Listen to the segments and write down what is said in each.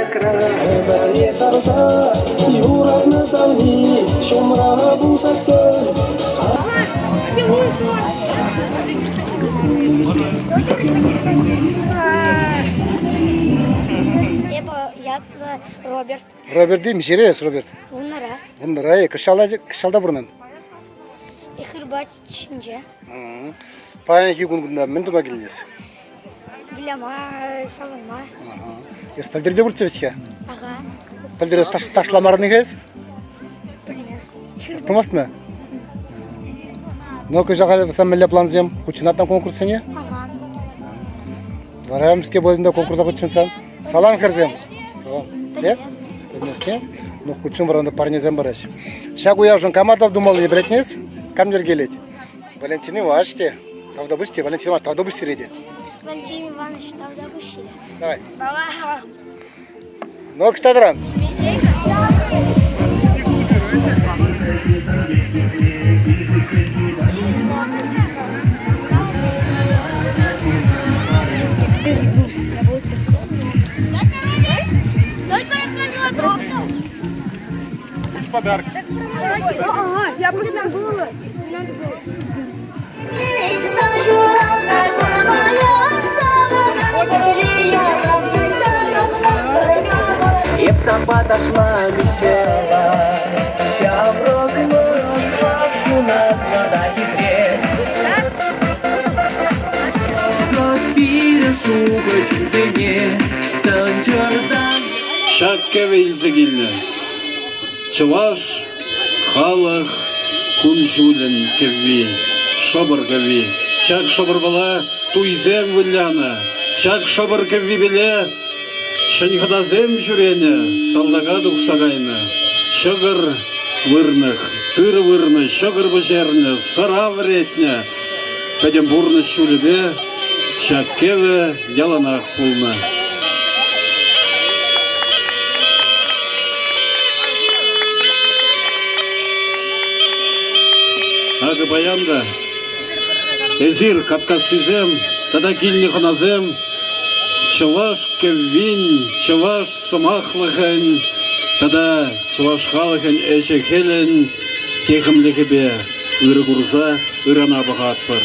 Аякра. Ӗмӗре сарса юратнӑ савни ҫумра пулсассӑн. Эпӗ ятлӑ Роберт. Роберт миҫере эс, Роберт? Вуннӑра. Вуннӑра-и? Кӑҫалта пурӑнан? Хырпа ҫинче. Паянхи кун кунта мӗн тума килнӗ эс? Выляма, савӑнма. Эс пӗлтӗр те пурччӗ вӗт-ха? Ага. Пӗлтӗр эс ташламарӑн-и-ха эс? Пӗлмес. Астумастна? Ну, кӑҫал сан мӗнле плансем? Хутшӑнатна конкурссене? Ага. Вара мӗскер пулать ӗнтӗ конкурса хутшӑнсан? Салам, хӗрсем! Салам. Пӗлмеске? Ну, хутшӑн вара парнесем параҫ. Ҫак уявшӑн кама тав тумаллине пӗлетнес? Кам йӗркелет? Валентин Иванович те. Тавтапуҫ те, Валентин Иванович, тавтапуҫ сире те. Валентин Иванович, тавтапуҫ сире. Давай. Салам. Ну, кӑҫта тӑран? Подарок. Я просто забыла. Эп санпа ташла мечтала, Ҫамрӑклӑх ҫунатлӑ та хитре. Пирӗн шухӑ чунсене сӑнчӑртан. Ҫак кӗвӗ илсе килнӗ чӑваш халӑх кун-ҫулӗн кӗвви, шӑпӑр кӗвви. Ҫак шӑпӑрпала туйсем вылянӑ, ҫак шӑпӑр кӗввипеле ҫӗн хӑтасем ҫӳренӗ, салтака тухса кайнӑ. Ҫӑкӑр вырнӑ, тырӑ вырнӑ, ҫӑкӑр пӗҫернӗ, сӑра вӗретнӗ. Пӗтӗм пурнӑҫ ҫулӗпе ҫак кӗвӗ яланах пулнӑ. Акӑ паян та эсир, каткассисем тата килнӗ хӑнасем, чӑваш кӗввин, чӑваш сӑмахлӑхӗн тата чӑваш халӑхӗн ӗҫӗ-хӗлӗн техӗмлӗхӗпе ырӑ курса ырана пӑхатпӑр.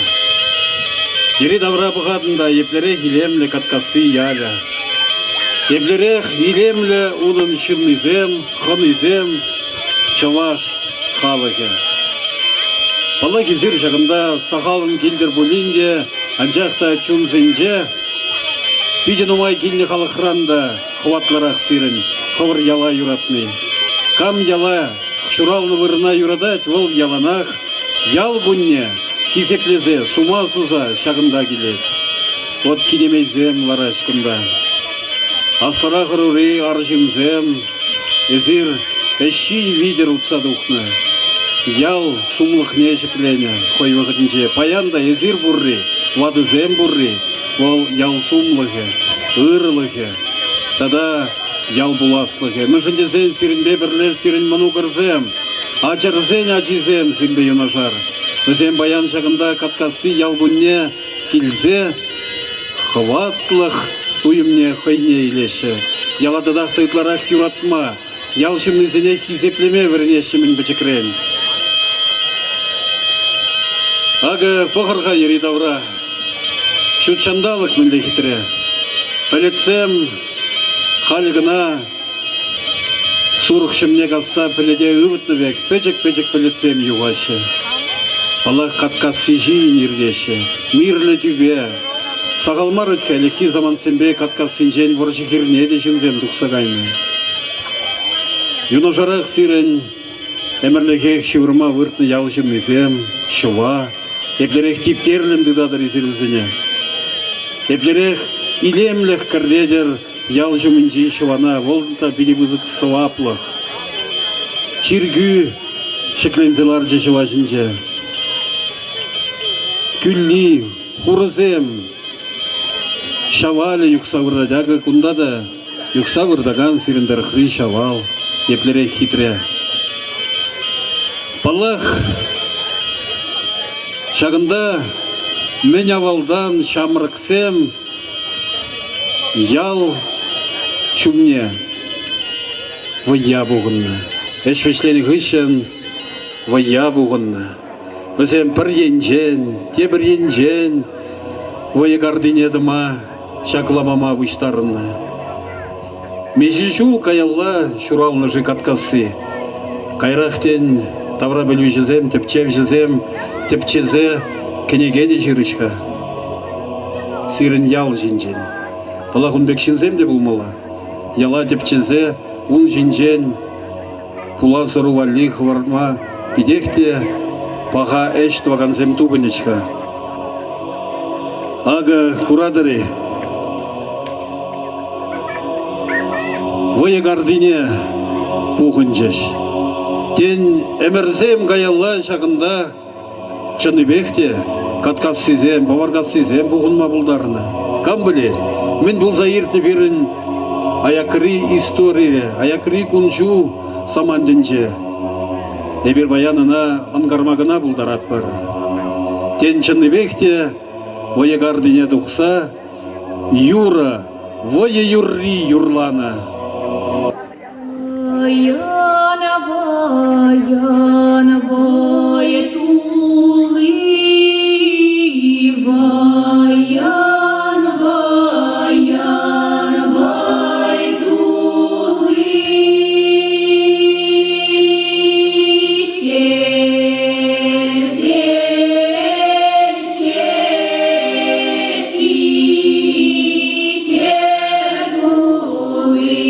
Йӗри-тавра пӑхатӑн та еплерех илемлӗ Каткасси ялӗ. Еплерех илемлӗ унӑн ҫыннисем, хӑнисем, чӑваш халӑхӗ. Паллах, эсир ҫакӑнта сахалӑн килтӗр пулин те, анчах та чунсенче питӗ нумай килнӗ халӑхран та хӑватлӑрах сирӗн хӑвӑр яла юратни. Кам яла ҫуралнӑ вырӑна юратать, вӑл яланах ял кунне хисеплесе, сума суса ҫакӑнта килет. Вот кинемейсем лараҫ кунта. Аслӑрах ӑрури арҫынсем, эсир ӗҫҫи витӗр утса тухнӑ. Ял сумлӑхне ҫӗкленӗ хӑй вӑхӑтӗнче. Паян та эсир пурри, ватӑсем пурри, вӑл ял сумлӑхӗ, ырӑлӑхӗ тата ял пуласлӑхӗ. Мӗншӗн тесен сирӗнпе пӗрле сирӗн мӑнукӑрсем, ачӑрсен ачисем сирӗнпе юнашар. Вӗсем паян ҫакӑнта Каткасси ял кунне килсе хӑватлӑх туйӑмне хӑйне илеҫҫӗ. Яла татах та ытларах юратма, ял ҫыннисене хисеплеме вӗренеҫҫӗ мӗн пӗчӗкрен. Акӑ пӑхӑр-ха йӗри-тавра. Ҫут ҫанталӑк мӗнле хитре. Пӗлӗтсем халӗ кӑна сурӑх ҫӑмне касса пӗлӗте ывӑтнӑ пек пӗчӗк-пӗчӗк пӗлӗтсем юхаҫҫӗ. Паллах, Каткасси ҫийӗн иртеҫҫӗ. Мирлӗ тӳпе. Сахал мар вӗт-ха ӗлӗкхи самантсемпе Каткассинчен вӑрҫӑ хирне те ҫынсем тухса кайнӑ. Юнашарах сирӗн ӗмӗрлӗхех ҫывӑрма выртнӑ ял ҫыннисем, ҫӑва, еплерех типтерлӗн тытатӑр эсир вӗсене. Еплерех илемлӗх кӗртетӗр ял ҫумӗнчи ҫӑвана, вӑл та питӗ пысӑк сӑваплӑх. Чиркӳ ҫӗкленсе ларчӗ ҫӑва ҫинче. Кӳлли, хурӑсем, ҫавалӗ юхса выртать. Акӑ кунта та юхса выртакан сирӗн тӑрӑхри ҫавал еплерех хитре. Паллах, ҫакӑнта мӗн авалтан ҫамрӑксем ял ҫумне. вӑййа пухӑннӑ. Ӗҫ вӗҫленӗ хыҫҫӑн вӑййа пухӑннӑ. Вӗсем пӗр енчен, тепӗр енчен вӑйӑ картине тӑма, ҫакламама пуҫтарӑннӑ. Миҫе ҫул каялла ҫуралнӑ-ши Каткасси? Кайрах, тен, таврапӗлӳҫӗсем, тӗпчевҫӗсем тӗпчесе кӗнеке те ҫырӗҫ-ха. Сирӗн ял ҫинчен. Паллах, ун пек ҫынсем те пулмалла. Яла тӗпчесе ун ҫинчен пулас ӑру валли хӑварма питех те паха ӗҫ тӑвакансем тупӑнӗҫ-ха. Акӑ, куратӑр-и? Вӑйӑ картине пухӑнчӗҫ. Тен, ӗмӗрсем каялла ҫакӑнта Чӑннипех те Каткассисем, Паваркассисем пухӑнма пултарнӑ. Кам пӗлет, мӗн пулса иртнӗ пирӗн аякри историре, аякри кун-ҫул самантӗнче. Эпир паян ӑна ӑнкарма кӑна пултаратпӑр. Тен, чӑннипех те вӑйӑ картине тухса юрӑ, вӑйӑ юрри юрланӑ. Вӑйӑн, вӑй тулли, вӑйӑн, вӑйӑн, вӑй тулли. Хӗрсем ҫеҫки хӗр тулли.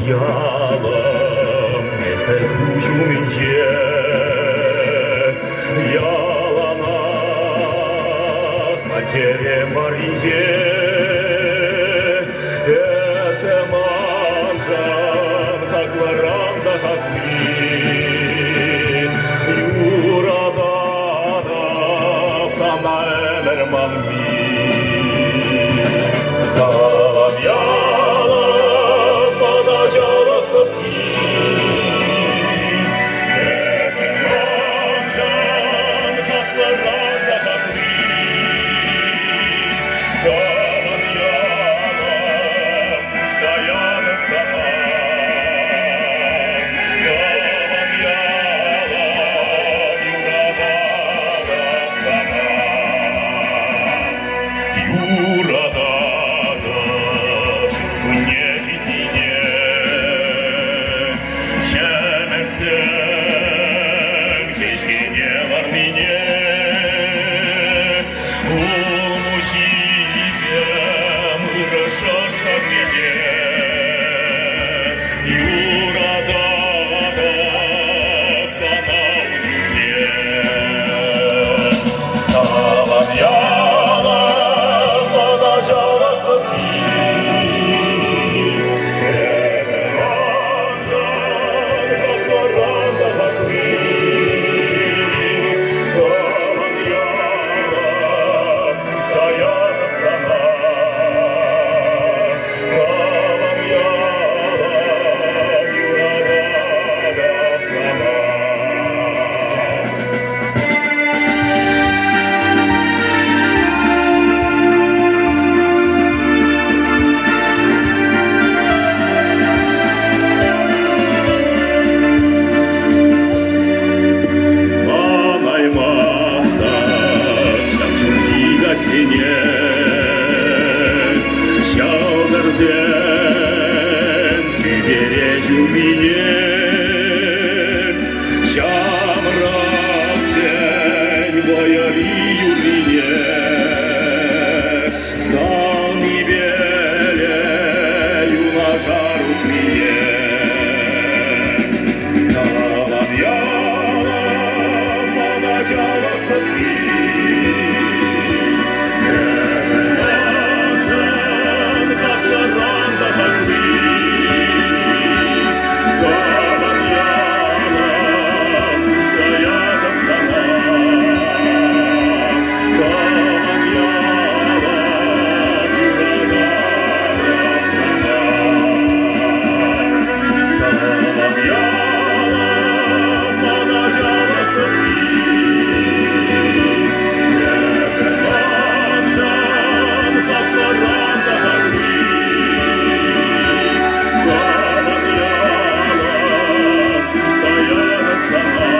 Ялӑм, эсӗ куҫ умӗнче яланах ман чӗрем варринче. Эсӗ маншӑн хаклӑран та хакли. Юрататӑп сана ӗмӗр манми. Тӑван ялӑм мана ҫалах сӑпки. Эсӗ маншӑн хаклӑран та хакли. Тӑван ялӑм пуҫ таятӑп сана. Тӑван ялӑм юрататӑп сана. Юрататӑп ҫуркунне ҫитнине, ҫӗмӗртсем ҫеҫкене ларнине, улмуҫҫисем ырӑ шӑрш сарнине. Юрататӑп сана ун чухне. Тӑван ялӑм мана ҫавӑрсӑрхи. Эсӗ маншӑн хаклӑран та хакли. Тӑван ялӑм, пуҫ таятӑп сана. Тӑван ялӑм, юрататӑп сана. Манаймастӑп ҫак ҫурхи каҫсене, Ҫӑлтӑрсем тӳпере ҫуннине, Ҫамрӑксен вӑйӑри юррине Савнипеле юнашар утнине. Тӑван ялӑм мана ҫавӑрсӑрри. Эсӗ маншӑн хаклӑран та хакли. Тӑван ялӑм, пуҫ таятӑп сана. Тӑван ялӑм, юрататӑп сана. Тӑван ялӑм мана ҫавӑрсӑрри. Эсӗ маншӑн хаклӑран та хакли. Тӑван ялӑм, пуҫ таятӑп сана.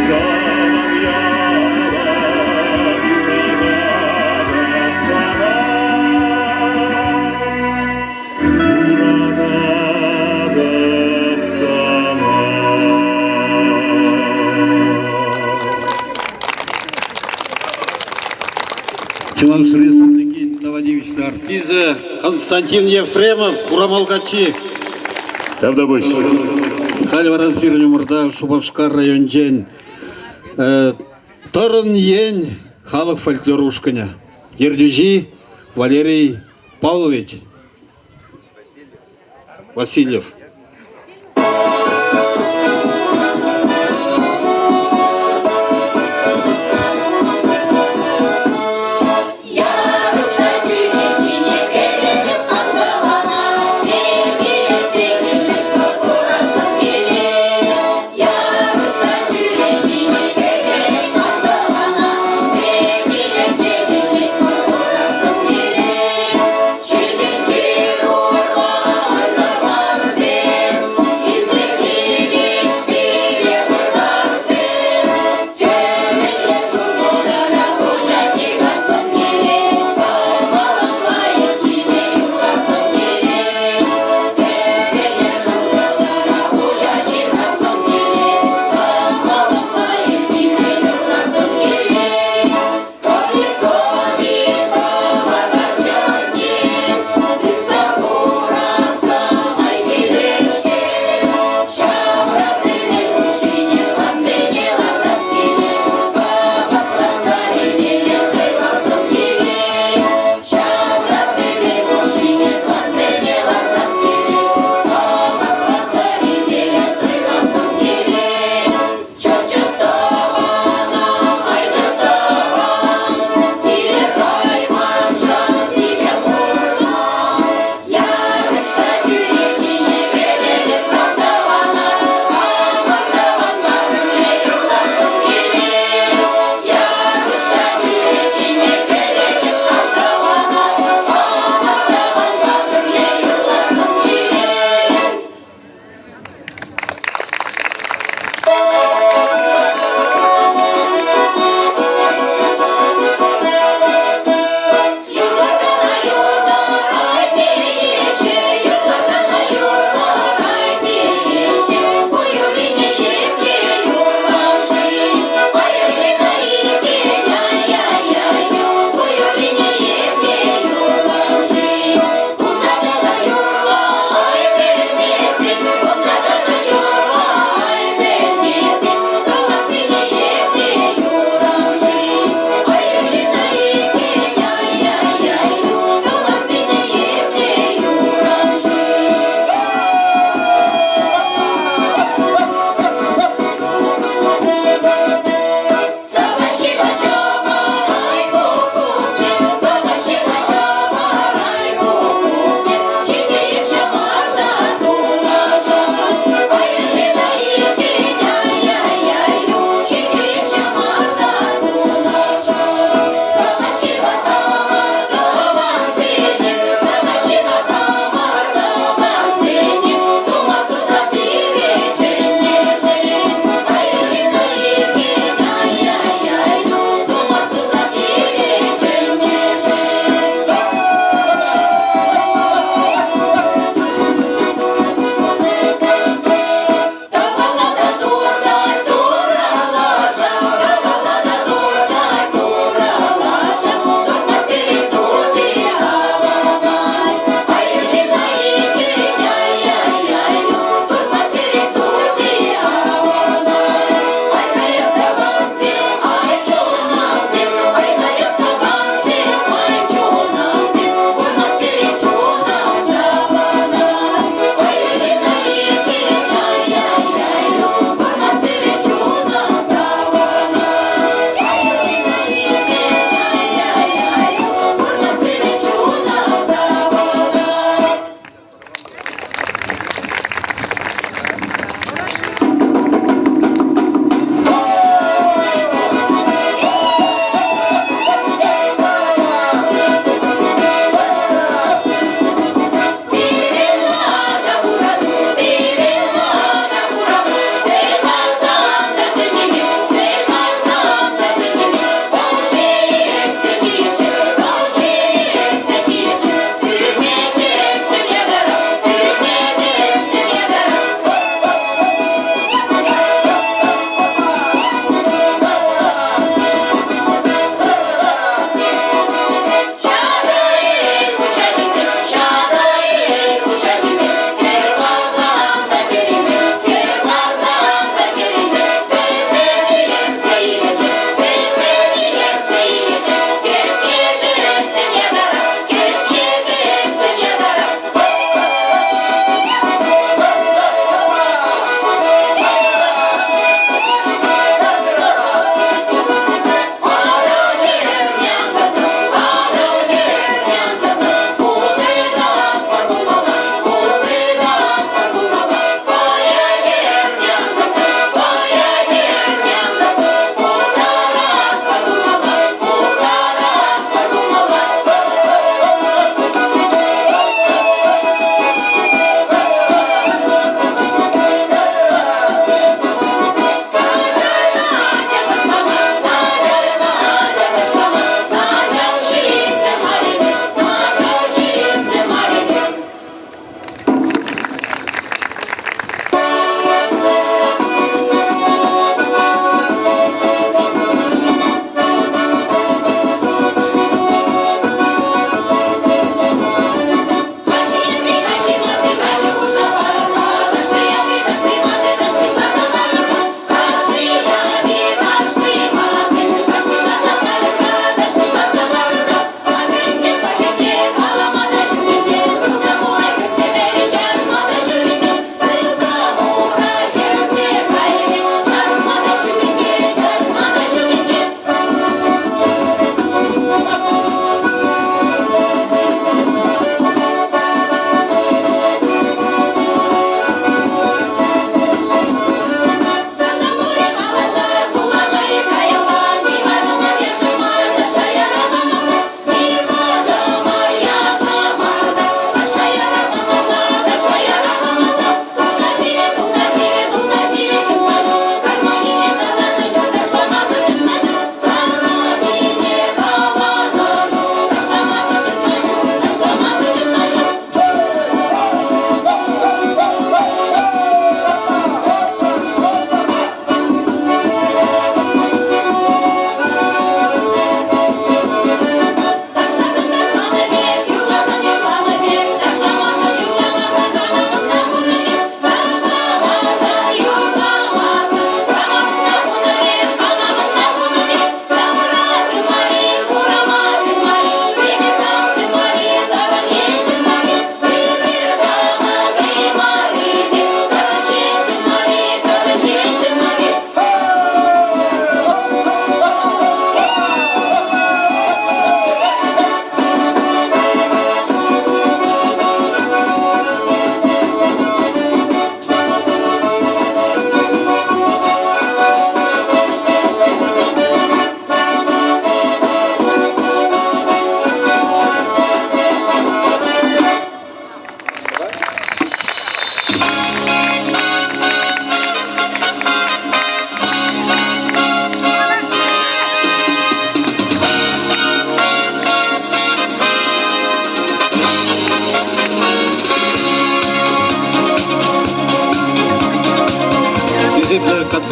Тӑван ялӑм, юрататӑп сана. Юрататӑп сана. Чӑваш Республикин тава тивӗҫлӗ артисчӗ Константин Ефремов, Хурамал каччи. Тавтапуҫ. Халь вара сирӗн умӑрта Шупашкар районӗнчен Тӑрӑн Ен халӑх фольклор ушкӑнӗ. Ертӳҫи Валерий Павлович Васильев. Ҫеҫенхир урман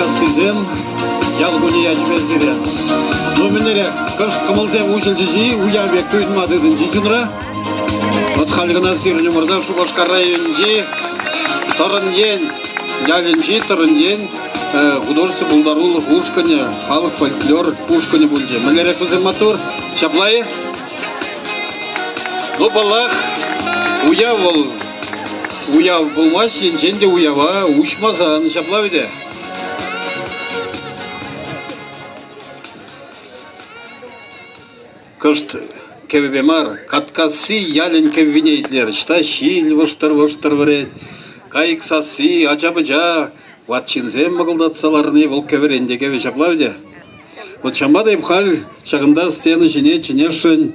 Паваркассисем, ял кунӗ ячӗпе сире. Ну, мӗнлерех, кӑшт кӑмӑлсем уҫӑлчӗҫ-и, уяв пек туйӑнма тытӑнчӗ чунра? Вӑт халь кӑна сирӗн умӑрта Шупашкар районӗнчи Тӑрӑн Ен ялӗнчи Тӑрӑн Ен художество пултарулӑх ушкӑнӗ, халӑх фольклор ушкӑнӗ пулчӗ. Мӗнлерех вӗсем маттур? Ҫапла-и? Ну, паллах, уяв вӑл уяв пулмасть, енчен те уява уҫмасан, ҫапла вӗт Кӑшт кӗвӗпе мар, Каткасси ялӗн кӗввине итлерӗҫ та ҫил вӑштӑр-вӑштӑр вӗрет, кайӑк сасси, ача-пӑча, ват ҫынсем мӑкӑлтатса ларни вӑл кӗвӗрен те кӗвӗ ҫапла вӗт Вот ҫавӑнпа та эп халь ҫакӑнта сцена ҫине чӗнесшӗн.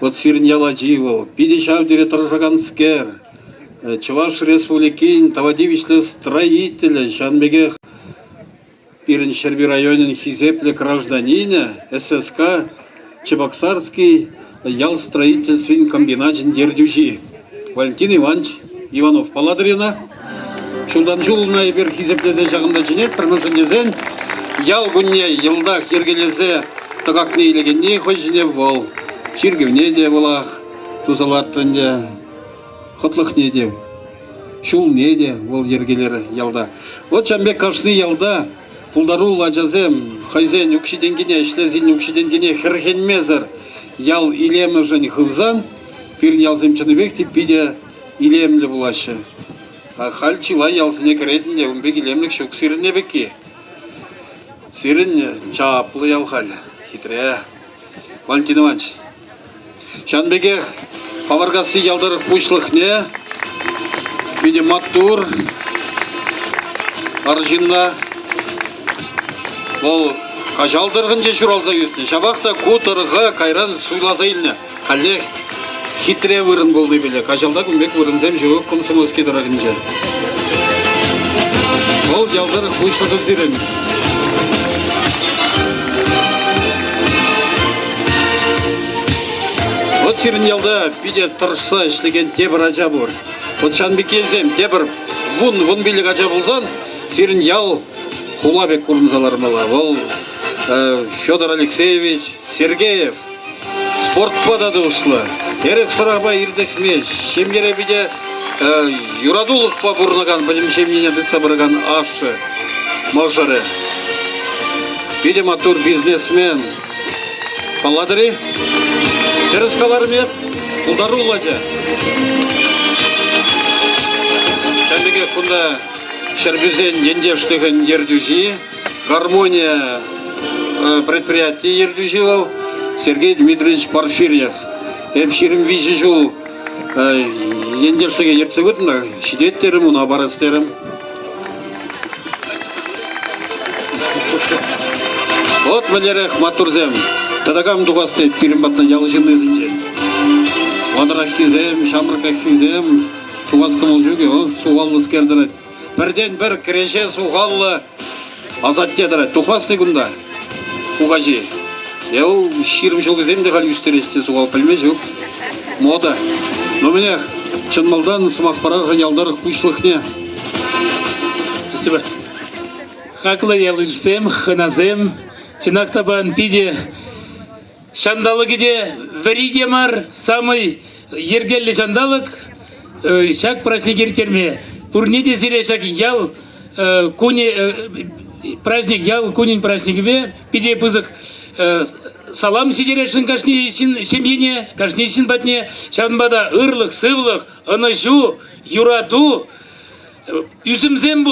Вот сирӗн ял ачи вӑл, питӗ ҫав тери тӑрӑшаканскер, Чӑваш Республикин тава тивӗҫлӗ строителӗ, ҫавӑн пекех пирӗн Ҫӗрпӳ районӗн хисеплӗ гражданинӗ, ССК Чебоксарский ял строительствин комбиначӗн ертӳҫи Валентин Иванович Иванов. Паллатӑр-и ӑна? Ҫултан ҫул ӑна эпир хисеплесе ҫакӑнта чӗнетпӗр, мӗншӗн тесен ял кунне йӑлтах йӗркелесе тӑкакне илекенни хӑй ҫине вӑл. Чиркӗвне те вӑлах туса лартрӗ ӗнтӗ, хӑтлӑхне те, ҫулне те вӑл йӗркелерӗ ялта. Вот ҫавӑн пек кашни ялта пултаруллӑ ачасем хӑйсен укҫи-тенкине, ӗҫлесе илнӗ укҫи-тенкине хӗрхенмесӗр ял илемӗшӗн хывсан пирӗн ялсем чӑннипех те питӗ илемлӗ пулаҫҫӗ. Халь чылай ялсене кӗретӗн те ун пек илемлӗх ҫук сирӗнне пекки. Сирӗн чаплӑ ял халь, хитре. Валентин Иванович, ҫавӑн пекех Паваркасси ял тӑрӑх пуҫлӑхне питӗ маттур арҫынна вӑл Каҫал тӑрӑхӗнче ҫуралса ӳснӗ. Ҫапах та ку тӑрӑха кайран суйласа илнӗ. Каллех хитре вырӑн пулнипеле Каҫалта кун пек вырӑнсем ҫук Комсомольски тӑрӑхӗнче. Вӑл ял тӑрӑх пуҫлӑхӗ сирӗн. Вот сирӗн ялта питӗ тӑрӑшса ӗҫлекен тепӗр ача пур. Вот ҫавӑн пек енсем тепӗр вун-вунпилӗк ача пулсан сирӗн ял хула пек курӑнса лармалла. Вӑл Федор Алексеевич Сергеев. Спортпа та туслӑ, эрех-сӑрапа иртӗхмест, ҫемьере питӗ юратулӑхпа пурӑнакан пӗтӗм ҫемьене тытса пыракан ашшӗ, мӑшӑрӗ. Питӗ маттур бизнесмен. Паллатӑр-и? Тӗрӗс каларӑм эп, пултаруллӑ ача. Ҫавӑн пекех кунта Ҫӗрпӳсен ентешлӗхӗн ертӳҫи Гармония предприяти ертӳҫи вӑл Сергей Дмитриевич Порфирьев. Эп 23 ҫул ентешсене ертсе пытнӑ, ҫитет терӗм, уна парас терӗм. Вот мӗнлерех маттурсем. Тата кам тухас тет пирӗн патна ял ҫыннисенчен. Ватӑраххисем, ҫамрӑкраххисем тухас кӑмӑл ҫук-и, вӑл сухаллӑскер тӑрать. Пӗртен-пӗр кӗреҫе сухаллӑ асатте тӑрать. Тухмасть-и кунта кукаҫи? Е вӑл 20 ҫулхисем те халь ӳстерес те сухал пӗлме ҫук. Мода. Ну мӗнех, чӑн малтан сӑмах парар-ха ял тӑрӑх пуҫлӑхне. Спасибо. Хаклӑ ял-йышсем, хӑнасем, чӑнах та паян питӗ Ҫанталӑкӗ те вӗри те мар, самый йӗркеллӗ ҫанталӑк ҫак праздник ирттерме. Пурне те сире ҫак ял кунӗ праздник, ял кунӗн праздникӗпе питӗ пысӑк салам ҫитересшӗн кашни ҫын ҫемьене, кашни ҫын патне. Ҫавӑнпа та ырлӑх, сывлӑх, ӑнӑҫу, юрату, ӳсӗмсем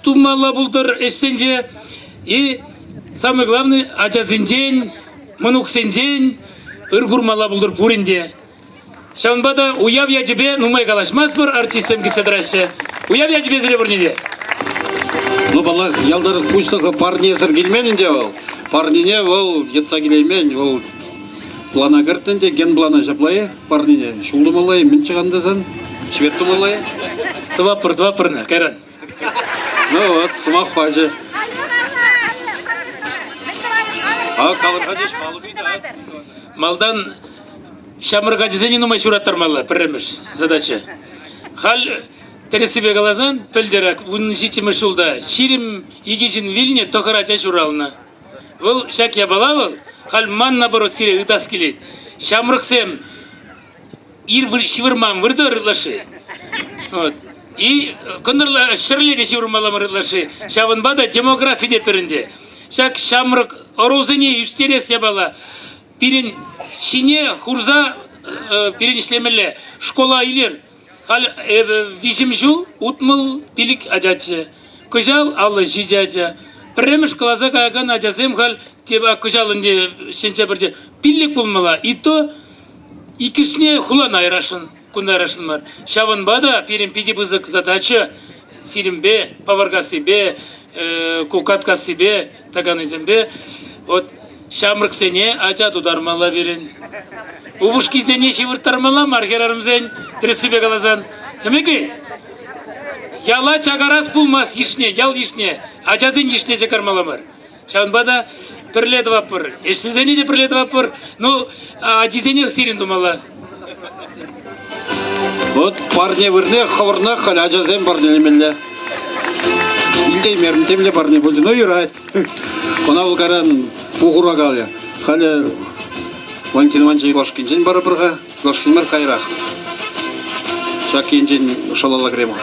тумалла пултӑр ӗҫсенче. И самое главное, ачасенчен, мӑнуксенчен ыр курмалла пултӑр пурин те. Ҫавӑнпа та уяв ячӗпе нумай калаҫмастпӑр, артистсем килсе тӑраҫҫӗ. Уяв ячӗпе сире пурне те. Ну, паллах, ял тӑрӑх пуҫлӑхӗ парнесӗр килмен ӗнтӗ вӑл. Парнене вӑл йӑтса килеймен, вӑл плана кӗртнӗ те генплана ҫапла-и? Парнене ҫул тумалла-и, мӗн чӑкан тесен? Швед тумалла-и? Тӑватпӑр, тӑватпӑр ӑна, кайран. Ну вот, сӑмах пачӗ. А, калӑр-ха теҫ, халӑх ыйтать. Малтан ҫамрӑк ачасене нумай ҫураттармалла, пӗрремӗш задача. Халь. Тӗрӗссипе каласан, пӗлтӗр ак 17-мӗш ҫулта 22 ҫын вилнӗ, тӑхӑр ача ҫуралнӑ. Вӑл ҫак япала вӑл, халь ман наоборот сире ыйтас килет. Ҫамрӑксем ир ҫывӑрман выртӑр ытлашши. Вот. И кӑнтӑрла ҫӗрле те ҫывӑрмалла мар ытлашши. Ҫавӑнпа та демографи те пӗрӗнте. Ҫак ҫамрӑк ӑрусене ӳстерес япала пирӗн ҫине хурса пирӗн ӗҫлемелле. Школа илер. Халь эпӗ виҫӗм ҫул 65 ачаччӗ. Кӑҫал 57 ача. Пӗрремӗш класа каякан ачасем халь кӑҫал ӗнтӗ сентябрьте пиллӗк пулмалла. И то иккӗшне хулана ярасшӑн, кунта ярасшӑн мар. Ҫавӑнпа та пирӗн питӗ пысӑк задача сирӗнпе, Паваркассипе, Кукаткассипе, таканисемпе вот ҫамрӑксене ача тутармалла пирӗн. Упӑшкисене ҫывӑрттармалла мар хӗрарӑмсен, тӗрӗссипе каласан. Тӗмеки, яла чакарас пулмасть йышне, ял йышне, ачасен йышне чакармалла мар. Ҫавӑнпа та пӗрле тӑватпӑр. Ӗҫлисене те пӗрле тӑватпӑр. Ну, ачисене сирӗн тумалла. Вот парне вырне хӑвӑрнах халь ачасем парнелемелле. Илтеймерӗм, темле парне пулчӗ. Ну, юрать. Ӑна вӑл кайран пухура калӗ. Халӗ Валентин Иванович юлашкинчен парӑпӑр-ха. Юлашкин мар, кайрах. Ҫак енчен шалалла кӗрем-ха.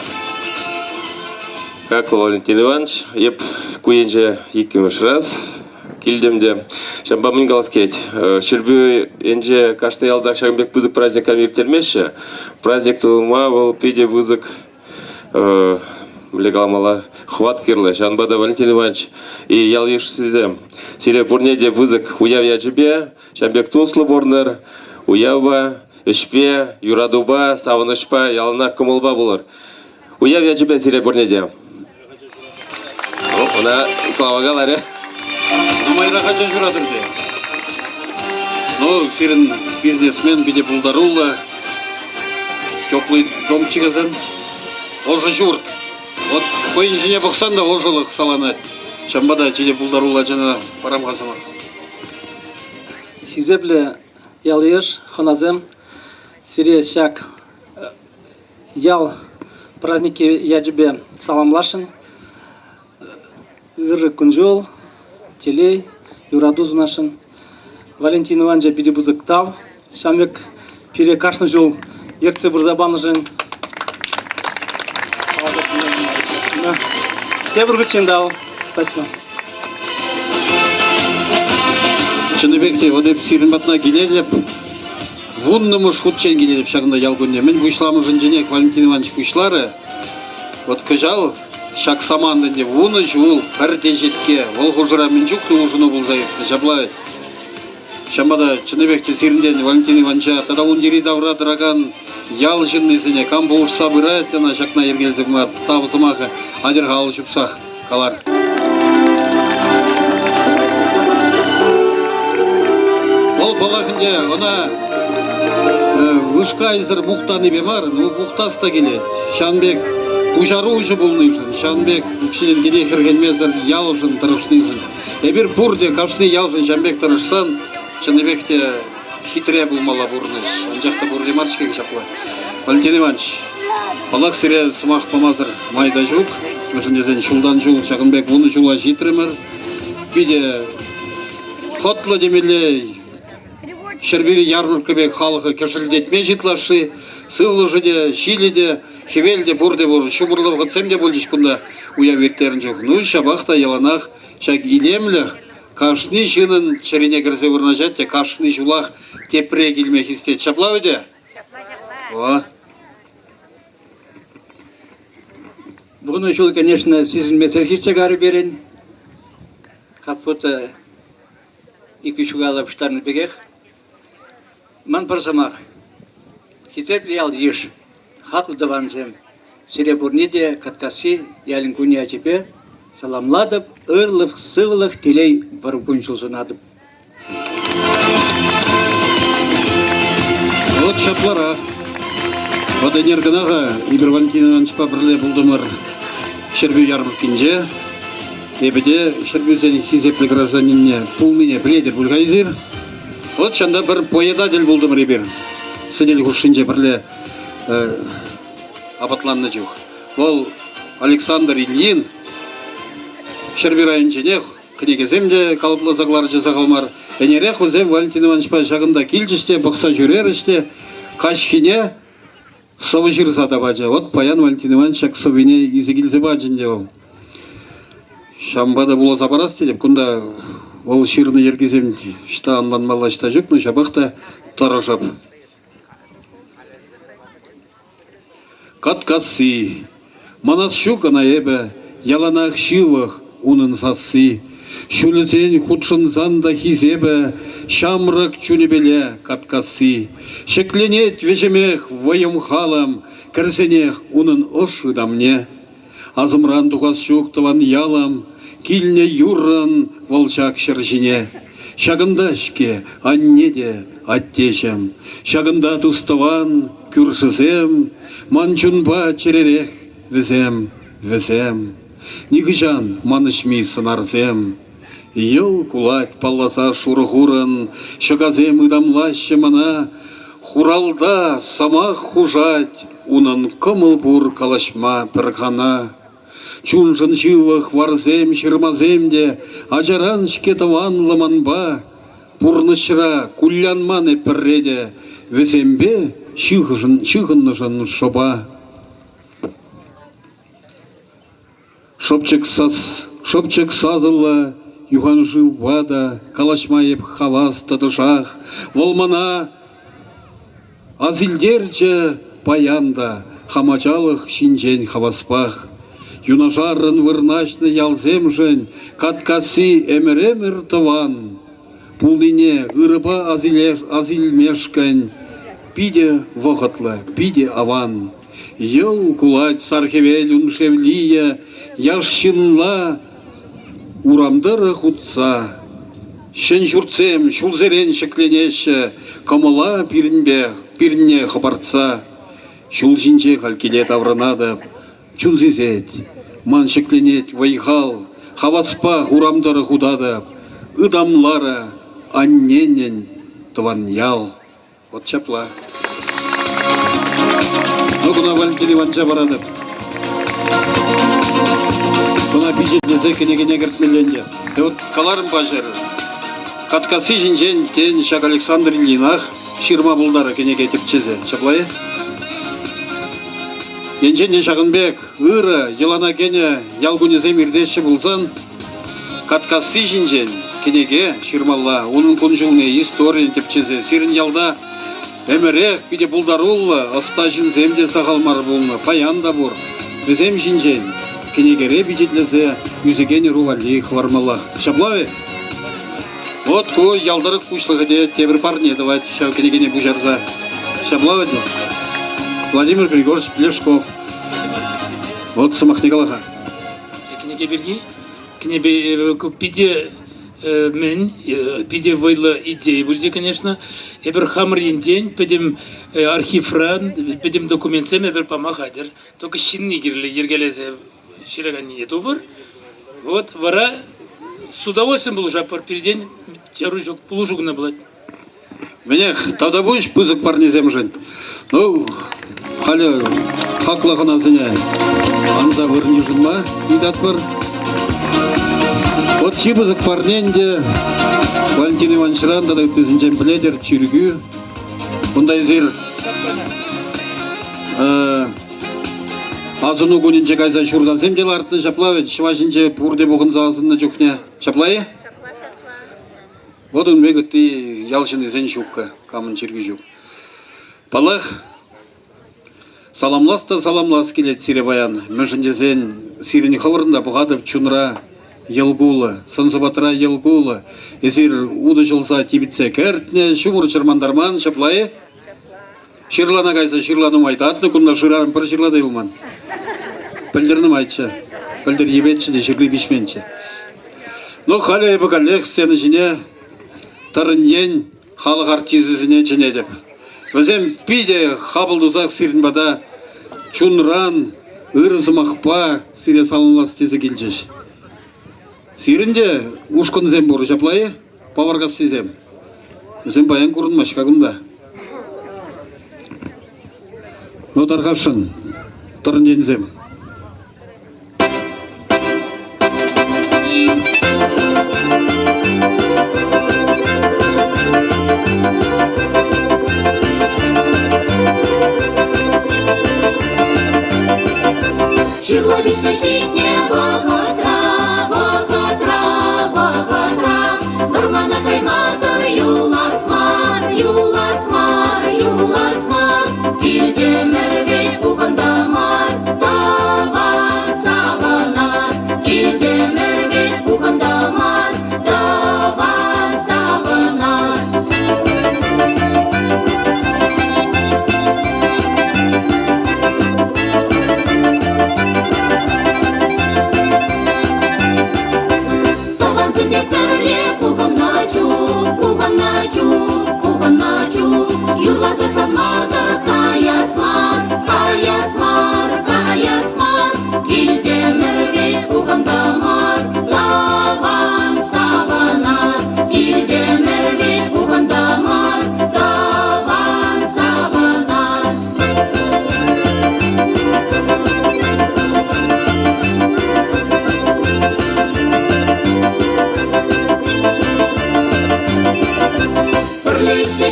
Хаклӑ Валентин Иванович, эп ку енче иккӗмӗш раз килтӗм те. Ҫавӑнпа мӗн калас килет, Ҫӗрпӳ енче кашни ялтах ҫакӑн пек пысӑк праздник ирттермеҫҫӗ. Праздник тума вӑл питӗ пысӑк мӗнле каламалла, хӑват кирлӗ. Ҫавӑнпа та Валентин Иванович и ял-йышсем сире пурне те пысӑк уяв ячӗпе, ҫавӑн пек туслӑ пурӑнӑр, уявпа, ӗҫпе, юратупа, савӑнӑҫпа, яланах кӑмӑлпа пулӑр. Уяв ячӗпе сире пурне те. Ӑна Клава каларӗ. Нумайрах ача ҫуратӑр те. Ну, сирӗн бизнесмен питӗ пултаруллӑ. Теплый дом чикӗсен. Ӑшӑ ҫурт. Вот хӑйӗн ҫине пӑхсан та ӑшӑлӑх саланать. Ҫавӑнпа та чине пултаруллӑ ачана парам-ха сӑмах. Хисеплӗ ял-йыш, хӑнасем, сире ҫак ял праздникӗ ячӗпе саламласшӑн. Ырӑ кун-ҫул, телей, юрату сунасшӑн. Валентин Ивановича питӗ пысӑк тав. Ҫавӑн пек пире кашни ҫул ертсе пырса панӑшӑн. Тепӗр хутчен тав. Спасибо. Чӑннипех те, вот эп сирӗн патна килетӗп. Вуннӑмӗш хутчен килетӗп ҫакӑнта ял кунне. Мӗн пуҫламӑшӗнченех Валентин Иванович пуҫларӗ. Вот кӑҫал ҫак самант ӗнтӗ вунӑ ҫул пӗр теҫетке. Вӑл хушӑра мӗн чухлӗ улшӑну пулса иртнӗ. Ҫапла ҫавӑнпа та чӑннипех те сирӗнтен Валентин Ивановича тата ун йӗри-тавра тӑракан ял ҫыннисене кам пулӑшса пырать ӑна ҫакна йӗркелесе пыма тав сӑмахӗ атьӑр-ха алӑ ҫупсах калар. Вӑл паллах ӗнтӗ ӑна вышкайсӑр мухтанипе мар, ну мухтас та килет. Ҫавӑн пек пуҫаруҫӑ пулнишӗн, ҫавӑн пек укҫи-тенкине хӗрхенмесӗр ялшӑн тӑрӑшнишӗн. Эпир пурте кашни ялшӑн ҫавӑн пек тӑрӑшсан чӑннипех те хитре пулмалла пурнӑҫ. Анчах та пурте мар-ҫке ҫапла. Валентин Иванович, паллах, сире сӑмах памасӑр май та ҫук. Мӗншӗн тесен ҫултан ҫул ҫакӑн пек вунӑ ҫула ҫитрӗмӗр. Питӗ хӑтлӑ темелле Ҫӗрпӳри ярмӑркка пек халӑха кӗшӗлтетме ытлашши. Сывлӑшӗ те, ҫилӗ те, хӗвел те пурте пур. Ҫумӑрлӑ вӑхӑтсем те пулчӗҫ кунта уяв ирттернӗ чух. Ну, ҫапах та яланах ҫак илемлӗх Кашни ҫыннӑн чӗрине кӗрсе вырнаҫать те кашни ҫулах тепре килме хистет. Ҫапла вӗт? Ҫапла, ҫапла. О. Вунӑ ҫул, конечно, сисӗнмесӗр иртсе карӗ пирӗн. Как будто икӗ ҫула пуҫтарнӑ пекех. Ман пӗр сӑмах. Хисеплӗ ял-йыш, хаклӑ тӑвансем, сире пурне те Каткасси ялӗн кунӗ ячӗпе саламлатӑп, ырлӑх, сывлӑх, телей вӑрӑм кун-ҫул сунатӑп. Вот ҫапларах. Вот ӗнер кӑна-ха Игорь Валентин Ивановичпа пӗрле пултӑмӑр Ҫӗрпӳ ярмӑрккинче. Эпӗ те Ҫӗрпӳсен хисеплӗ гражданинне пулнине пӗлетӗр пуль-ха эсир. Вот ҫанта пӗр поэта тӗл пултӑмӑр эпир. Сӗтел хушшинче пӗрле апатланнӑ чух. Вӑл Александр Ильин Ҫӗрпӳ районӗнченех кӗнекесем те калӑпласа кӑларчӗ сахал мар. Ӗнерех вӗсем Валентин Ивановичпа ҫакӑнта килчӗҫ те, пӑхса ҫӳрерӗҫ те, каҫхине сӑвӑ ҫырса та пачӗ. Вот паян Валентин Иванович ҫак сӑввине илсе килсе пачӗ ӗнтӗ вӑл. Ҫавӑнпа та вуласа парас тетӗп. Кунта вӑл ҫырнӑ йӗркисем ӑҫта ӑнланмалла, ӑҫта ҫук, но ҫапах та тӑрӑшӑп. Каткасси. Манас ҫук ӑна эпӗ, яланах ҫывӑх унӑн сасси. Ҫулӗсен хутшӑнсан та хисепӗ ҫамрӑк чунӗпеле Каткасси. Ҫӗкленет вӗҫӗмех вӑйӑм-халӑм, кӗрсенех унӑн ӑш ытамне. Асӑмран тухас ҫук тӑван ялӑм, килнӗ юррӑн вӑл ҫак ҫӗр ҫине. Ҫакӑнта-ҫке анне те аттеҫӗм, ҫакӑнта тус-тӑван, кӳршӗсем, ман чунпа чӗререх вӗсем, вӗсем. Нихӑҫан манӑҫми сӑнарсем. Йӑл кулать палласа шурӑ хурӑн, ҫӑкасем ытамлаҫҫӗ мана. Хуралта сӑмах хушать, унӑн кӑмӑл пур калаҫма пӗр кана. Чуншӑн ҫывӑх варсем, ҫырмасем те ачаран-ҫке тӑванлӑ манпа. Пурнӑҫра кулянман эп пӗрре те, вӗсемпе ҫыхӑннӑшӑн шӑпа. Шӑпчӑк сас, шӑпчӑк сасӑллӑ юханшывпа та калаҫма эп хавас тӑтӑшах. Вӑл мана асилтерчӗ паян та хам ачалӑх ҫинчен хаваспах. Юнашаррӑн вырнаҫнӑ ялсемшӗн Каткасси ӗмӗр-ӗмӗр тӑван. Пулнине ырӑпа асилмешкӗн питӗ вӑхӑтлӑ, питӗ аван. Йӑл кулать сар хӗвел ун шевлийӗ, яш ҫынла урам тӑрӑх утса. Ҫӗн ҫуртсем ҫулсерен ҫӗкленеҫҫӗ, кӑмӑла пирӗнпе пирне хӑпартса. Ҫул ҫинче халь киле таврӑнатӑп, чун сисет, ман ҫӗкленет вӑй-хал, хаваспах урам тӑрӑх утатӑп, ытамларӗ анненӗн тӑван ял. Вот ҫапла. Ну, куна Валентин Ивановича паратӑп. Куна пичетлесе кӗнекене кӗртмелле ӗнтӗ. Вот каларӑм паҫӑр, Каткасси ҫинчен, тен, ҫак Александр Ильинах ҫырма пултарӗ кӗнеке тӗпчесе. Ҫапла-и? Енчен те ҫакӑн пек ырӑ йӑлана кӗнӗ ял кунӗсем иртеҫҫӗ пулсан, Каткасси ҫинчен кӗнеке ҫырмалла, унӑн кун-ҫулне, историне тӗпчесе. Сирӗн ялта ӗмӗрех питӗ пултаруллӑ, ӑста ҫынсем те сахал мар пулнӑ, паян та пур. Вӗсем ҫинчен кӗнекере пичетлесе ӳсекен ӑру валли хӑвармаллах. Ҫапла-и? Вот ку ял тӑрӑх пуҫлӑхӗ те тепӗр парне тӑвать ҫав кӗнекене пуҫарса. Ҫапла вӗт? Владимир Григорьевич Плешков. Вот сӑмахне кала-ха. Кӗнеке пирки кӗнепе питӗ мӗн, питӗ вӑйлӑ идея пулчӗ, конечно. Эпир хамӑр енчен пӗтӗм архивран, пӗтӗм документсем эпир пама хатӗр. Только ҫынни кирлӗ йӗркелесе ҫыраканнине тупӑр. Вот вара с удовольствием пулӑшатпӑр. Пиртен чару ҫук, пулӑшу кӑна пулать. Мӗнех, тавтапуҫ пысӑк парнесемшӗн. Ну, халӗ хаклӑ хӑнасене анса вырӑн йышӑнма ыйтатпӑр. Вот чи пысӑк парне ӗнтӗ Валентин Ивановичран тата ыттисенчен пӗлетӗр, чиркӳ. Кунта эсир асӑну кунӗнче кайса ҫуртасем те лартнӑ, ҫапла вӗт, ҫӑва ҫинче пурте пухӑнса асӑннӑ чухне. Ҫапла-и? Вӑт ун пек ытти ял ҫыннисен ҫуккӑ, камӑн чиркӳ ҫук. Паллах, саламлас та саламлас килет сире паян. Мӗншӗн тесен сирӗн хӑвӑрӑн та пӑхатӑп чунра йӑл кулӑ, сӑн-сӑпатра йӑл кулӑ. Эсир утӑ ҫулса типӗтсе кӗртнӗ, ҫумӑр чӑрмантарман, ҫапла-и? Ҫырлана кайса ҫырла нумай татнӑ, кунта шырарӑм пӗр ҫырла та юлман. Пӗлтӗр нумайччӗ. Пӗлтӗр йӗпетчӗ те ҫырли пиҫменччӗ. Ну, халӗ эпӗ каллех сцена ҫине Тӑрӑн ен халӑх артисчӗсене чӗнетӗп. Вӗсем питӗ хапӑл тусах сирӗн пата чунран ырӑ сӑмахпа сире саламлас тесе килчӗҫ. Сирӗн те ушкӑнсем пур, ҫапла-и? Паваркассисем. Вӗсем паян курӑнмаҫ-ха кунта. Ну, тархасшӑн, тӑрӑн енсем.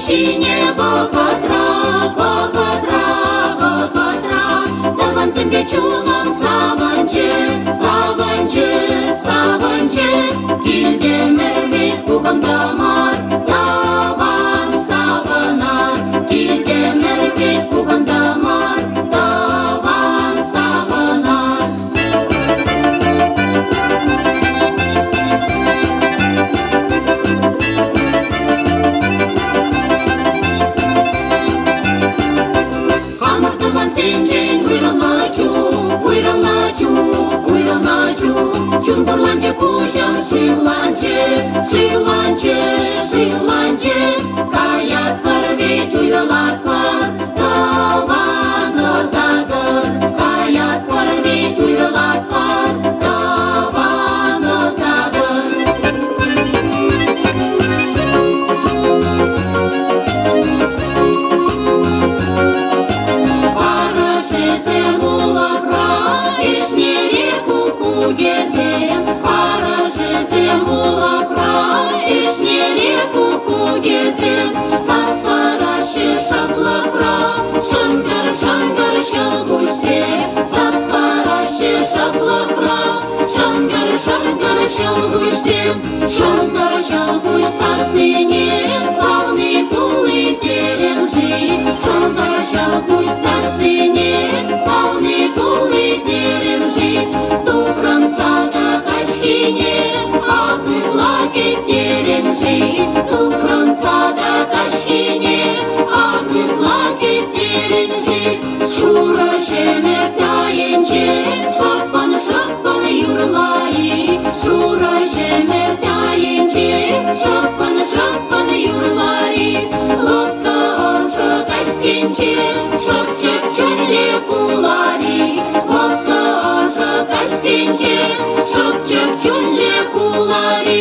ҫине вӑхӑтра, вӑхӑтра, вӑхӑтра. Тӑвансемпе чунӑм савӑнчӗ, савӑнчӗ, савӑнчӗ. Килтӗмӗр вӗт пухӑнтӑмӑр, тӑван савӑнар. Килтӗмӗр вӗт пухӑнтӑмӑр, тӑван савӑнар. Хамӑр тӑвансенчен уйрӑлнӑ чух, уйрӑлнӑ чух, уйрӑлнӑ чух, чун пӑрланчӗ, куҫӑм шывланчӗ, шывланчӗ, шывланчӗ. Каятпӑр вӗт уйрӑлатпӑр, тӑван ӑсатӑр. Каятпӑр вӗт уйрӑлатпӑр, тӑван ӑсатӑр. Парӑшӗсем улӑхра, ӗшнере куккукӗсем. Парӑшӗсем улӑхра, ӗшнере куккукӗсем. Сас параҫҫӗ шӑплӑхра, шӑнкӑр-шӑнкӑр ҫӑлкуҫсем. Сас параҫҫӗ шӑплӑхра, шӑнкӑр-шӑнкӑр ҫӑлкуҫсем. Шӑнкӑр ҫӑлкуҫ сассине савни кулли терӗм-ши? Шӑнкӑр ҫӑлкуҫ сассине савни кулли терӗм-ши? Тухрӑм сада каҫхине, ах, ытла кӗттерӗм-ши? Тухрӑм сада каҫхине, ах, ытла кӗттерӗм-ши? Шурӑ ҫӗмӗрт айӗнче шӑппӑн-шӑппӑн юрлари. Шурӑ ҫӗмӗрт айӗнче шӑппӑн-шӑппӑн юрлари. Лӑпкӑ ӑшӑ каҫсенче шӑпчӑк чӗрле кулари. Лӑпкӑ ӑшӑ каҫсенче шӑпчӑк чӗрле кулари.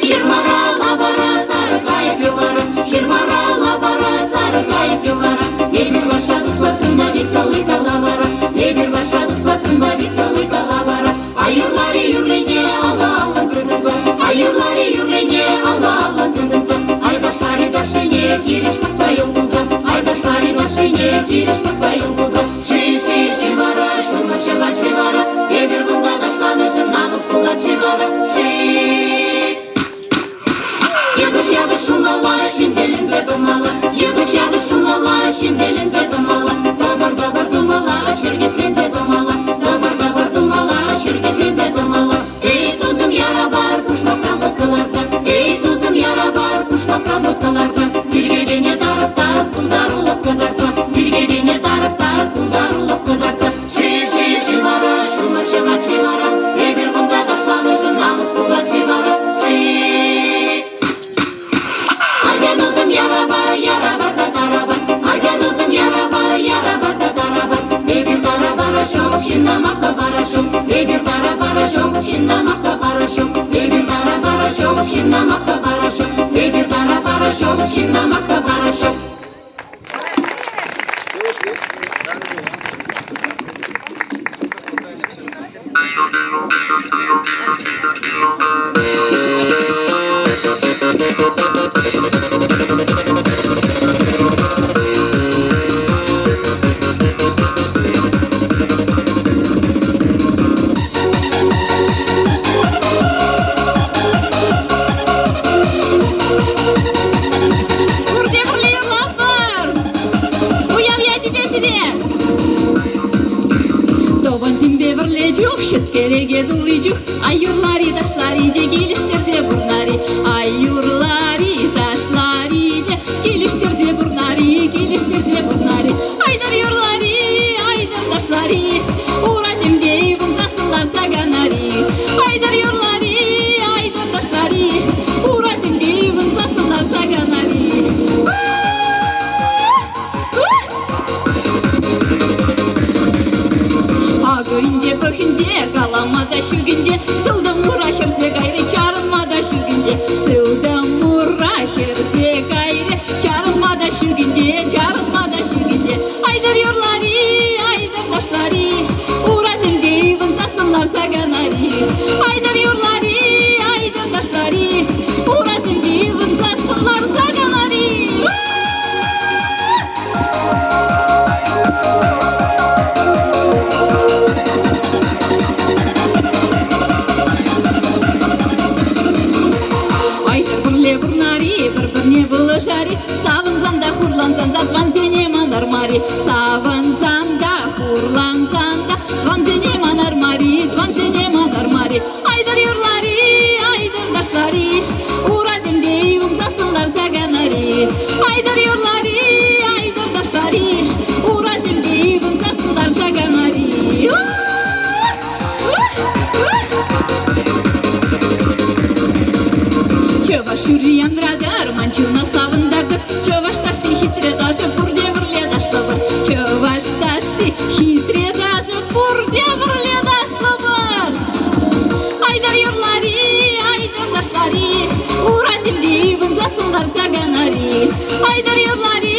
Ҫырмара лапара сарӑ кайӑк юхара, Ҫырмара лапара сарӑ кайӑк юхара. Эпир ваша тухсассӑн та веселый калавара, Эпир ваша тухсассӑн та веселый калавара. Ай юрлари юррине алла-аллӑн тытӑнса, Ай юрлари юррине алла-аллӑн тытӑнса, Ай ташлари ташшине хирӗҫ пӑхса йӑл кулса, Ай ташлари ташшине хирӗҫ пӑхса йӑл кулса. Ши-ши-ши вара, ҫумӑр ҫӑвать-ши вара, Эпир кунта ташланӑшӑн намӑс пулать-ши вара? Ши! Йӑкӑш-якӑш шумалла, ҫын тӗлӗнсе тӑмалла, Йӑкӑш-якӑш шумалла, ҫын тӗлӗнсе тӑмалла, Тӑпӑр-тӑпӑр тумалла, ҫӗркесленсе тӑмалла, Тӑпӑр-тӑпӑр тумалла, ҫӗркесленсе тӑмалла. Эй, тусӑм, яра пар, пушмакра мӑткӑларса, Эй, тусӑм, яра пар, пушмакра мӑткӑларса, Тиркекене тарӑхтар, пултарулӑх кӑтартса, Тиркекене тарӑхтар, пултарулӑх кӑтартса. Ши-ши-ши вара, ҫумӑр ҫӑвать-ши вара, Эпир кунта ташланӑшӑн намӑс пулать-ши вара? Ши! Атя, тусӑм, яра пар, яра пар та тара пар, Атя, тусӑм, яра пар, яра пар та тара пар, Эпир тара пара ҫук, ҫынна махха пара ҫук, Эпир тара пара ҫук, ҫынна махха пара ҫук, Эпир тара пара ҫук, ҫынна махха пара ҫук, Эпир тара пара ҫук, ҫынна махха пара ҫук. Пурте пӗрле юрлатпӑр! Уяв ячӗпе сире! Тӑван тӳмпе пӗрле чух, ҫӗткереке тулли чух, ай юрлари, ташлари те килӗштерсе пурнари, ай юрлари, ташлари те килӗштерсе пурнари, килӗштерсе пурнари, айтӑр юрлари, айтӑр ташлари, урасемпе ывӑнсассӑн ларса канари, айтӑр юрлари, айтӑр ташлари, урасемпе ывӑнсассӑн ларса канари. Акӑ ӗнтӗ пӑх ӗнтӗ, калама та ҫук ӗнтӗ, сылтӑм ура хӗрсе кайрӗ, чарӑнма та ҫук ӗнтӗ. Сылтӑм ура хӗрсе кайрӗ, чарӑнма та ҫук ӗнтӗ, чарӑнма та ҫук ӗнтӗ. Айтӑр юрлари, айтӑр ташлари, урасемпе ывӑнсассӑн ларса канари. Айтӑр юрлари, айтӑр ташлари, урасемпе пулӑшар-и, савӑнсан та хурлансан та тӑвансене манар мар-и, савӑнсан та хурлансан та тӑвансене манар мар-и, тӑвансене манар мар-и. Айтӑр юрлар-и, айтӑр ташлар-и, урасемпе ывӑнсассӑн ларса канар-и. Айтӑр юрлар-и, айтӑр ташлар-и, урасемпе ывӑнсассӑн ларса канар-и. Чӑваш юрри янратӑр, ман чуна савӑнтартӑр. Чӑваш ташши хитре ташӑ, пурте пӗрле ташлӑпӑр. Чӑваш ташши хитре ташӑ, пурте пӗрле ташлӑпӑр. Айтӑр юрлар-и, айтӑр ташлар-и, урасемпе ывӑнсассӑн ларса канар-и. Айтӑр юрлар-и,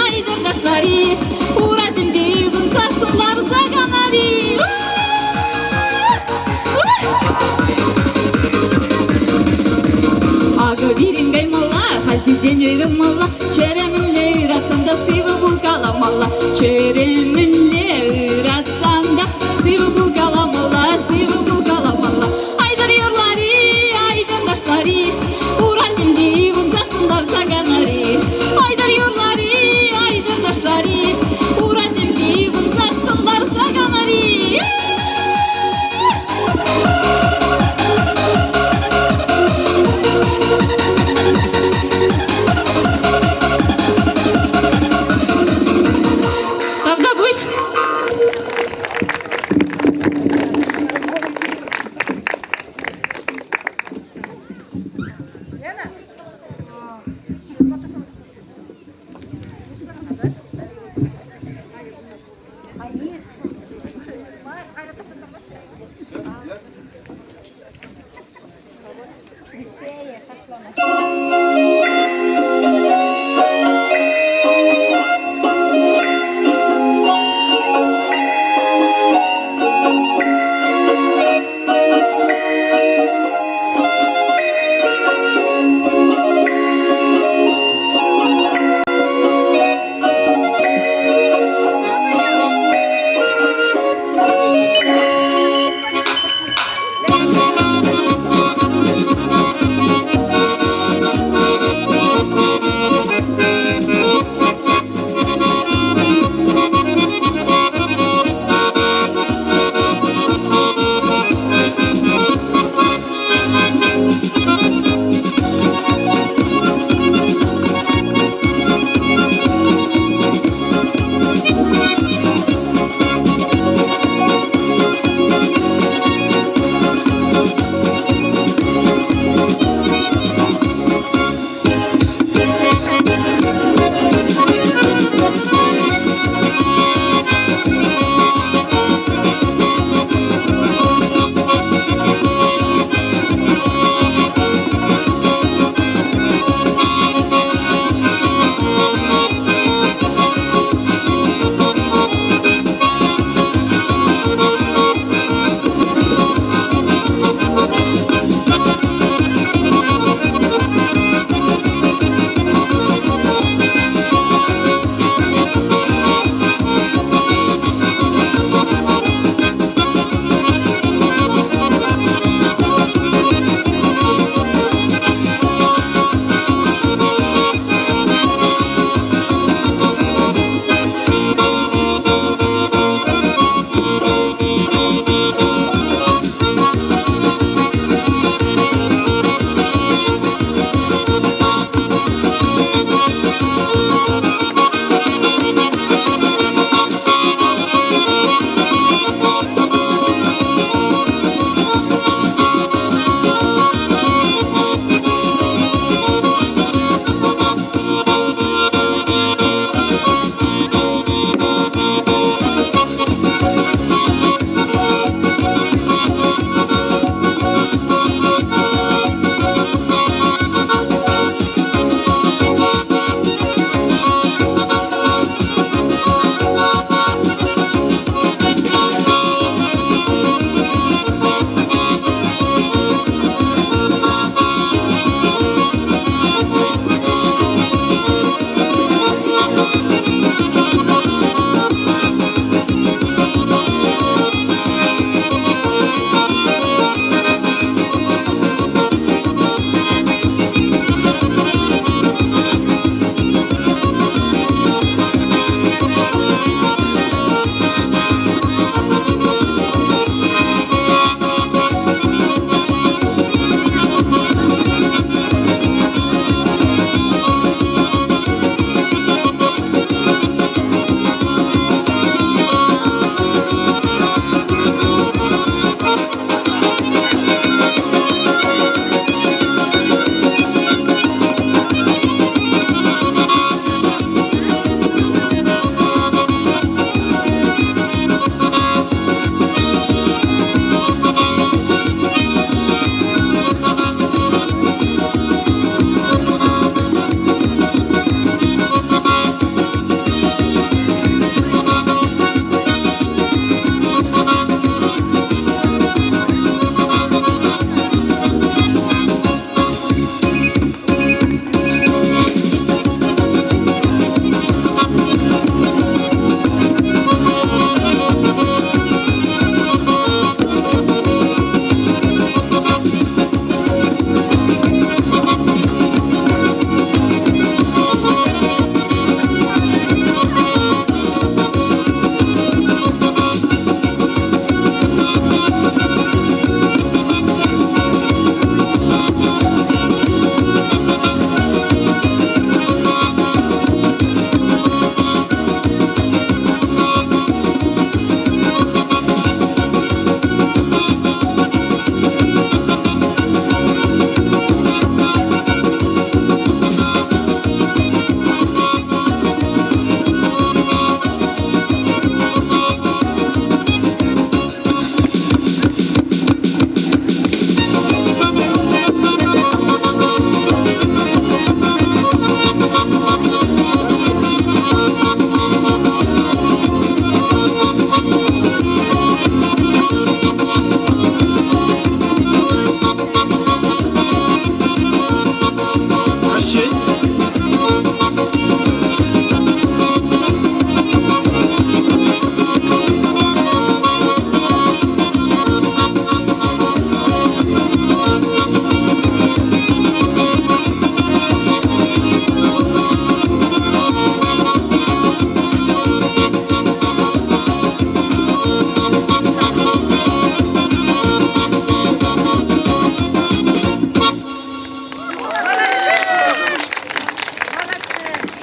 айтӑр ташлар-и, урасемпе ывӑнсассӑн ларса канар-и. Акӑ пирӗн каймалла, халь сиртен уйрӑлмалла, чӗре мӗнле ыратсан та сывӑ пул каламалла. Чӗре мӗнле ыратсан та сывӑ пул каламалла, сывӑ пул каламалла. Айтӑр юрлар-и, айтӑр ташлар-и, урасемпе ывӑнсассӑн ларса канар-и. Айтӑр юрлар-и, айтӑр ташлар-и, урасемпе ывӑнсассӑн ларса канар-и.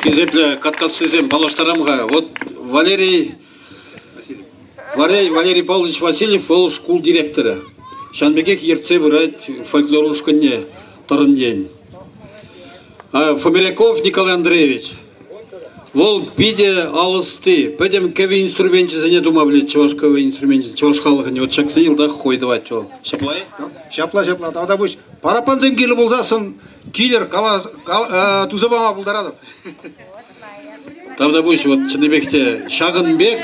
Хисеплӗ Каткассисем, паллаштарам-ха. Вот Валерий Валерий, Валерий Павлович Васильев вӑл шкул директорӗ. Ҫавӑн пекех ертсе пырать фольклор ушкӑнне Тӑрӑн ен. Фомиряков Николай Андреевич. Вӑл питӗ алӑсти, пӗтӗм кӗвӗ инструменчӗсене тума пӗлет, чӑваш кӗвӗ инструменчӗ, чӑваш халӑхӗн. Вот ҫаксене йӑлтах хӑй тӑвать вӑл. Ҫапла-и? Ҫапла, ҫапла. Тавтапуҫ. Параппансем кирлӗ пулсассӑн килӗр, калас, кал, туса пама пултаратӑп. Тавтапуҫ, вот чӑннипех те ҫакӑн пек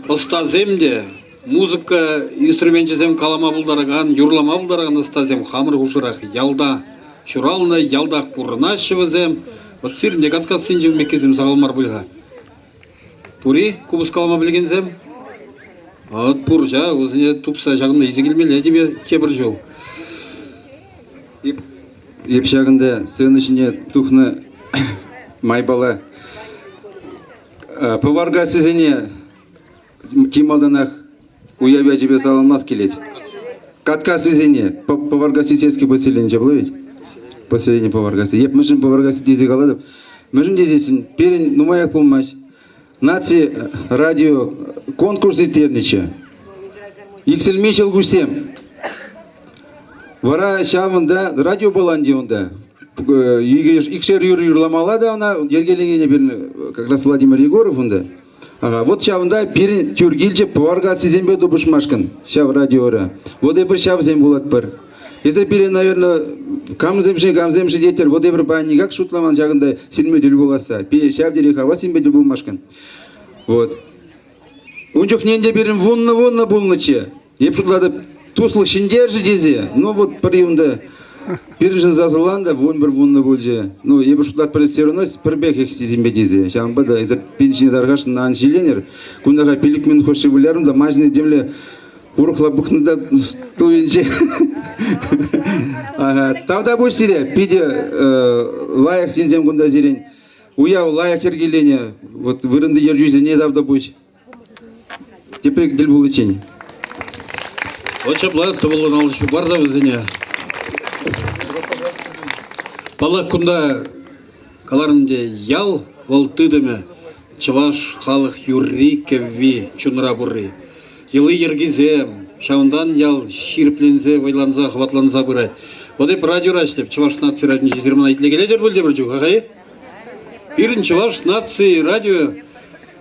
ӑстасем те, музыка инструменчӗсем калама пултаракан, юрлама пултаракан ӑстасем хамӑр хушӑрах ялта ҫуралнӑ, ялтах пурӑнаҫҫӗ вӗсем. Вот сирӗн те Каткассинче ун пеккисем сахал мар пуль-ха. Пур-и купӑс калама пӗлекенсем? Вот пур ҫав, вӗсене тупса ҫакӑнта илсе килмелле тебе тепӗр ҫул. Эп ҫакӑнта сцена ҫине тухнӑ майпала Пӑваркассисене чи малтанах уяв ячӗпе саламлас килет. Каткассисене Пӑваркасси сельский поселенинче пулать ведь? Поселение Пӑваркасси. Эп мӗншӗн Пӑваркасси тесе калатӑп? Мӗншӗн тесессӗн пирӗн нумаях пулмасть наци радио конкурс ирттернӗччӗ. Иксӗлми ҫӑлкуҫсем. Вара ҫавӑнта радио пулан унта. Икшер юрӑ юрламалла та ӑна йӗркелекенӗ пирӗн как раз Владимир Егоров унта. Ага, вот ҫавӑнта пирӗн тӳр килчӗ Пӑваркассисемпе тупӑшмашкӑн ҫав радиора. Вот эпир ҫавсем пулатпӑр. Эсир пире, наверное, камсемшӗн, камсемшӗн тетӗр, вот эпир паян никак шутламан ҫакӑнта сирме тӗл пуласса. Пире ҫав тери хавас сирме тӗл пулмашкӑн. Вот. Ун чухне ӗнтӗ пирӗн вуннӑ-вуннӑ пулнӑччӗ. Эп шутлатӑп, туслӑх ҫӗнтерчӗ тесе. Ну вот пӗр унта пирӗншӗн сасӑлан та 11 вуннӑ пулчӗ. Ну, эпир шутлатпӑр все равно пӗр пекех сирӗнпе тесе. Ҫавӑнпа та эсир пин ҫине тархасшӑн ан ҫиленӗр. Кунта пилӗк минут хушши вылярӑм та ман ҫине темле урӑхла пӑхнӑ та туйӑнчӗ. Тавтапуҫ сире, питӗ лайӑх ҫынсем кунта сирӗн. Уяв лайӑх йӗркеленӗ. Вот вырӑнти ертӳҫӗсене тавтапуҫ. Тепре тӗл пуличчен. Вот ҫапла тӑвӑллӑн алӑ ҫупар та вӗсене. Паллах, кунта каларӑм те, ял вӑл тытӑмӗ чӑваш халӑх юрри, кӗвви чунра пурри. Йӑли-йӗркисем, ҫавӑнтан ял ҫирӗпленсе, вӑйланса, хӑватланса пырать. Вот эп радиора ӗҫлеп, Чӑваш наци радионче эсир мана итлекелетӗр пуль тепӗр чух, аха-и? Пирӗн Чӑваш наци радио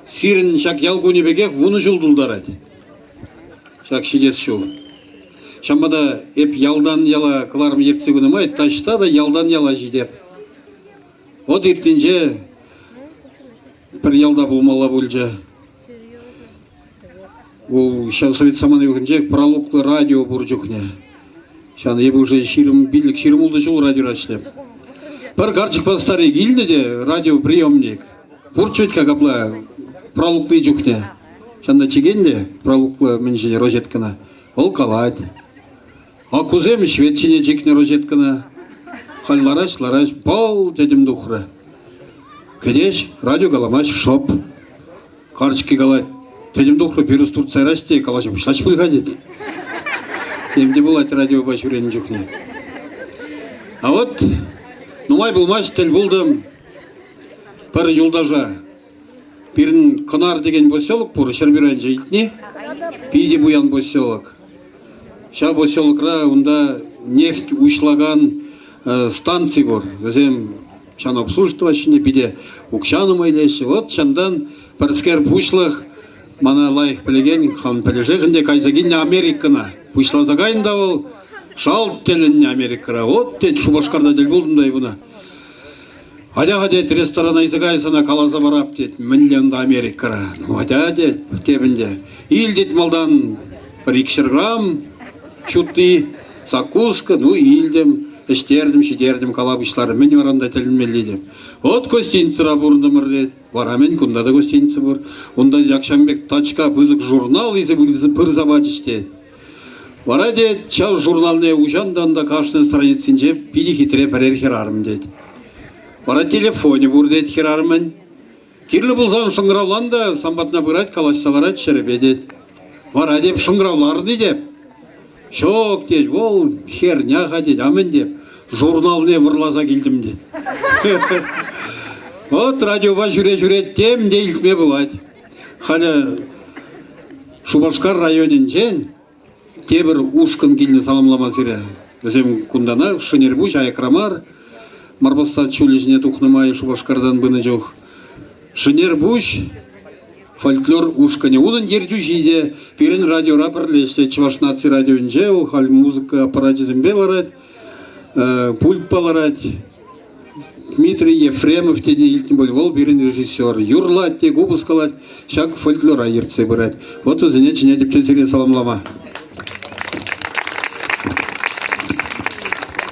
Сирӗн ҫак ял кунӗ пекех вунӑ ҫул тултарать. Ҫак ҫитес ҫул. Ҫавӑнпа та эп ялтан яла кӑларӑм ертсе пынӑ май таҫта та ялтан яла ҫитеп. Вот иртнинче пӗр ялта пулмалла пулчӗ. Вӑл ҫав совет самани вӑхӑтӗнчех пралуклӑ радио пур чухне. Ҫавна эпӗ уже 25, 26 ҫул радиора ӗҫлеп. Пӗр карчӑкпа старик илнӗ те радиоприемник. Пур чуть-ка капла пралукли чухне. Ҫавна чикен те пралуклӑ мӗн ҫине розеткӑна. Вӑл калать. Аккусем швед ҫине чикнӗ розеткӑна. Халь лараҫ, лараҫ, пал тӗтӗм тухрӗ. Кӗтеҫ, радио каламасть, шӑп. Карчӑкки калать, тӗтӗм тухрӗ, пирус туртса яраҫ те калаҫа пуҫлаҫ пуль-ха тет. Тем те пулать радиопа ҫӳренӗ чухне. А вот нумай пулмасть тӗл пултӑм пӗр юлташа. Пирӗн Кӑнар текен поселок пур, Ҫӗрпӳ районӗнче илтни. Питӗ пуян поселок. Ҫав поселокра унта нефть уҫлакан станци пур. Вӗсем ҫан обслуживать тӑваҫҫӗ, питӗ укҫа нумай илеҫҫӗ. Вот ҫантан пӗрскер пуҫлӑх мана лайӑх пӗлекен, хам пӗлӗшех ӗнтӗ, кайса килнӗ Америкӑна. Пуҫласа кайнӑ та вӑл, шалт тӗлӗннӗ Америкӑра. Вот, тет, Шупашкарта тӗл пултӑм та эп ӑна. Атя-ха, тет, ресторана илсе кай, сана каласа парап, тет, мӗнле унта Америкӑра. Ну, атя, тет, теп ӗнтӗ. Ил, тет, малтан пӗр икҫӗр грамм ҫутти, закуска, ну, илтӗм, ӗҫтертӗм, ҫитертӗм, кала пуҫларӗ. Мӗн вара унта тӗлӗнмелли те. Вот гостиницӑра пурӑнтӑмӑр, тет. Вара мӗн, кунта та гостиница пур. Унта якҫам пек тачка пысӑк журнал илсе пырса пачӗҫ, тет. Вара тет, ҫав журналне уҫан та унта кашни страницинче питӗ хитре пӗрер хӗрарӑм тет. Вара телефонӗ пур тет хӗрарӑмӑн. Кирлӗ пулсан шӑнкӑравлан та сан патна пырать, калаҫса ларать ҫӗрӗпе тет. Вара теп шӑнкӑравларӑн-и теп. Ҫок тет, вӑл херня-ха тет, а мӗн теп, журналне вӑрласа килтӗм тет. Вот радиопа ҫӳре-ҫӳре тем те илтме пулать. Халӗ Шупашкар районӗнчен тепӗр ушкӑн килнӗ саламлама сире. Вӗсем кунтанах Шӗнерпуҫ аякра мар, Марпосад ҫулӗ ҫине тухнӑ май Шупашкартан пынӑ чух. Шӗнерпуҫ фольклор ушкӑнӗ. Унӑн ертӳҫи те пирӗн радиора пӗрле ӗҫлет. Чӑваш наци радиовӗнче вӑл халь музыка аппарачӗсемпе ларать, пультпа ларать. Дмитрий Ефремов тени илтнӗ пуль, вӑл пирӗн режиссер. Юрлать те, купӑс калать, ҫак фольклора ертсе пырать. Вот вӗсене чӗнетӗп те сире саламлама.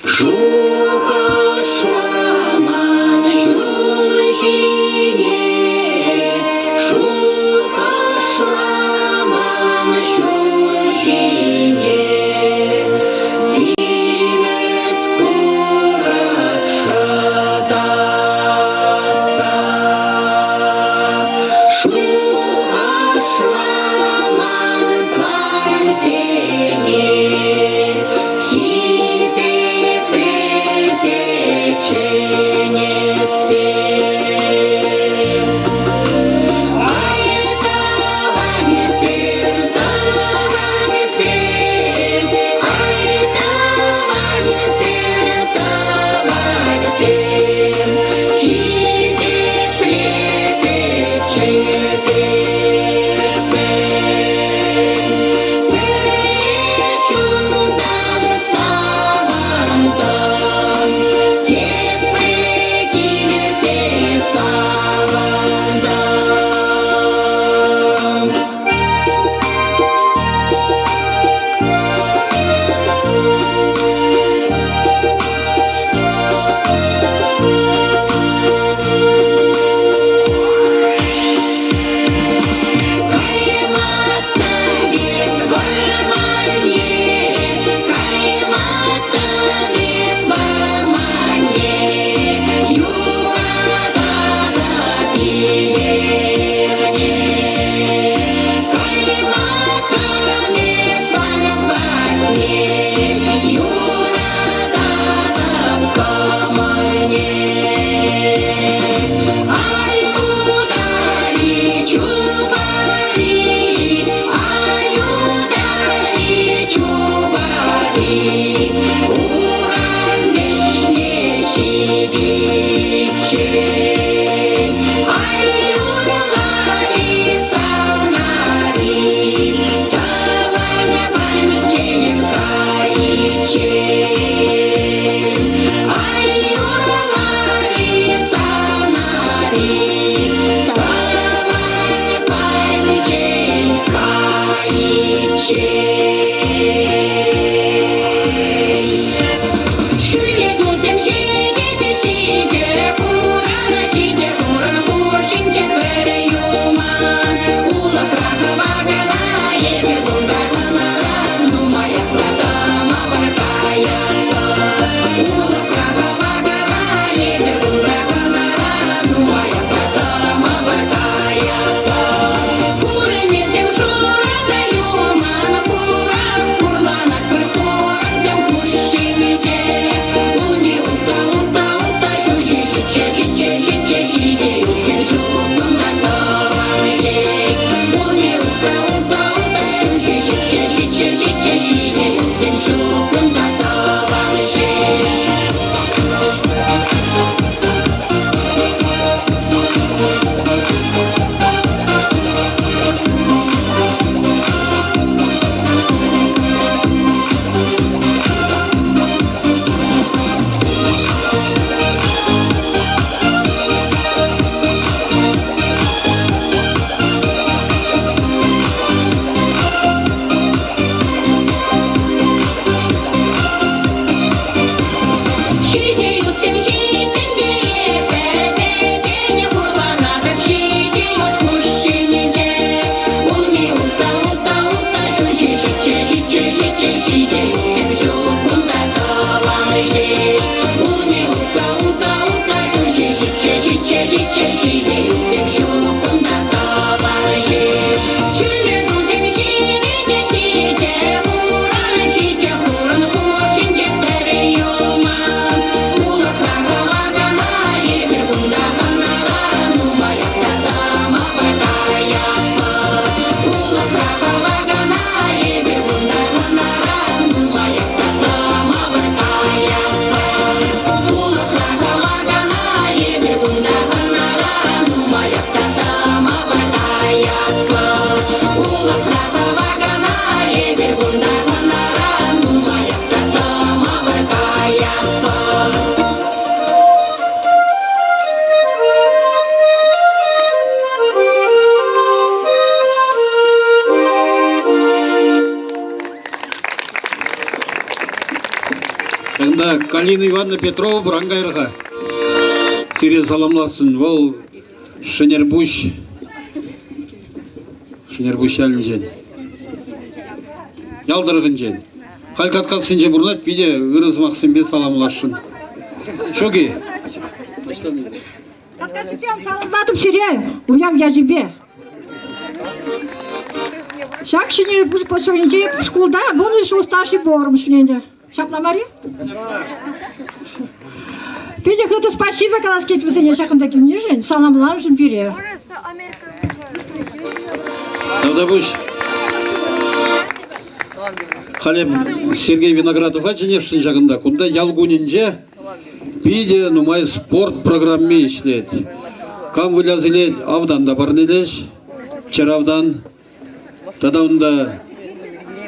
Шухӑшламан ҫул ҫине, шухӑшламан ҫул ҫине, симӗс курӑк шӑтасса. Шухӑшламан тӑвансене хисеплесе чӗнессе. Ай, тӑвансем, тӑвансем, ай, тӑвансем, тӑвансем, хисеплесе чӗнессе. Пӗр чунтан савӑнтӑм, тепре килсе савӑнтӑм. Каймастӑп вӑрманне, каймастӑп вӑрманне, юрататӑп илемне. Каймастӑп вӑрманне, юрататӑп кӑмӑлне. Ай, утари, чупари, ай, утари, чупари, урам вӗҫне ҫитиччен. Ай, юрлари, савнари, тӑван панчен кайиччен. Ай, юрлари, савнари, тӑван панчен кайиччен. Ҫӳле тусем ҫитӗ те ҫитӗ, хурана ҫитӗ. Тата Калина Ивановна Петрова пур, ан кайӑр-ха. Сире саламласшӑн. Вӑл Шӗнерпуҫ Шӗнерпуҫ ялӗнчен. Ял тӑрӑхӗнчен. Халь Каткассинче пурӑнать, питӗ ырӑ сӑмахсемпе саламласшӑн. Ҫук-и? Каткассисем саламлатӑп сире уяв ячӗпе. Ҫак ҫӗнӗ поселенинчи шкулта 10 ҫул старший поваром ӗҫленӗ. Ҫапла мар-и? Питӗ хытӑ спасибо калас килет вӗсене ҫакӑнта килнишӗн, саламланӑшӑн пире. Тавтапуҫ. Халӗ Сергей Виноградова чӗнесшӗн ҫакӑнта. Кунта ял кунӗнче питӗ нумай спорт программи ӗҫлет. Кам выляса илет, автан та парнелеҫ, чӗр автан. Тата унта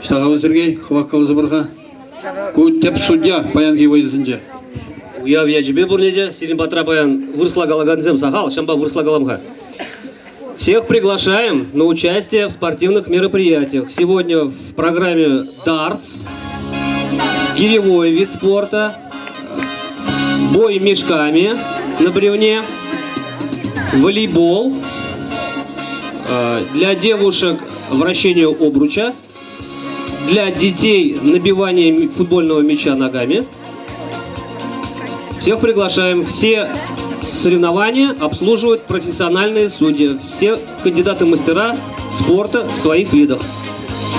Ҫтахав Сергей, хӑвах каласа пар-ха. Ку тӗп судья паянхи вӑйӑсенче. Уяв ячӗпе пурне те сирӗн патра паян вырӑсла калакансем сахал, ҫавӑнпа вырӑсла калам-ха. Всех приглашаем на участие в спортивных мероприятиях. Сегодня в программе дартс, гиревой вид спорта, бой мешками на бревне, волейбол, для девушек вращение обруча, для детей набивание футбольного мяча ногами. Всех приглашаем. Все соревнования обслуживают профессиональные судьи. Все кандидаты мастера спорта в своих видах.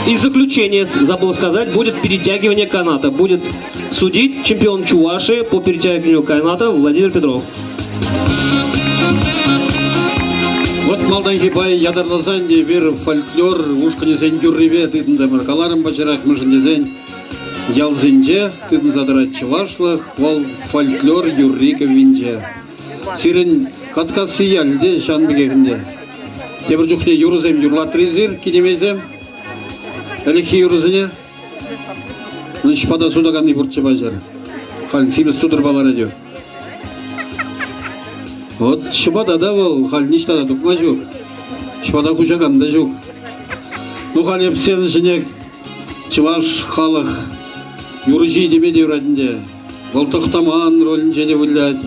И заключение, забыл сказать, будет перетягивание каната. Будет судить чемпион Чувашии по перетягиванию каната Владимир Петров. Вот малтанхи пай ятарласа ӗнтӗ эпир фольклор ушкӑнӗсен юррипе тытӑнтӑмӑр. Каларӑм пачӑрах, мӗншӗн тесен ялсенче тытӑнса тӑрать чӑвашлӑх, вӑл фольклор юрри-кӗввинче. Сирӗн Каткасси ялӗ те ҫавӑн пекех ӗнтӗ. Тепӗр чухне юрӑсем юрлатрӗ эсир, кинемейсем? Ӗлӗкхи юрӑсене? Ҫӑпата сутаканни пурччӗ паҫӑр. Халь симӗс тутӑрпа ларать. Вот ҫӑпата та вӑл халь ниҫта та тупма ҫук. Ҫӑпата хуҫакан та ҫук. Ну халь эп сцена ҫине чӑваш халӑх юрӑҫи теме те юрать ӗнтӗ. Вӑл Тӑхтаман ролӗнче те вылять.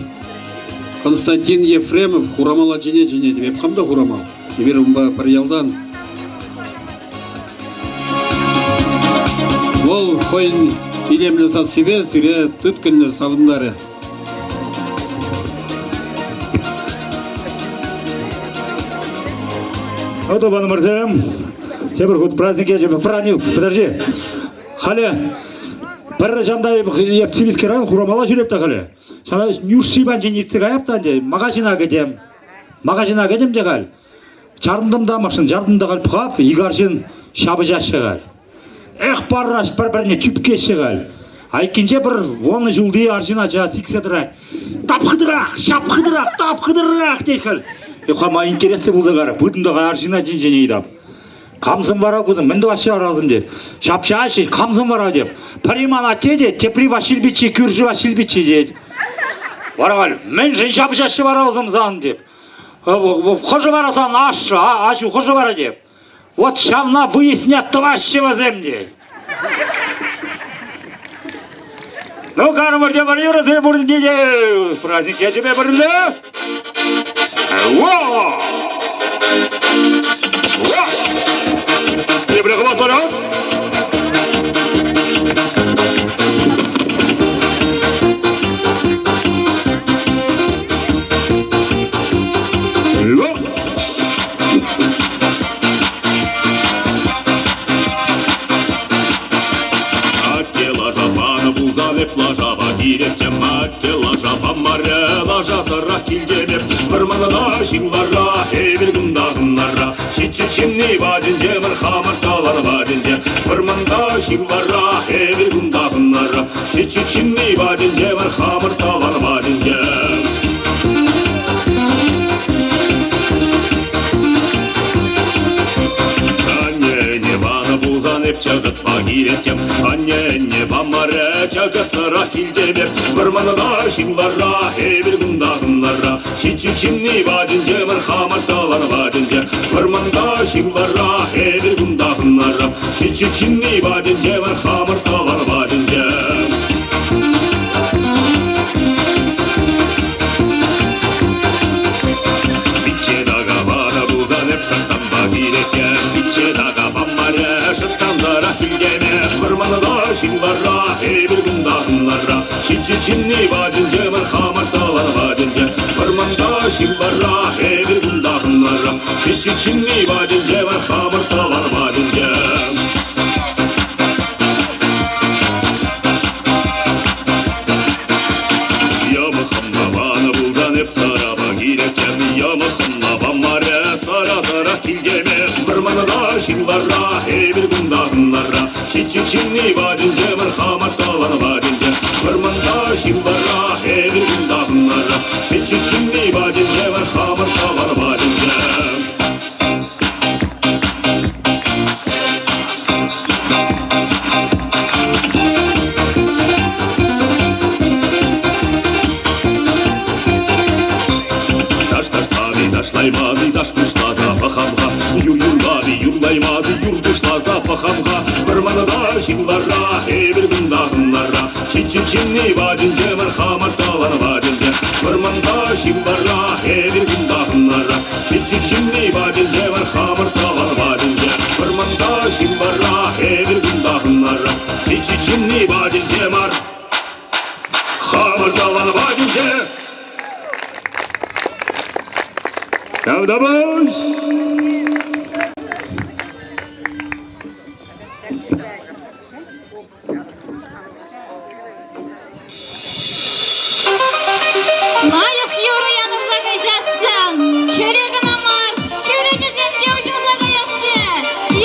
Константин Ефремов Хурамал ачине чӗнет. Эп хам та Хурамал. Эпир унпа пӗр ялтан. Вӑл хӑйӗн илемлӗ сассипе сире тыткӑнлӗ савӑнтарӗ. Ну, тӑванӑмӑрсем, тепӗр хут праздник ячӗпе праздник, подожди. Халӗ пӗр ҫанта эп Цивильскиран Хурамала ҫӳреп та халӗ. Ҫана Нюрши панчен иртсе каяп та ӗнтӗ, магазина кӗтем. Магазина кӗтӗм те халь. Чарӑнтӑм та машина, чартӑм та халь пӑхап, ик арҫын ҫапӑҫаҫҫӗ халь. Эх, парраҫ пӗр-пӗрне чӳпкеҫҫӗ халь. Айккинче пӗр вунӑ ҫулти арҫын ача сиксе тӑрать. Тап хытӑрах, ҫап хытӑрах, тап хытӑрах тет халь. Хама интереслӗ пулса карӗ. Пытӑм та арҫын ачинчен ыйтап. Камсем вара кусем? Мӗн тӑваҫҫӗ арасем тет. Ҫапҫаҫҫӗ, камсем вара теп. Пӗри ман атте тет, тепри Василь пичче, кӳршӗ Василь пичче тет. Вара халь, мӗншӗн ҫапӑҫаҫҫӗ вара вӗсем сан теп. Хӑшӗ вара сан ашшӗ, аҫу хӑшӗ вара теп. Вот ҫавна выяснять тӑваҫҫӗ вӗсем тет. Ну, карӑмӑр тепӗр юрӑсем пурне те праздник ячӗпе пӗрле. Во! Во! Тепре хӑватларах. Атте лаша панӑ пулсан эп лашапа килеттӗм, атте лашапа марӗ, лашасӑрах килтӗм эп. Вӑрманта ҫын лара, эпир кунта хӑнара, ҫиччӗ ҫынни патӗнче мар хамӑр тӑван патӗнче. Вӑрманта ҫын лара, эпир кунта хӑнара, ҫиччӗ ҫынни патӗнче мар хамӑр тӑван патӗнче. Анне панӑ пулсан эп чӑкӑтпа килеттӗм. Анне памарӗ чӑкӑтсӑрах килтӗм эп. Вӑрманта ҫын лара, эпир кунта хӑнара. Ҫиччӗ ҫынни патӗнче мар хамӑр тӑван патӗнче. Вӑрманта ҫын лара, эпир кунта хӑнара. Ҫиччӗ ҫынни патӗнче мар хамӑр тӑван патӗнче. ҫынни патӗнче мар, хамӑр тӑван патӗнче. Вӑрманта ҫырлара, эпир кунта хӑнара. Пӗчӗк ҫынни патӗнче мар, хамӑр тӑван патӗнче. Йӑмӑхӑмна панӑ пулсан эп сарапа килеттӗм. Йӑмӑхӑмна памарӗ, сара-сарах килтеме. Вӑрманта ҫырлара, эпир кунта хӑнара. Ҫиччӗк ҫынни патӗнче мар, хамӑр тӑван патӗнче. Вӑрманта ҫырлара, эпир кунта хӑнара. Ҫиччӗк ҫынни патӗнче мар, хамӑр тӑван патӗнче. Таш-ташлани ташлаймасӑр таш пуҫласа пӑхам-ха, юр юрлани юрлаймасӑр юр пуҫласа пӑхам-ха. Вӑрманта ҫырлара, эпир кунта хӑнара, ҫиччӗк ҫынни патӗнче мар, хамӑр тӑван патӗнче. Вӑрманта ҫырлара, эпир кунта хӑнара, Пӗчӗк ҫынни патӗнче мар, хамӑр тӑван патӗнче. Вӑрманта ҫырлара, эпир кунта хӑнара. Пӗчӗк ҫынни патӗнче мар, хамӑр тӑван патӗнче. Тавтапуҫ! Лайӑх юрӑ янӑрса кайсассӑн чӗре кӑна мар, чӳречесем те уҫӑлса каяҫҫӗ.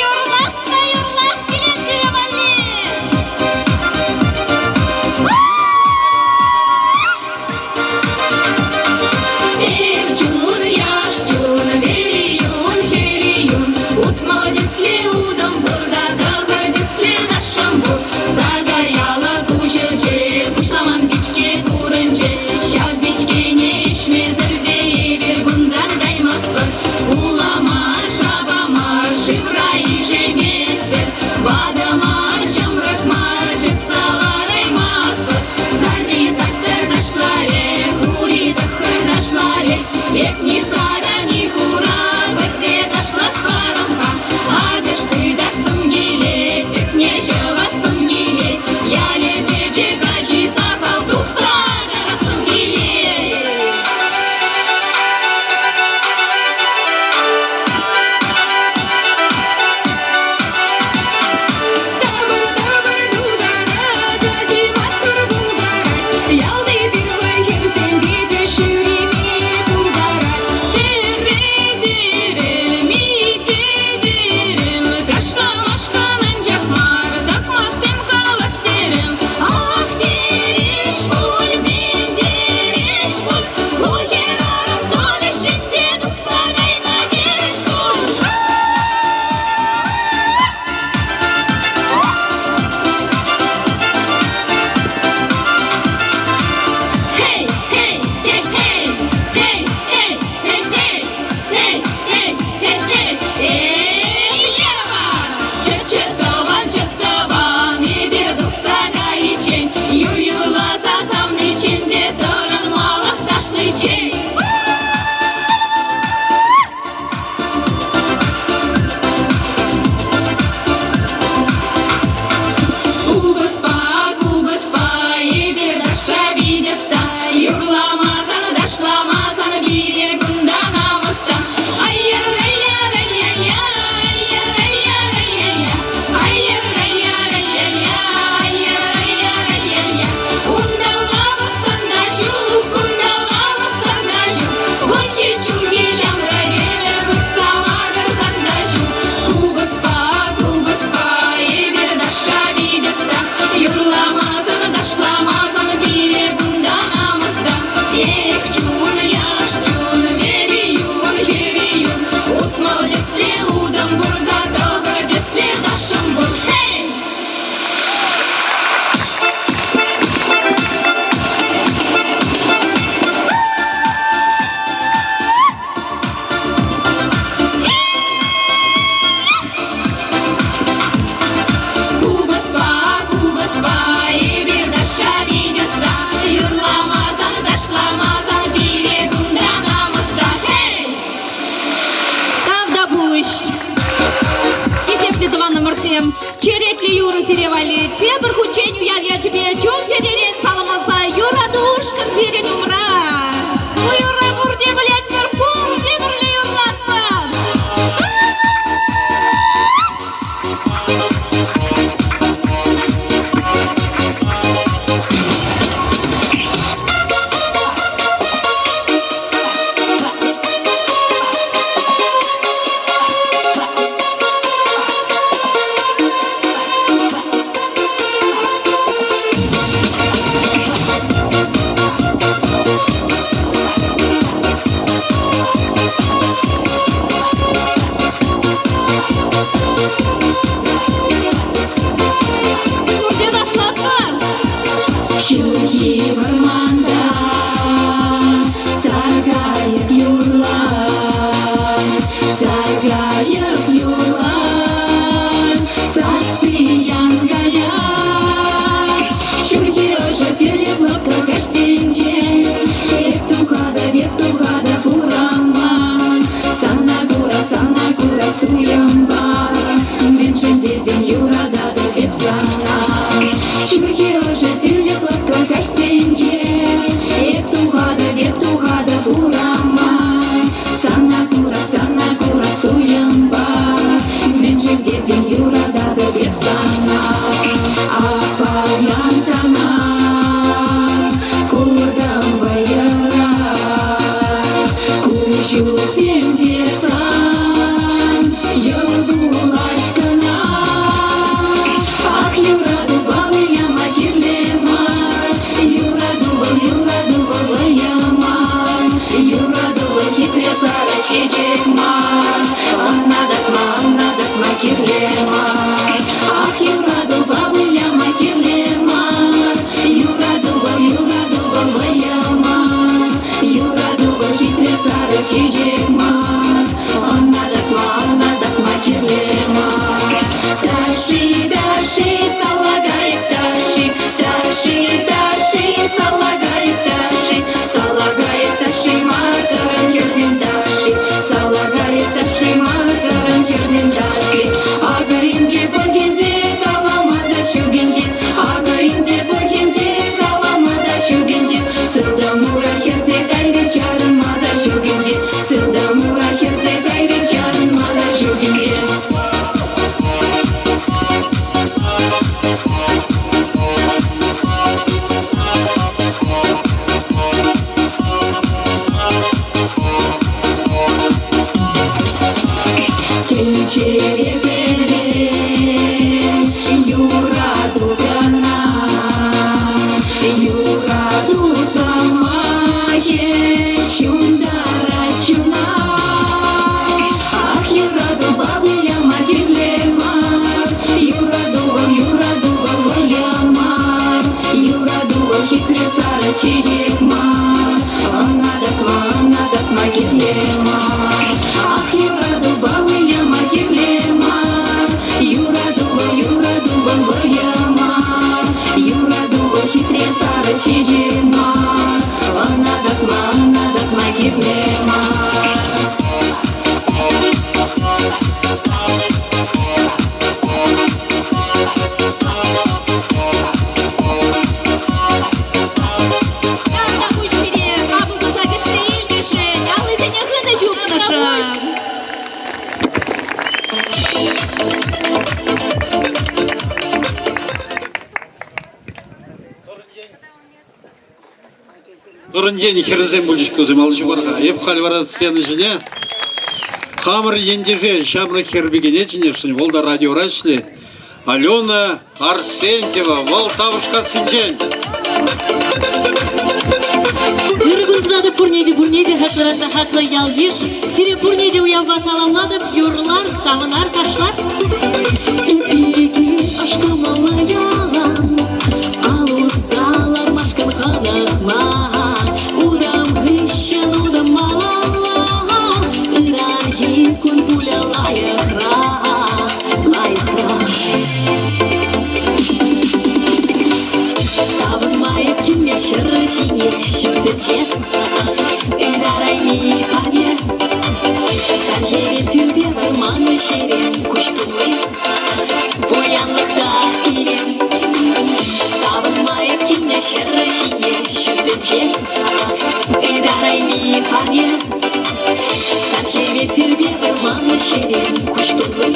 Юрлас та юрлас килет сире валли. Эх, чун, яш чун, вери юн, хери юн, утмӑл тӗслӗ утӑм пур та тӑхӑр тӗслӗ ташшӑм пур. Сакӑр яла куҫӑлчӗ, пуҫламан пичке курӑнчӗ. Ҫав пичкене ӗҫмесӗр те эпир кунтан каймастпӑр. Улама, шапа мар, шывра ишейместпӗр. Ватӑ мар, ҫамрӑк мар, чӑтса лараймастпӑр. Сарри саккӑр ташларӗ, хури тӑххӑр ташларӗ. Эп ни сара, ни хура, пӗрре ташлас парӑм-ха. Акӑш тытассӑм килет, тӗкне ҫӑвассӑм килет. Ялӗ пӗчӗк ачи сахал тухса тарассӑм килет. Тӑвӑр-тӑвӑр тутарать, ачи маттур пултарать. Ялти пирвай хӗрсемпе те ҫӳреме пултарать. Пӗрре терӗм, иккӗ терӗм, ташламашкӑн анчах мар, такмаксем калас терӗм. Ах, терӗш пуль, мӗн терӗш пуль, ку хӗрарӑм совеҫрен те тухса кайнӑ терӗш пуль. Хей, хей, хей, хей, хей, хей, хей, хей, хей, хей, хей, хей, эй, Ева! Чӑт-чӑт тӑван, чӑт тӑван, эпир тухса кайиччен, юр юрласа савниччен те тӑранмалӑх ташличчен. Купӑспа, купӑспа, эпир ташша питӗ ӑста. Юрламасан, ташламасан пире кунта намӑс та. Ай-яр-ай-яр-ай-яй-яй, ай-яр-ай-яр-ай-яй-яй, ай-яр-ай-яр-ай-яй-яй, ай-яр-ай-яр-ай-яй-яй. Унталла пӑхсан та ҫук, кунталла пӑхсан та ҫук. Вунҫич ҫулхи ҫамрӑк ӗмӗр выртса макӑрсан та ҫук. Купӑспа, купӑспа, эпир ташша пит ӑста. Юрламасан, ташламасан пире кунта намӑс та. Эх, чун, яш чун, вери юн, хӗри юн, 60 тӗслӗ утӑм пур та тӑхӑр тӗслӗ ташшӑм пур. Хей! Купӑспа, купӑспа, эпир ташша пит ӑста. Юрламасан, ташламасан пире кунта намӑс та. Хей! Тавтапуҫ! Хисеплӗ тӑванӑмӑрсем, черетлӗ юрӑ сире валли тепӗр хутчен уяв ячӗпе чун-чӗререн саламласа юрату. Куҫусем те сан йӑл кулаҫ кӑна. Ах, юратупа выляма кирлӗ мар, юрату вӑл, юрату вӑл вӑйӑ мар, юрату вӑл хитре сарӑ чечек мар, ӑна татма, ӑна татма кирлӗ мар. Ах, юратупа выляма кирлӗ мар, юрату вӑл, юрату вӑл вӑйӑ мар, юрату вӑл хитре сарӑ чечек мар, ӑна татма, ӑна татма кирлӗ мар. Ташши, ташши, салакайӑк ташши, ташши, ташши, салакайӑк ташши, салакайӑк ташши мар, тӑрӑн хӗрсен ташши, салакайӑк ташши мар, тӑрӑн хӗрсен ташши. Акӑ инке пӑрхенсе калама та ҫук ӗнтӗ, акӑ инке пӑрхенсе калама та ҫук ӗнтӗ, сылтӑм ура хӗрсе кайрӗ чарӑнма та ҫук ӗнтӗ, сылтӑм ура хӗрсе кайрӗ чарӑнма та ҫук ӗнтӗ. Тӗнчере пӗрре юрату кӑна, юрату сӑмахӗ ҫунтарать чуна. Ах, юратупа выляма кирлӗ мар, юрату вӑл, юрату вӑл вӑйӑ мар, юрату вӑл хитре сарӑ чечек мар, ӑна татма, ӑна татма кирлӗ мар. Ах, юратупа выляма кирлӗ мар, юрату вӑл, юрату вӑл вӑйӑ мар, юрату вӑл хитре сарӑ чечек мар, ӑна татма, ӑна татма кирлӗ мар. Тавтапуҫ пире хапӑл туса кӗтсе илнӗшӗн, аллисене хытӑ ҫупнӑшӑн. Тӑрӑн ен хӗрӗсем пулчӗҫ кусем, алӑ ҫупар-ха. Эп халь вара сцена ҫине хамӑр ентеше, ҫамрӑк хӗр-пикене чӗнесшӗн. Вӑл та радиора ӗҫлет. Алена Арсентьева, вӑл Тавӑшкассинчен. Ырӑ кун сунатӑп пурне те, пурне те хаклӑран та хаклӑ ял-йыш. Сире пурне те уявпа саламлатӑп, юрлар, савӑнар, ташлар. Эпир ӑш кӑмӑллӑ ялан, аллуса лармашкӑн хӑнӑхман. Утӑм хыҫҫӑн утӑм малалла, ыранхи кун пулӗ лайӑхрах, лайӑхрах. Савӑнма эп килме ҫӗр ҫине ҫулсенче ытарайми парне. Сан хӗвел тӳпе вӑрман ҫерем куҫ тулли пуянлӑх та илем. Савӑнма эп килнӗ ҫӗр ҫине ҫулсенче ытарайми парне. Сан хӗвел тӳпе вӑрман ҫерем куҫ тулли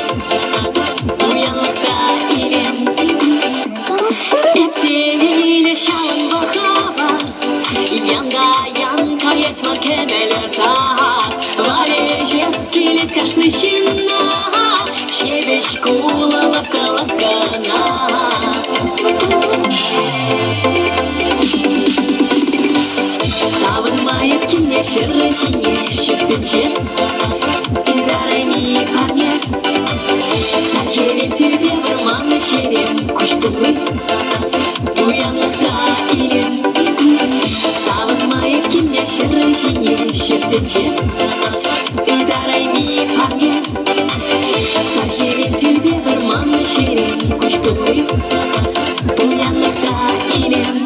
пуянлӑх та илем. Эп телейлӗ ҫавӑнпа хавас, Янта-ян каять ман кӗмӗл сас. Валеҫес килет кашни ҫынна, Ҫепӗҫ кулӑ лӑпка-лӑпкана. Савӑнма эп килнӗ ҫӗр ҫине ҫутсенче ытарайми парне. Сан хӗвел тӳпе вӑрман ҫерем куҫ тулли пуянлӑх та илем. Савӑнма эп килнӗ ҫӗр ҫине ҫутсенче ытарайми парне. Сан хӗвел тӳпе вӑрман ҫерем куҫ тулли пуянлӑх та илем.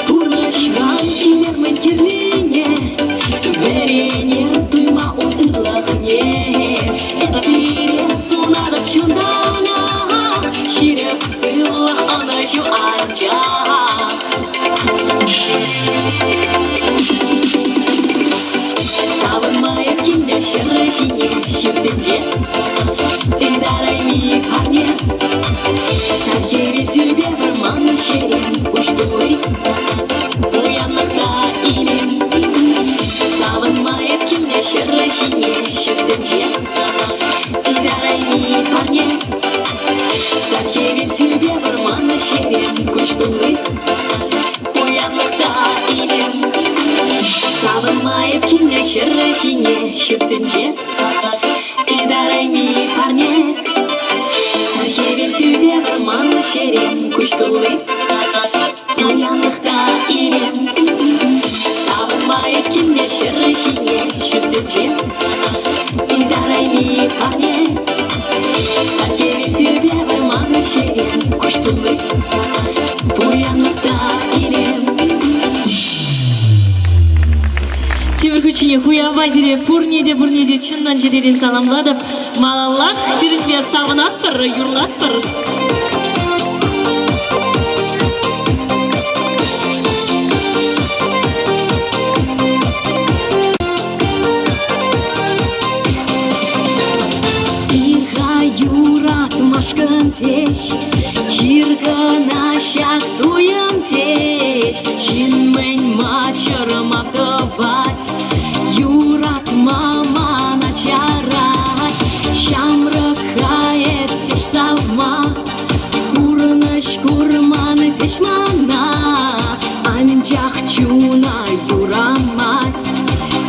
Пурнӑҫран илермен кирлине, вӗренер туйма ун ырлӑхне. Эп сире сунатӑп чунтанах, ҫирӗп сывлӑх, ӑнӑҫу анчах. килнӗ ҫӗр ҫине ҫуртсенче Ытарайми парне. Сар хӗвел тӳпе вӑрман ҫерем куҫ тулли пуянлӑх та илем. Савӑнма эп килнӗ ҫӗр ҫине ҫуртсенче Ытарайми парне. Сар хӗвел тӳпе вӑрман ҫерем куҫ тулли пуянлӑх та илем. Савӑнма эп килнӗ ҫӗр ҫине ҫуртсенче Ытарайми парне. Сар хӗвел тӳпе вӑрман ҫерем куҫ тулли пуянлӑх та илем. Савӑнма эп килнӗ ҫӗр ҫине ҫуртсенче Ытарайми парне. Сар хӗвел тӳпе вӑрман ҫерем куҫ тулли пуянлӑх та илем. Тепӗр хутчен уява сире пурне те пурне те чунтан чӗререн саламлатӑп. Малаллах сирӗнпе савӑнатпӑр, юрлатпӑр. Ирха юратмашкӑн теҫ, чир кӑна ҫак туйӑм теҫ. Ҫын мӗн-ма чӑрмав тӑвать, юратма мана чарать. Ҫамрӑк-ха эс теҫ савма, пурнӑҫ курман теҫ мана. Анчах чуна юрамасть,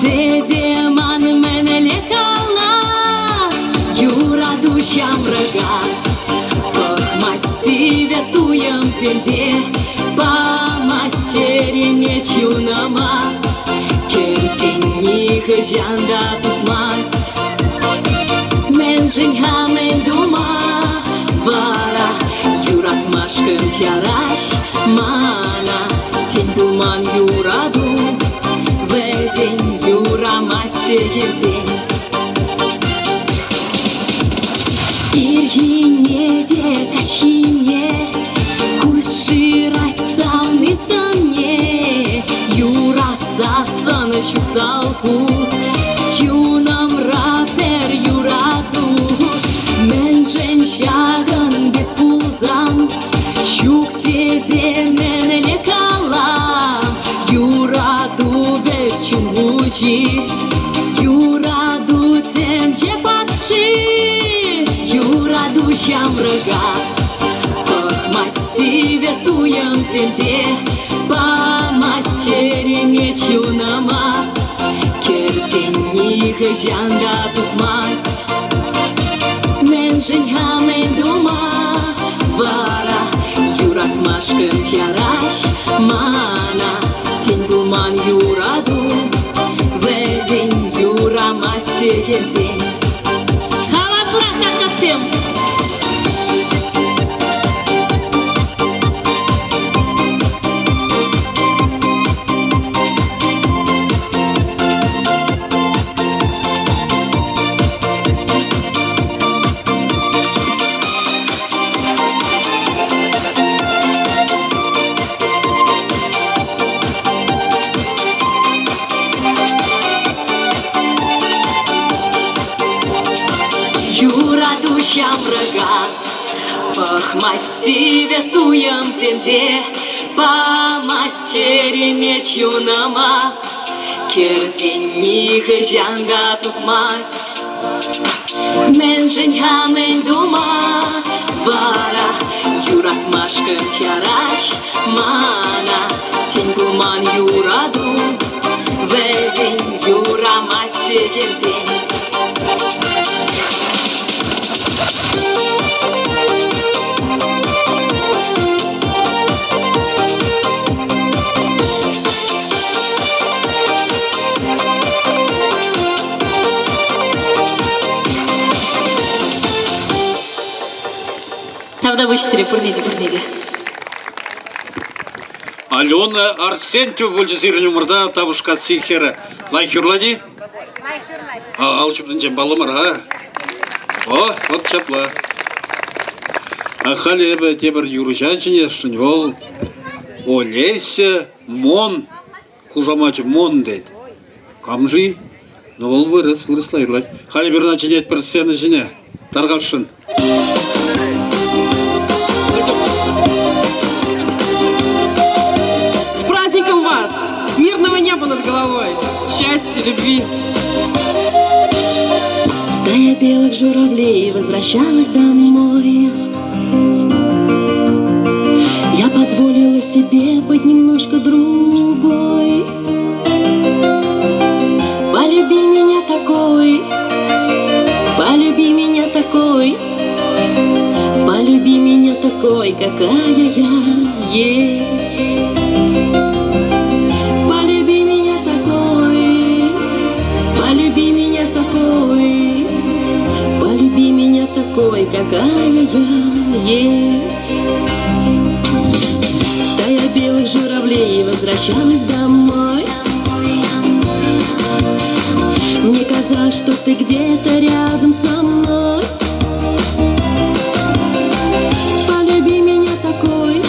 тете ман мӗнле калас? Юрату ҫамрӑка пӑхмасть сивӗ туйӑмсем те памасть чӗрене чунӑма кӗрсен нихӑҫан та тухмасть. Мӗншӗн-ха мӗн тума вара юратмашкӑн чараҫ мана? Тен пулман юрату вӗсен юрамасть килсен. Ирхине те каҫхине куҫ шырать савни сӑнне юратсассӑн ҫук салху чунӑмра пӗр юрату. Мӗншӗн ҫакӑн пек пулсан ҫук тесе мӗнле калам? Юрату пек чун хуҫи, юрату тӗнче патши, юрату ҫамрӑка пӑхмасть сивӗ туйӑмсем те памасть чӗрене чунӑма кӗрсен нихӑҫан та тухмасть. Мӗншӗн-ха мӗн тума вара юратмашкӑн чараҫ мана? Тен пулман юрату вӗсен юрамасть текенсен. Хаваслах каткассем! Юрату ҫамрӑка пӑхмасть сивӗ туйӑмсем те памасть чӗреме чунӑма Кӗрсен нихӑҫан та тухмасть. Мӗншӗн-ха мӗн тума вара юратмашкӑн чараҫ мана? Тен пулман юрату вӗсен юрамасть текенсен. Тавтапуҫ сире пурне те, пурне те. Алена Арсентьева пулчӗ сирӗн умӑрта Тавӑшкасси хӗрӗ. Лайӑх юрлать-и? Лайӑх юрлать. Ал ҫупнинчен паллӑ мар-ха. О, вот ҫапла. А халӗ эпӗ тепӗр юрӑҫа чӗнесшӗн. Вӑл Олеся Мон, хушамачӗ Мон тет. Кам-ши? Ну, вӑл вырӑс, вырӑсла юрлать. Халӗ эпир ӑна чӗнетпӗр сцена ҫине. Тархасшӑн. С праздником вас! Мирного неба над головой! Счастья, любви! Стая белых журавлей возвращалась домой. Я позволила себе быть немножко другой. Полюби меня такой, полюби меня такой, полюби меня такой, какая я есть. Полюби меня такой, полюби меня такой, полюби меня такой, какая я есть. Стая белых журавлей возвращалась домой. Мне казалось, что ты где-то рядом со мной. Полюби меня такой,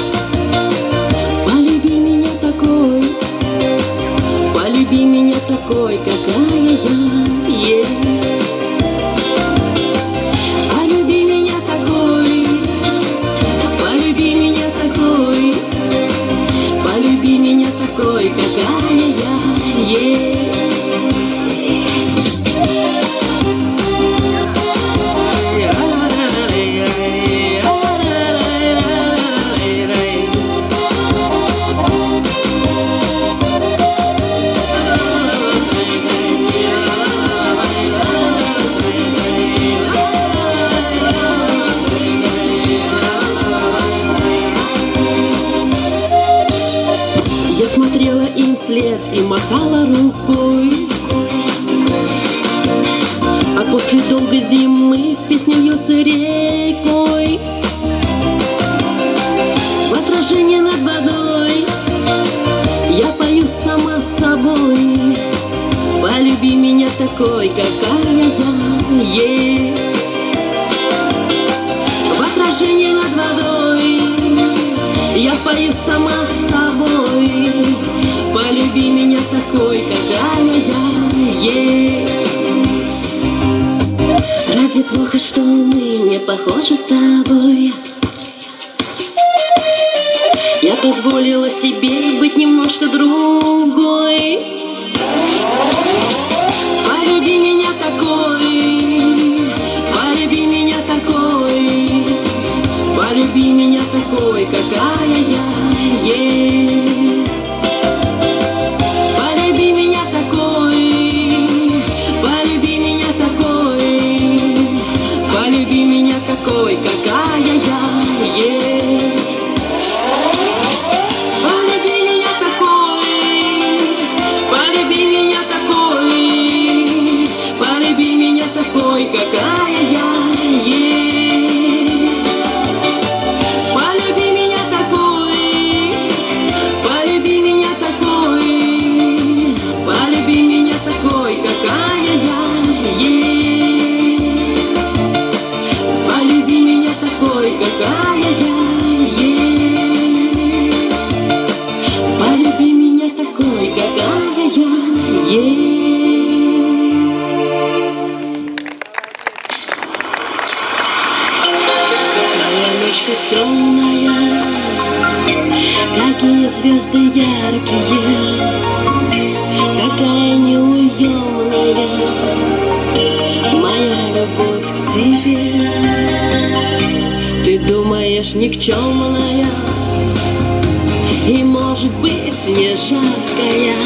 полюби меня такой, полюби меня такой, какая я есть. Полюби меня такой, полюби меня такой, полюби меня такой, какая я есть. Я смотрела им вслед и махала рукой. А после долгой зимы песня льется рекой. В отражении над водой я пою сама с собой. Полюби меня такой, какая я есть. В отражении над водой я пою сама с собой. Полюби меня такой, какая я есть. Разве плохо, что мы не похожи с тобой? Я позволила себе быть немножко другой. Полюби меня такой, полюби меня такой, полюби меня такой, какая я есть. Полюби меня такой, полюби меня такой, полюби меня такой, какая я есть. Полюби меня такой, полюби меня такой, полюби меня такой, какая я есть. Полюби меня такой, полюби меня такой, полюби меня такой, какая я есть. Полюби меня такой, какая я есть. Полюби меня такой, какая я есть. Какая ночка темная, какие звезды яркие, какая неуемная моя любовь к тебе. Ты думаешь, никчемная и, может быть, не жаркая,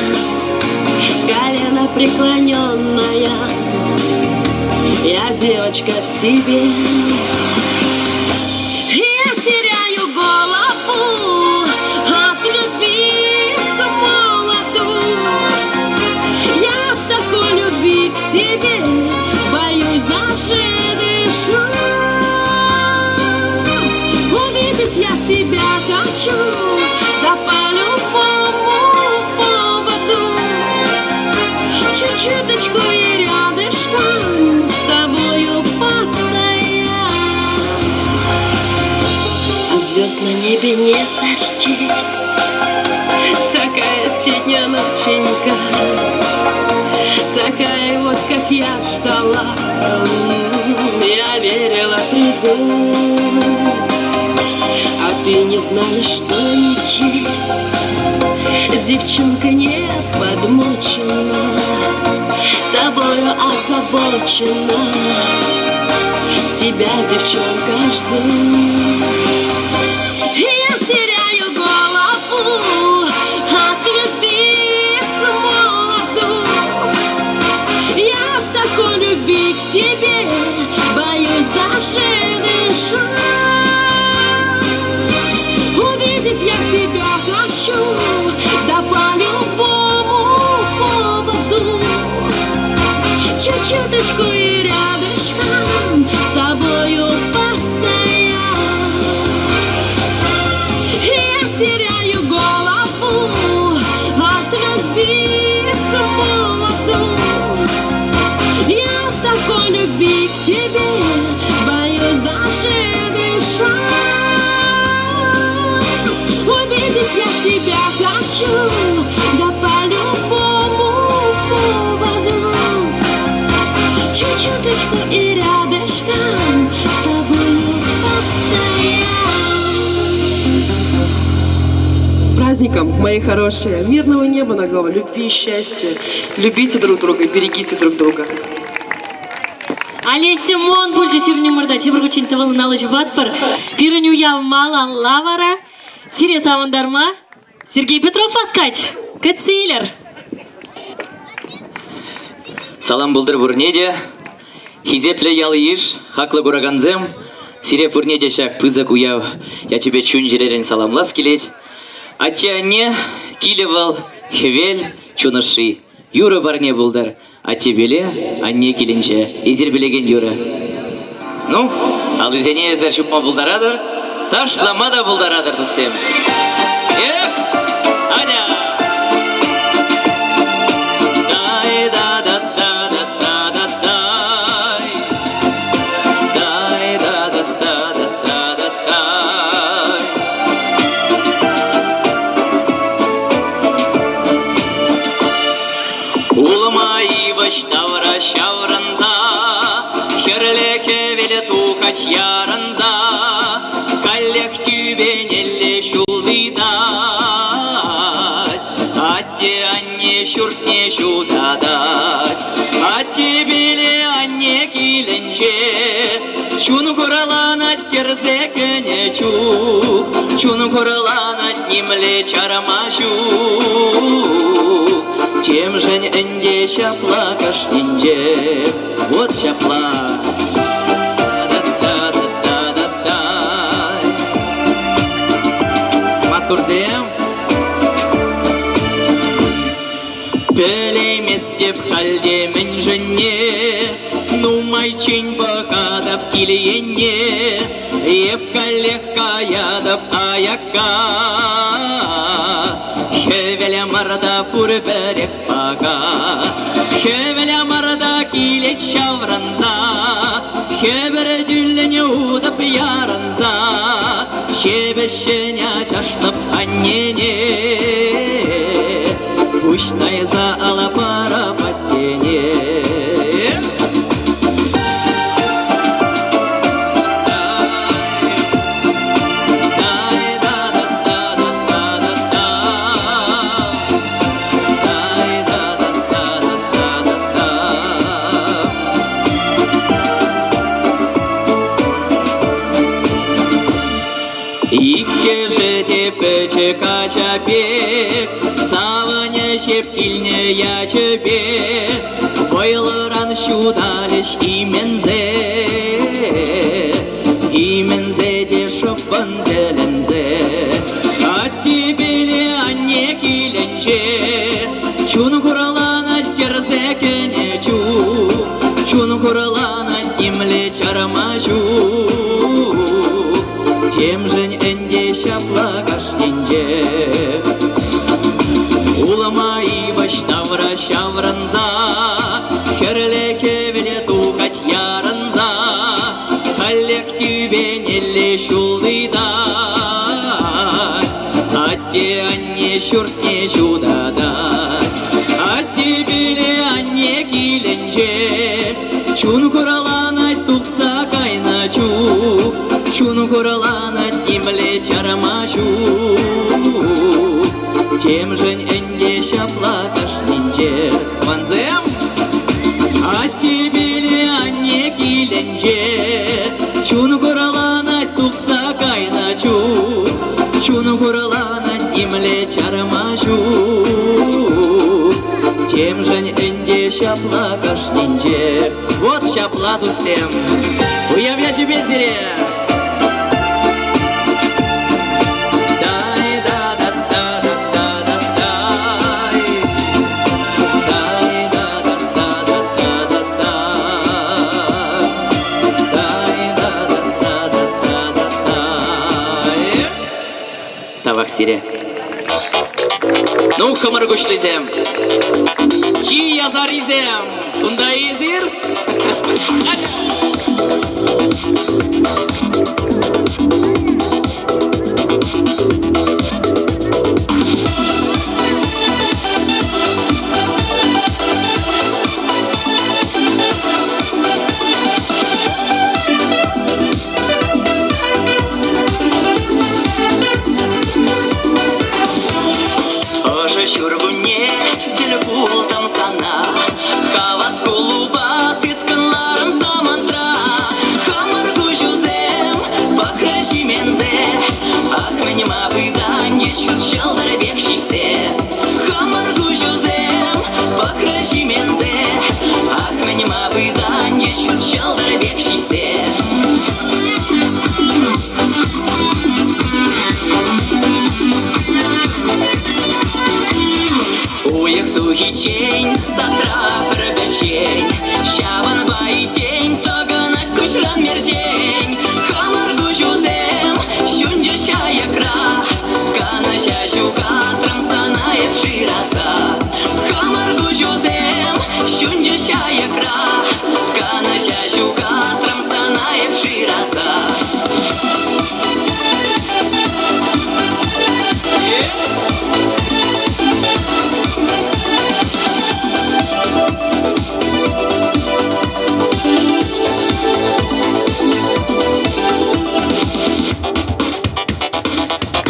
колено преклоненная, я девочка в себе. Я теряю голову от любви с молоду. Я в такой любви к тебе боюсь даже дышать. Увидеть я тебя хочу, да по любому поводу. Чуть-чуточку и рядышком с тобою постоять. А звезд на небе не сочесть. Такая синяя ноченька, такая Такая вот, как я ждала. Я верила, придет. А ты не знаешь, что нечисть. Девчонка не подмочена, Тобою озабочена. Тебя, девчонка, ждет. Я теряю голову от любви с молоду. Я в такой любви к тебе боюсь даже дышать. Увидеть я тебя хочу, да по любому поводу. Чуть-чуточку и рядышком с тобою постоять. Я теряю голову от любви с молоду. Я в такой любви к тебе боюсь даже дышать. Увидеть я тебя хочу, да по любому поводу. Чуть-чуточку и рядышком с тобою постоять. С праздником, мои хорошие! Мирного неба на голову, любви и счастья. Любите друг друга, берегите друг друга. Олеся Мон пулчӗ сирӗн умӑрта тепӗр хутчен тӑвӑллӑн алӑ ҫупатпӑр. Пирӗн уяв малалла вара. Сире савӑнтарма Сергей Петров васкать. Кӗтсе илӗр. Салам пултӑр пурне те. Хисеплӗ ял-йыш, хаклӑ куракансем, сире пурне те ҫак пысӑк уяв ячӗпе чун-чӗререн саламлас килет. Атте-анне, килӗ вӑл, хӗвел, чун ӑшши. Юрӑ парне пултӑр. Аттепеле анне килӗнче. Эсир пӗлекен юрӑ. Ну, аллисене эсӗр ҫупма пултаратӑр, ташлама та пултаратӑр, туссем. Эх, Аня! Дай да да да да да да дай. Дай да да да да да да дай. Улма йывӑҫ тавра ҫаврӑнса, хӗрлӗ хӗвел тухать ярӑнса, каллех тӳпенелле ҫул тытать. Атте-анне ҫуртне ҫутатать. Аттепеле анне килӗнче чун хураланать кӗрсе кӗнӗ чух, чун хураланать нимле чарма ҫук. Темшӗн ӗнтӗ ҫапла кашнинче, вот ҫапла. Та-та-та-та-та-та. Маттурсем. Пӗлейместӗп халь те мӗншӗнне, нумайччен пӑхатӑп кил енне, эп каллех каятӑп аякка. Хӗвел мар та пурпӗрех паха, хӗвел мар та килет ҫаврӑнса, хӗпӗртӳллӗн утӑп ярӑнса, ҫепӗҫҫӗн ачашлӑп аннене. Пуҫ тайса алӑ парап аттене. Иккӗшӗ те пӗчӗк ача пек, савӑнӗ килнӗ ячӗпе, вӑйлӑран ҫуталӗҫ именсе, именсе те шӑппӑн тӗлӗнсе. Аттепеле анне килӗнче чун хураланать кӗрсе кӗнӗ чух, чун хураланать нимле чарма ҫук. Темшӗн ӗнтӗ ҫапла кашнинче. Улма йывӑҫ тавра ҫаврӑнса, хӗрлӗ хӗвел тухать ярӑнса, каллех тӳпенелле ҫул тытать. Атте-анне ҫуртне ҫутатать. Аттепеле анне Чун хураланать тухса кайнӑ чух, Чун хураланать нимле чарма ҫук. Темшӗн ӗнтӗ ҫапла кашнинче, тӑвансем, Аттепеле анне килӗнче. Чун хураланать тухса кайнӑ чух, Чун хураланать нимле чарма ҫук. Темшӗн ӗнтӗ ҫапла кашнинче. Вот ҫапла, туссем, уяв ячӗпе сире! Дай да да да да да да дай. Дай да да да да да да да. Дай да да да да да да дай. Тавах сире. Ну, хӑмӑр куҫлисем, чи ясарисем, кунта эсир? Ӑшӑ ҫуркунне тӗл пултӑм сана, Хавас кулупа тыткӑнларӑн самантра. Хӑмӑр куҫусем пӑхрӗҫ именсе, Ах, мӗн-ма пытанчӗҫ ҫут ҫӑлтӑр пек ҫиҫсе. Хӑмӑр куҫусем пӑхрӗҫ именсе, Ах, мӗн-ма пытанчӗҫ ҫут ҫӑлтӑр пек ҫиҫсе. Уйӑх тухиччен садра пӗр-пӗччен, Ҫавӑнпа тен тӑкӑнать куҫран мерчен. Хӑмӑр куҫусем ҫунчӗҫ аякра, Канӑҫа ҫухатрӑм сана эп шыраса. Хӑмӑр куҫусем ҫунчӗҫ аякра, Канӑҫа ҫухатрӑм сана эп шыраса.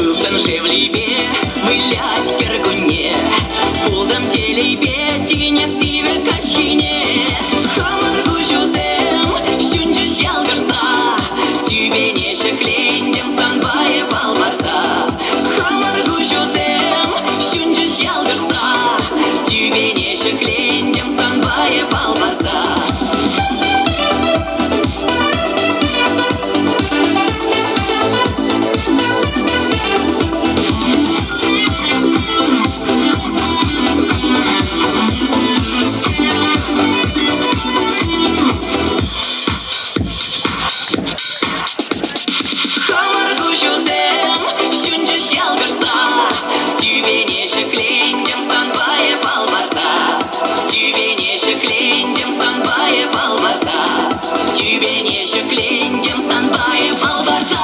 Ылтӑн шевлипе вылять кӗркунне, Пултӑм телейпе тинӗс сивӗ каҫхине. Хӑмӑр куҫусем ҫунчӗҫ ялкӑшса, Тӳпене ҫӗклентӗм санпа эп алпарса. Хӑмӑр куҫусем ҫунчӗҫ ялкӑшса, Тӳпене ҫӗклентӗм санпа эп алпарса. Хӑмӑр куҫусем ҫунчӗҫ ялкӑшса, Тӳпене ҫӗклентӗм санпа эп алпарса. Тӳпене ҫӗклентӗм санпа эп алпарса. Тӳпене ҫӗклентӗм санпа эп алпарса.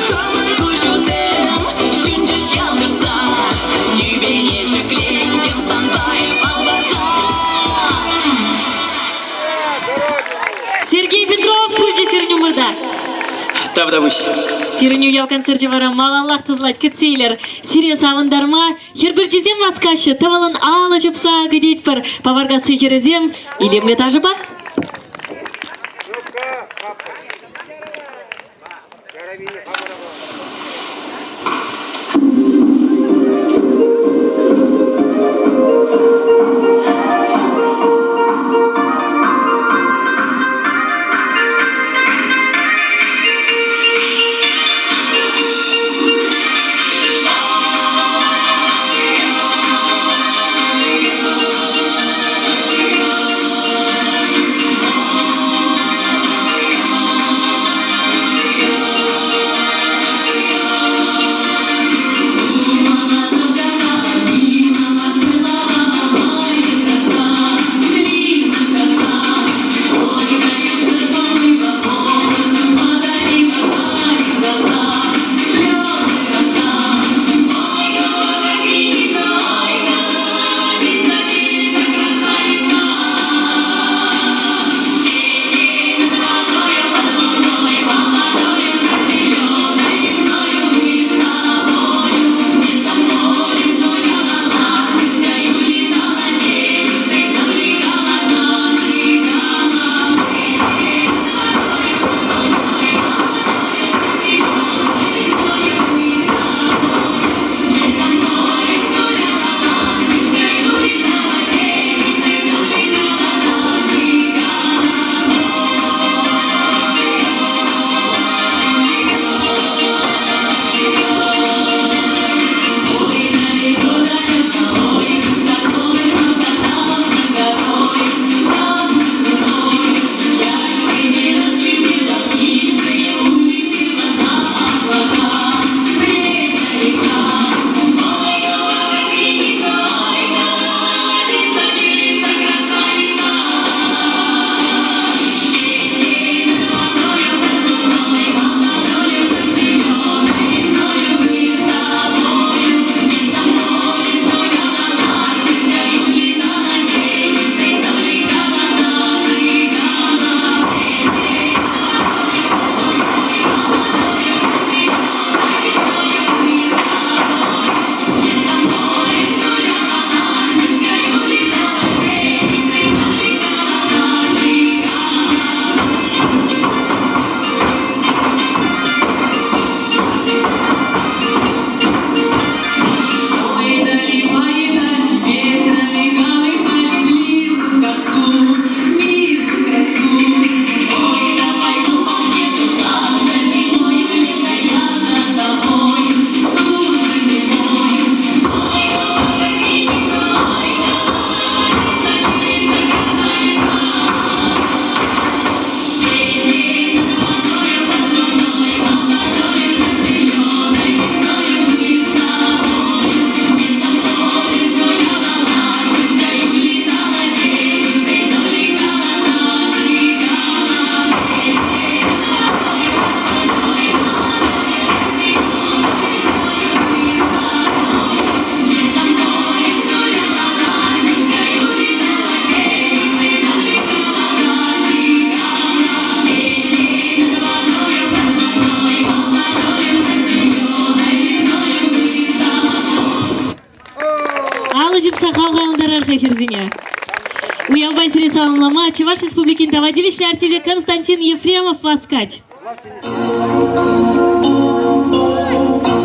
Хӑмӑр куҫусем ҫунчӗҫ ялкӑшса, Тӳпене ҫӗклентӗм санпа эп алпарса. Сергей Петров пулчӗ сирӗн умӑрта. Тавтапуҫ. Пирӗн уяв концерчӗ вара малаллах тӑсӑлать, кӗтсе илер. Сире савӑнтарма хӗр пӗрчисем васкаҫҫӗ, тӑвӑлӑн алӑ ҫупса кӗтетпӗр. Паваркасси хӗрӗсем илемлӗ ташӑпа. ҫупса хавхалантарар-ха хӗрсене. Уявпа сире саламлама Чӑваш Республикин тава тивӗҫлӗ артисчӗ Константин Ефремов васкать.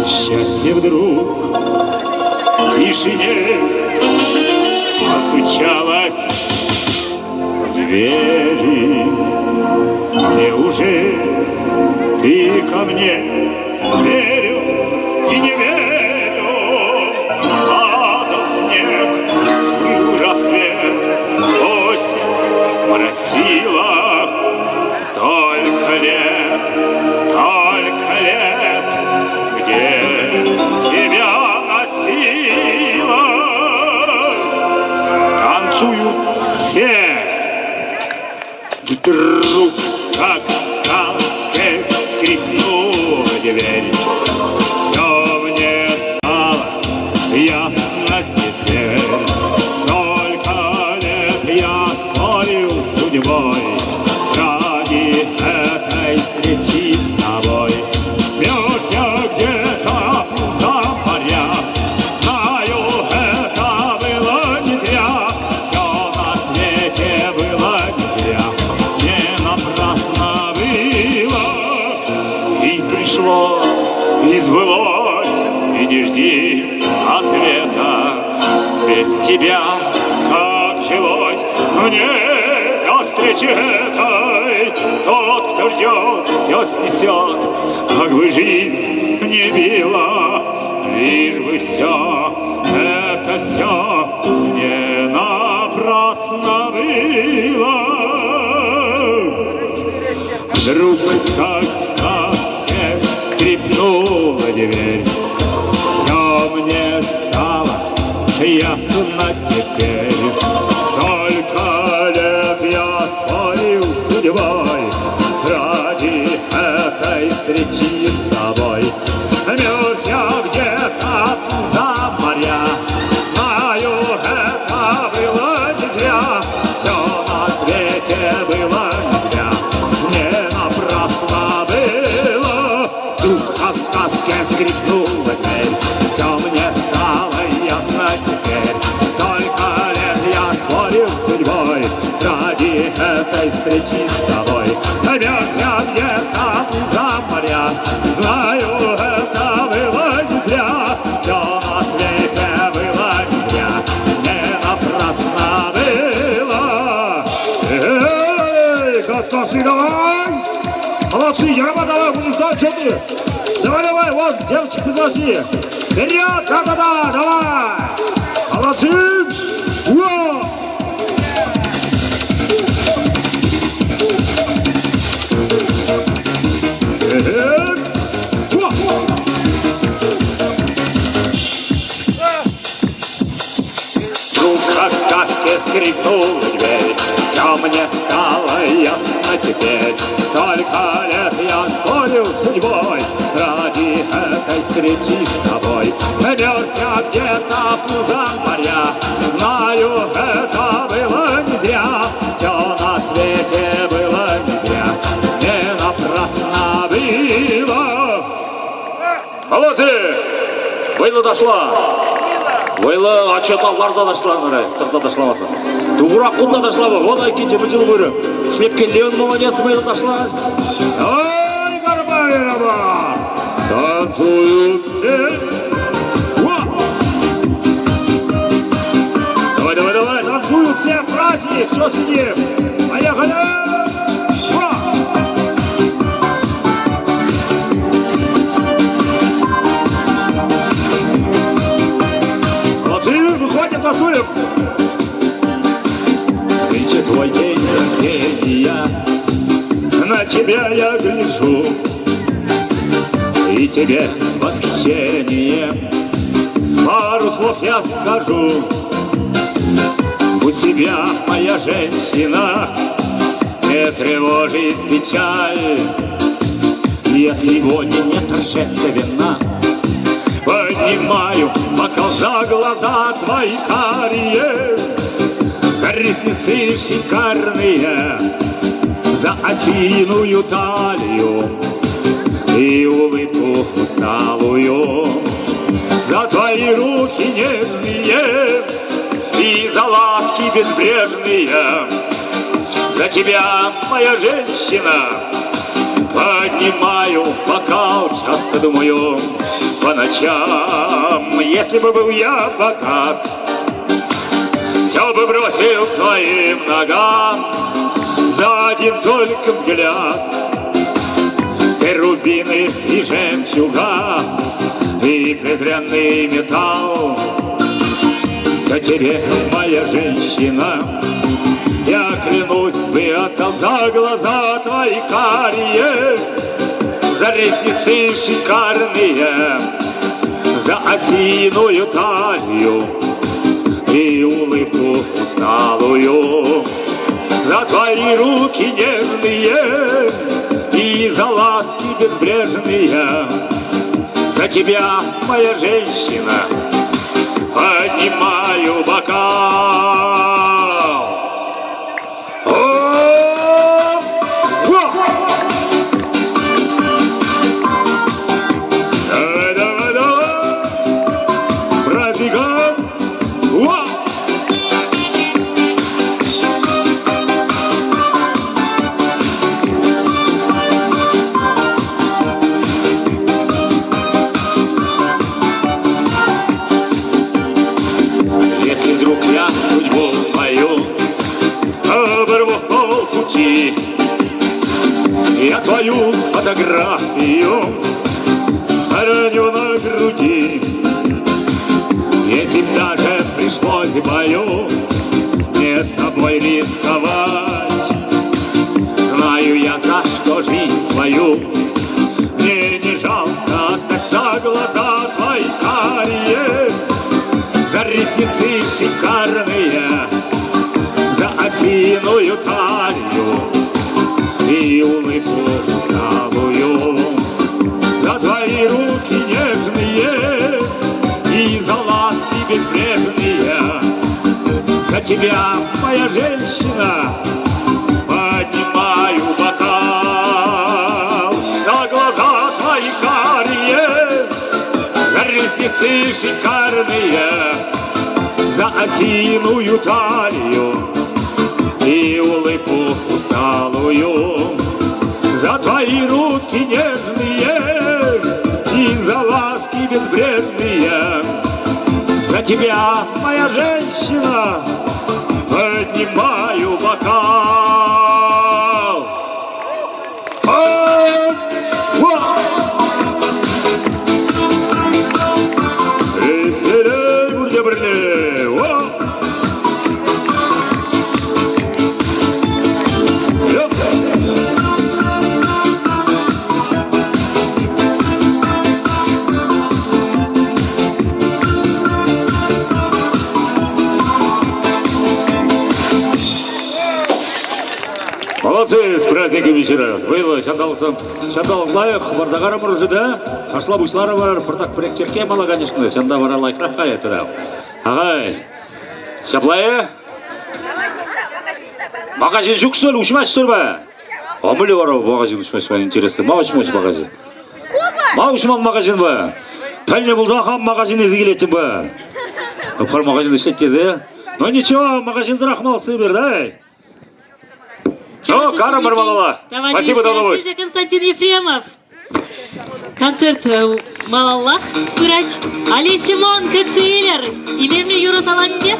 Счастье вдруг в тишине постучалось в двери. Неужели ты ко мне верю и не верю? Падал снег, был рассвет, осень моросила. Столько лет, где тебя носила. Танцуют все. Вдруг, как в сказке, скрипнула дверь. Все мне стало ясно теперь. Столько лет я спорил с судьбой ради этой встречи с тобой. Мерз я где-то за моря, знаю, это было не зря. Все на свете было не зря, не напрасно было. И пришло, и сбылось, и не жди ответа. Без тебя как жилось мне до встречи этой. Тот, кто ждет, все снесет, как бы жизнь не била, лишь бы все, это все не напрасно было. Вдруг, как в сказке, скрипнула дверь. Все мне стало ясно теперь. Столько лет я спорил с судьбой ради этой встречи с тобой. Мерз я где-то за моря, знаю, это было не зря. Все на свете было не зря, не напрасно было. Вдруг, как в сказке, скрипнула дверь, все мне стало ясно теперь. Столько лет я спорил с судьбой ради этой встречи с тобой. Мерз я где-то за моря, знаю, это было не зря. Все на свете было не зря, не напрасно было. Эй, готовься, давай! Молодцы, Ярма, давай, будем ждать, что ты? Давай, давай, вот, девочек пригласи. Вперед, да-да-да, давай! Молодцы! Ура! Вдруг, как в сказке, скрипнула дверь, все мне стало ясно теперь. Столько лет я спорил с судьбой ради этой встречи с тобой. Мерз я где-то за моря, знаю, это было не зря. Все на свете было не зря, не напрасно было. Молодцы! Вӑйлӑ ташла! Вӑйлӑ отчета ларса ташланӑ, тӑрса ташламаса. Тугурак кунта ташлама, вот айккинче мӗн пырӗ. Шлепке Леон молодец, вӑйлӑ ташла. Ай, Горбаринова! Танцуют все! Во! Давай, давай, давай, танцуют все, праздник! Что сидим? Поехали! Во! Молодцы, выходим, танцуем! Нынче твой день рождения, на тебя я гляжу, и тебе с восхищением пару слов я скажу. Будь себя, моя женщина, не тревожит печаль. Я сегодня не торжественно поднимаю бокал за глаза твои карие, за ресницы шикарные, за осиную талию и улыбку усталую, за твои руки нежные безбрежные. За тебя, моя женщина, поднимаю бокал, часто думаю по ночам. Если бы был я богат, все бы бросил к твоим ногам за один только взгляд. Все рубины и жемчуга, и презренный металл. Все тебе, моя женщина, я клянусь бы отдал за глаза твои карие, за ресницы шикарные, за осиную талию и улыбку усталую, за твои руки нежные и за ласки безбрежные. За тебя, моя женщина, поднимаю бокал. Оп! Во! Давай, давай, давай! Праздником! Во! Если вдруг я судьбу мою оборву полпути, я твою фотографию сохраню на груди. Если б даже пришлось в бою мне собой рисковать, знаю я, за что жизнь свою мне не жалко отдать за глаза твои карие, за ресницы шикарные, за осиную талию и улыбку усталую, за твои руки нежные и за ласки безбрежные, за тебя, моя женщина, поднимаю бокал, за глаза твои карие, за ресницы шикарные, за осиную талию и улыбку усталую, за твои руки нежные и за ласки безбредные, за тебя, моя женщина, поднимаю бокал. Оп! Во! Веселей, бурде-брле! О! Лёг! Молодцы, с праздником вечера. Было, шандалсам. Шандал лайық, бардағара да? Ашла бушлары бар, пыртак пірек черке мала, конечно. Шанда бара лайықрақ қай да. Ағай, шаплайы? Магазин жүк что ли, учмать что ли ба? Амылы бар, магазин учмать, интересно. Ма учмать магазин? Ма учмал магазин ба? Пәлне болса хам магазин ізі келетін ба? Қар магазин ішет кезі. Ну ничего, магазин рахмал сыбыр, да? Ну, Кара Мармалова. Спасибо, Доловой. Константин Ефремов. Концерт э, Малаллах пырать. Али Симон Кацилер. Илемле Юра Саламбе.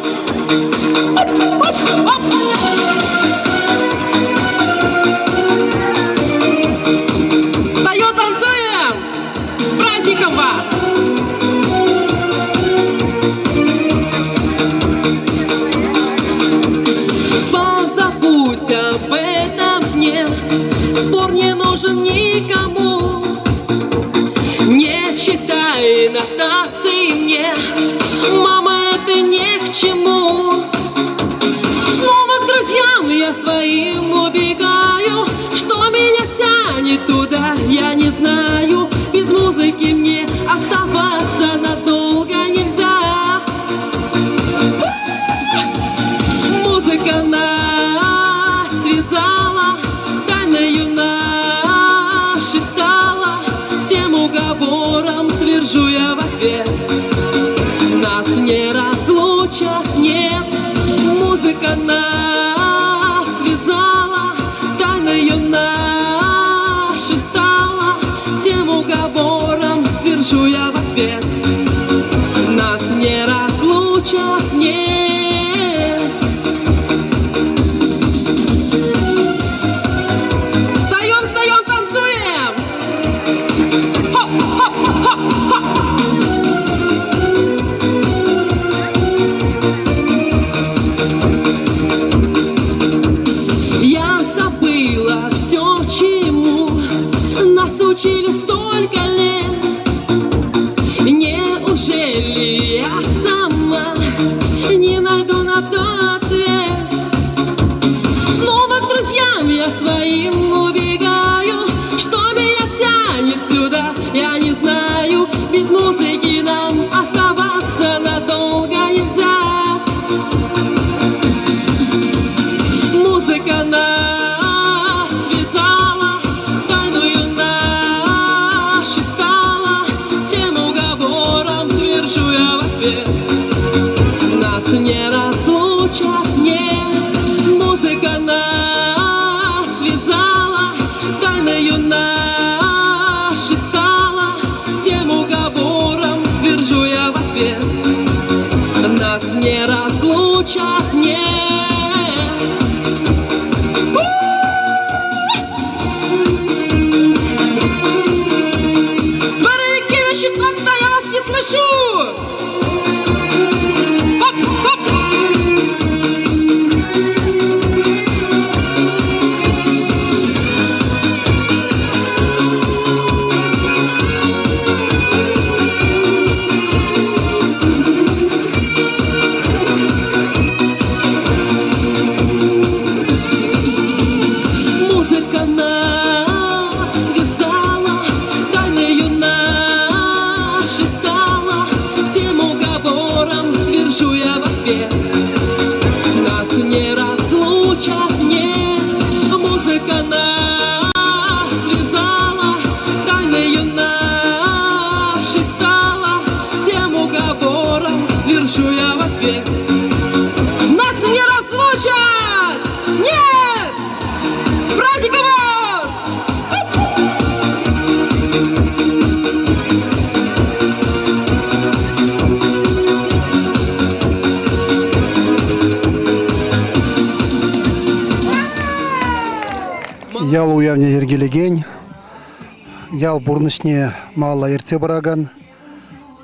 Встаем, танцуем! С праздником вас! Позабудь об этом дне, спор не нужен никому. Не читай нотации мне, мама, это не к чему. Снова к друзьям я своим убегаю, что меня тянет туда, я не знаю. Без музыки мне оставаться надолго нельзя. Музыка нас связала, тайною нашей стала. Всем уговором твержу я в ответ. Нас не разлучат, нет. Музыка Музыка нас связала, тайною нашей стала. Всем уговорам твержу я в ответ. Нас не разлучат, нет. Встаем, встаем, танцуем! Хоп, хоп, хоп, хоп! Я забыла все, чему нас учили столько лет. Неужели я сама не найду на то ответ? Снова к друзьям я своим убегаю, что меня тянет сюда, я не знаю. Без музыки нам оставаться надолго нельзя. Музыка нас связала, тайною нашей стала. Всем уговорам твержу я в ответ. Нас не разлучат, нет. Музыка нас связала, тайною нашей стала. Всем уговорам твержу я в ответ. Нас не разлучат, нет. Барыкевич, как-то я вас не слышу! Хоп, хоп! Музыка нас связала, тайною нашей стала. Всем уговорам твержу я в ответ. Нас не разлучат, нет. Музыка нас связала, тайною нашей стала. Всем уговорам твержу я в ответ. Нас не разлучат! Нет! С праздником вас! Ял уявне йӗркелекен, ял пурнӑҫне малалла ертсе пыракан,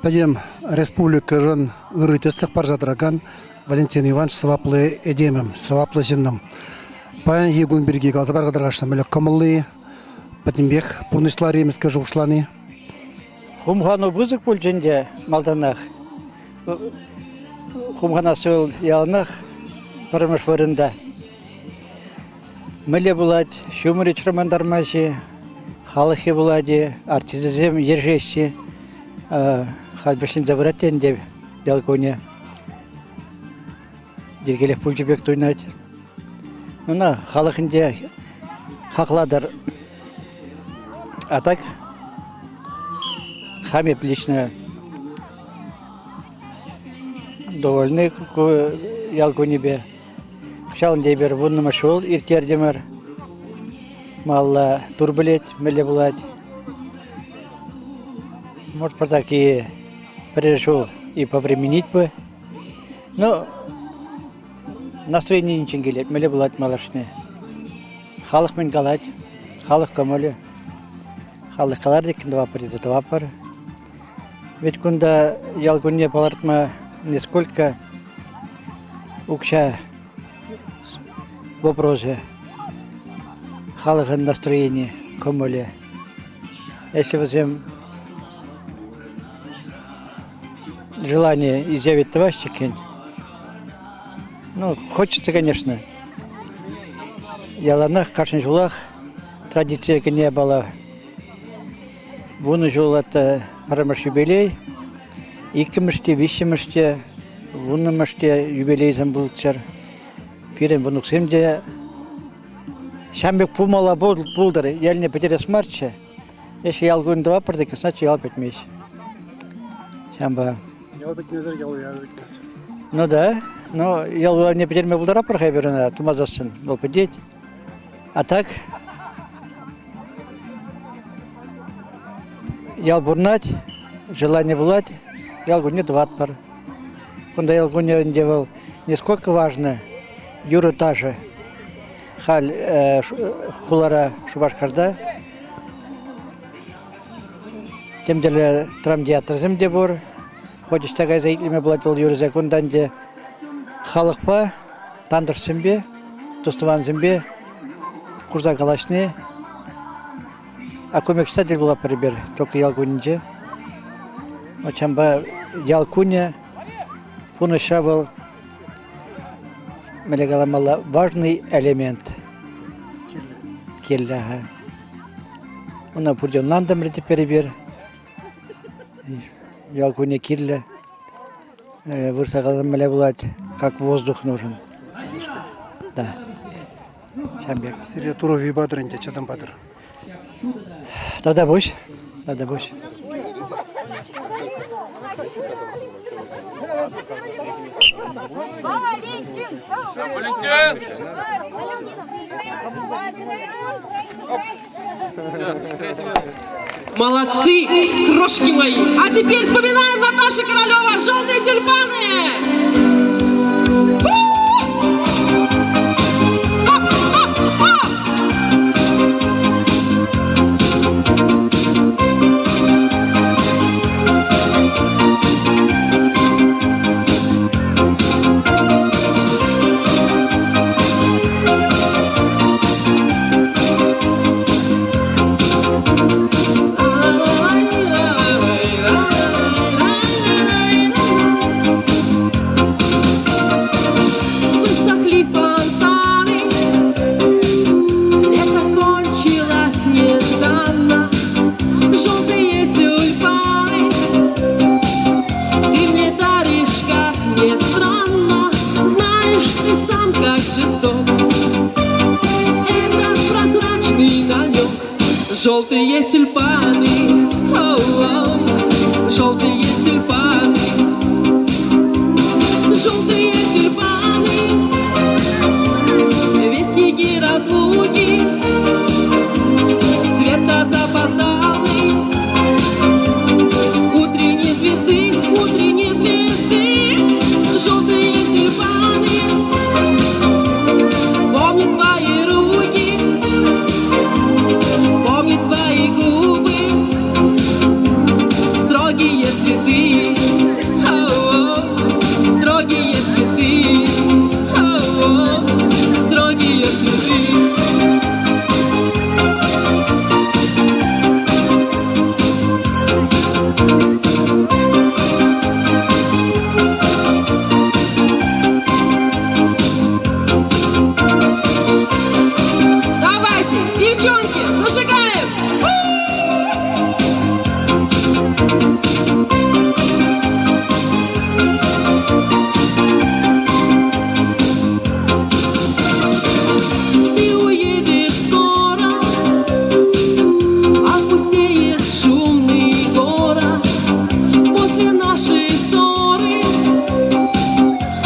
пӗтӗм республикӑшӑн ырӑ тӗслӗх парса тӑракан Валентин Иванович сӑваплӑ этемӗм, сӑваплӑ ҫыннӑм. Паянхи кун пирки каласа парса тӑрасшӑн, мӗнле кӑмӑлли, пӗтӗмпех пурнӑҫларӗ мӗскер шухӑшлани. Хумхану пысӑк пулчӗ ӗнтӗ малтанах. Хумханасси вӑл яланах пӗрремӗш вырӑнта. Мӗнле пулать, ҫумӑрӗ чӑрмантармасть-и, халӑхӗ пулать-и, артисчӗсем ерҫеҫҫӗ. Халь вӗҫленсе пырать те ӗнтӗ ял кунӗ. Йӗркелех пулчӗ пек туйӑнать. Ӑна халӑх ӗнтӗ хаклатӑр. А так хам эп лично довольны ку ял кунӗпе. Кӑҫал ӗнтӗ эпир вуннӑмӗш ҫул ирттертӗмӗр. Малалла тур пӗлет, мӗнле пулать. Может, пӑртак и пӗрер ҫул и повременить бы. Ну, настроенинчен килет, мӗнле пулать малашне. Халӑх мӗн калать, халӑх кӑмӑлӗ. Халӑх калар иккен тӑватпӑр тесе тӑватпӑр. Ведь кунта ял кунне палӑртма не сколько укҫа вопросӗ, халӑхӑн настроени, кӑмӑлӗ. Если вӗсем желание изъявить тӑваҫҫӗ иккен, ну, хочется, конечно. Яланах, кашни ҫулах традицие кӗнӗ япала. Вунӑ ҫул это пӗрремӗш юбилей, иккӗмӗш те, виҫҫӗмӗш те, вуннӑмӗш те юбилейсем пулччӑр. Пирӗн внуксем те ҫам пек пулмалла пултӑр, ялне пӗтерес марччӗ. Ӗҫ ял кун тӑватпӑр тек, значит ял пӗтмест. Ҫавӑнпа. Ял пӗтмесӗр ял уявӗ пӗтмест. Ну да, но ял уявне пӗтерме пултаратпӑр-ха эпир ӑна, тумасассӑн вӑл пӗтет. А так ял пурӑнать, желание пулать, ял кунне тӑватпӑр. Кунта ял кунӗ ӗнтӗ вӑл не сколько важно юрӑ-ташӑ. Халь хулара Шупашкарта тем тӗрлӗ драмтеатрсем те пур. Хоть ӑҫта кайса итлеме пулать вӑл юрӑсене. Кунта ӗнтӗ халӑхпа, тантӑшсемпе, тус-тӑвансемпе курса калаҫни. А кӑҫта тӗл пулатпӑр эпир только ял кунӗнче. Ҫавӑнпа ял кунӗ пурнӑҫра вӑл мӗнле каламалла, важный элемент. Кирлӗ. Ӑна пурте ӑнлантӑмӑр теперь эпир. Ял кунӗ кирлӗ. Вырса каласан мӗнле пулать, как воздух нужен. Да. Ҫавӑн пек. Сире Турӑ патӑр ӗнтӗ, чӑтӑм патӑр. Тата пуҫ. Тата пуҫ. Валентин! Молодцы, крошки мои! А теперь вспоминаем Наташу Королева «Желтые тюльпаны». Хоп, хоп, хоп! Высохли фонтаны, лето кончилось нежданно. Желтые тюльпаны ты мне даришь, как ни странно. Знаешь ты сам, как жесток этот прозрачный намек. Желтые тюльпаны, оу-оу, желтые тюльпаны, желтые тюльпаны, вестники разлуки, цвета запоздалый, утренней звезды, утренней звезды, желтые тюльпаны. Помню твои руки, помню твои губы, строгие цветы, оу, строгие цветы, оу, строгие цветы. Давайте, девчонки, зажигаем! Ты уедешь скоро, опустеет шумный город после нашей ссоры.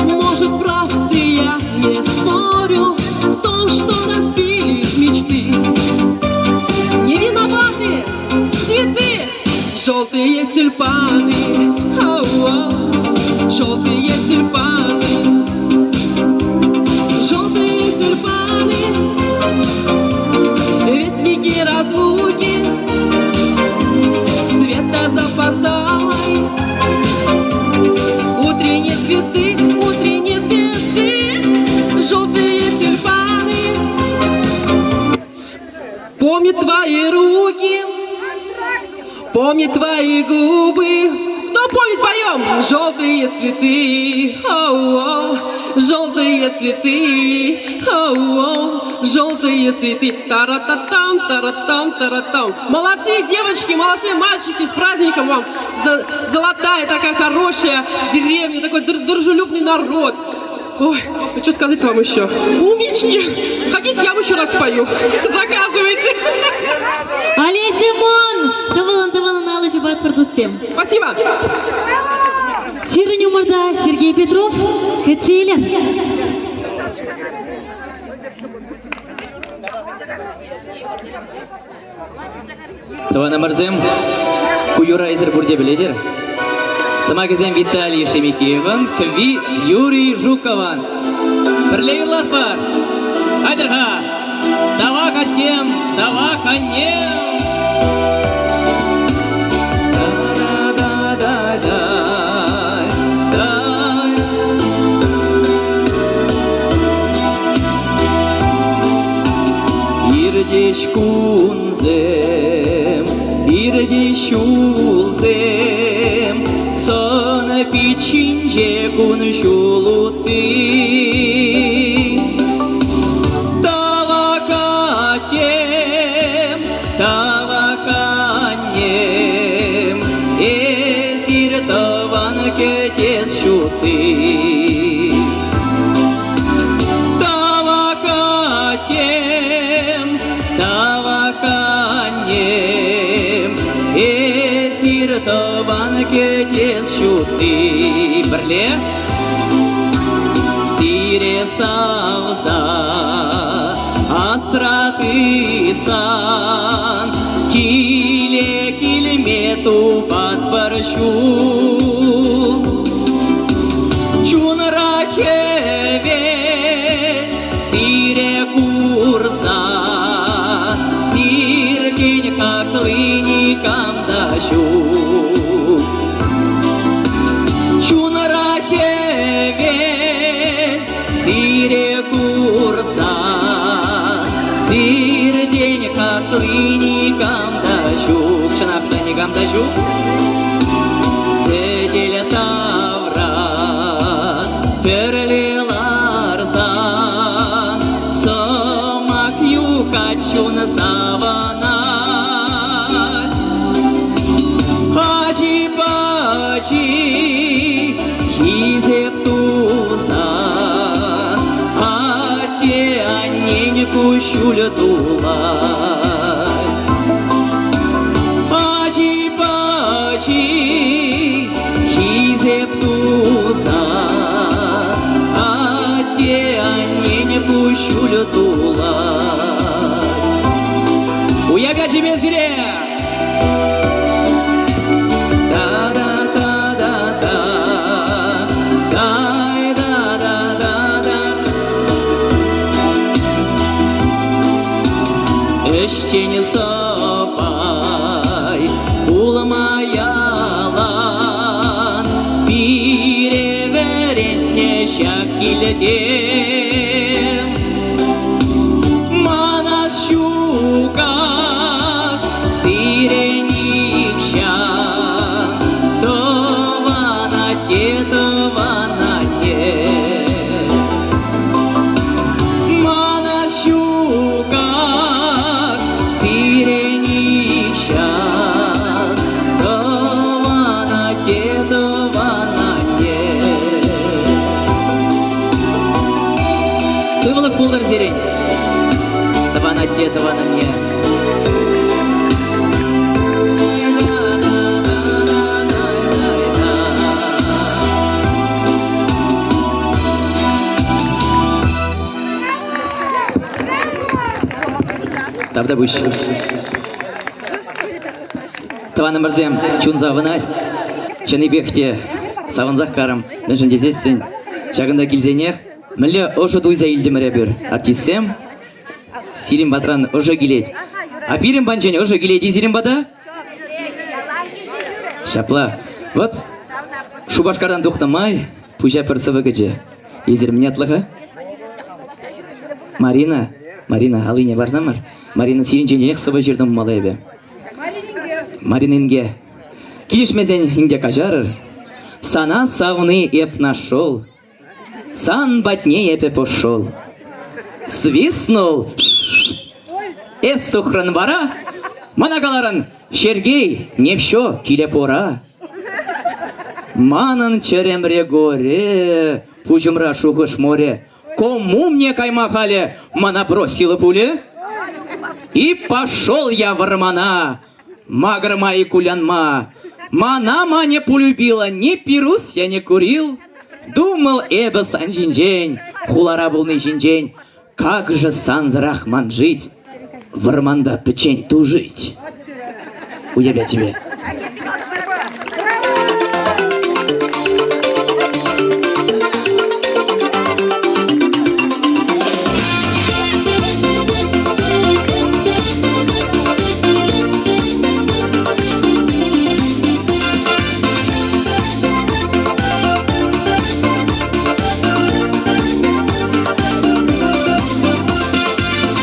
Может, прав ты, я не спорю в том, что разбились мечты. Не виноваты цветы, желтые тюльпаны, ау-ау, желтые тюльпаны, желтые тюльпаны, вестники разлуки, цвета запоздалой, утренней звезды, утренней звезды, желтые тюльпаны. Помню твои руки, помню твои губы. Кто помнит, поем? Желтые цветы, оу-оу, желтые цветы, оу-оу, желтые цветы. Тара-та-там, тара-там, тара-там. Молодцы, девочки, молодцы, мальчики, с праздником вам. Золотая такая хорошая деревня, такой дружелюбный народ. Ой, господи, что сказать вам еще? Умнички! Хотите, я вам еще раз спою? Заказывайте! Олеся Мон! Тӑвӑлӑн, тӑвӑлӑн алӑ ҫупатпӑр туссем. Спасибо! Сирӗн ума. умӑрта Сергей Петров. Кӗтсе илер. Тӑванӑмӑрсем, ку юрра эсир пурте пӗлетӗр. Сӑмахӗсем Виталий Шемикеевӑн, кӗвви Юрий Жуковӑн. Пӗрле юрлатпӑр! Айтӑр-ха! Тавах аттем, тавах аннем! Иртеҫ кунсем, иртеҫ ҫулсем, сӑн пит ҫинче кун-ҫул утти. Тавах аттем, тавах аннем, эсир тӑван кӗтес ҫути. Тавах аттем, тавах аннем, эсир тӑван кӗтес ҫути. Пӗрле сире савса асра тытсан киле килме тупатпӑр ҫул. Чунра хӗвел сире курса, сиртен хакли никам та ҫук. Чунра хӗвел сире курса, сиртен хакли никам та ҫук. Чӑнах та никам та ҫук. Сӗтел тавра пӗрле ларсан сӑмах юхать чун савӑнать. Ачи-пачи хисеп туса атте-аннен куҫҫуль тулать. Ачи-пачи хисеп туса атте-аннен куҫҫуль тулать. Уяв ячӗпе сире! Та-да-та-да-та, тай-да-да-да-да. Ӗҫчен сӑпай пулма ялан пире вӗрентнӗ ҫак килте. Мана ҫуках сире нихҫан тӑван атте, тӑван анне. Мана ҫуках сире нихҫан тӑван атте, тӑван анне. Сывлӑх пултӑр сирӗн, тӑван атте, тӑван анне. Тавтапуҫ. Тӑванӑмӑрсем, чун савӑнать. Чӑннипех те савӑнсах карӑм. Мӗншӗн тесессӗн ҫакӑнта килсенех мӗнле ӑшӑ туйса илтӗмӗр эпир, артистсем. Сирӗн патран ӑшӑ килет. А пирӗн панчен ӑшӑ килет-и сирӗн пата? Ҫапла. Вот Шупашкартан тухнӑ май пуҫа пӗр сӑвӑ кӗчӗ. Эсир мӗн ятлӑ-ха? Марина. Марина, аллине парсамӑр. Марина, сирӗнченех сӑвӑ ҫыртӑм мала эпӗ. Марина инке. Килӗшмесен инке каҫарӑр. Сана савни эп нашел. Сан патне эпӗ пошел. Свистнул. Эс тухрӑн вара, мана каларӑн, Сергей, не все, киле пора. Манӑн чӗремре горе, пуҫӑмра шухӑш море. Кому мне кайма халӗ, мана бросила пулӗ? И пошел я вӑрмана, макӑрма и кулянма. Мана Маня полюбила, ни пирус я не курил. Думал эпӗ сан ҫинчен, хулара пулни ҫинчен. Как же сансӑрах ман жить, вӑрманта пӗччен тужить. Уявя тебе.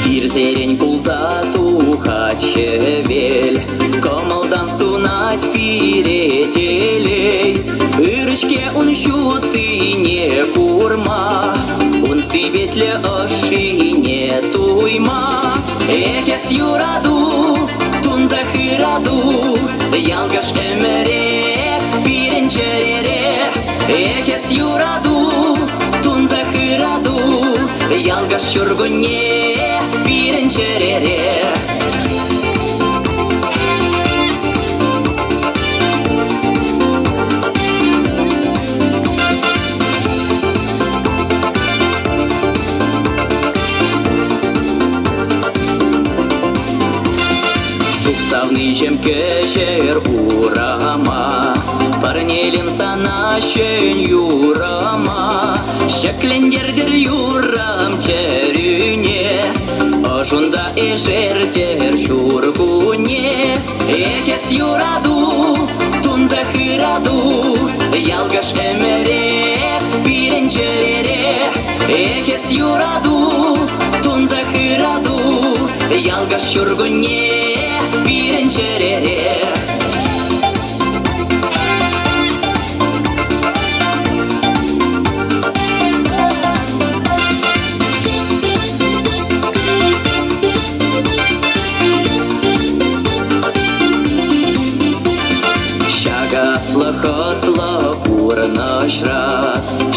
Ирсерен кулса тухать хӗвел, Кӑмӑлтан сунать пире телей. Ырӑ-ҫке ун ҫутине курма, Ун сипетлӗ ӑшшине туйма. Эх, эс юрату, тунсӑх ырату, Ялкӑш ӗмӗрех пирӗн чӗрере. Эх, эс юрату, тунсӑх ырату, Ялкӑш ҫуркунне пирӗн чӗрере. Савниҫӗм кӗҫӗр урама, Парнелем сана ҫӗн юрама. Ҫӗклентертӗр юррӑм чӗрӳне, Ӑшунта эшертер ҫуркунне. Эх, эс юрату, тунсӑх ырату, Ялкӑш ӗмӗрех пирӗн чӗрере. Эх, эс юрату, тунсӑх ырату, Ялкӑш ҫуркунне пирӗн чӗрере. Ҫак аслӑ хӑтлӑ пурнӑҫра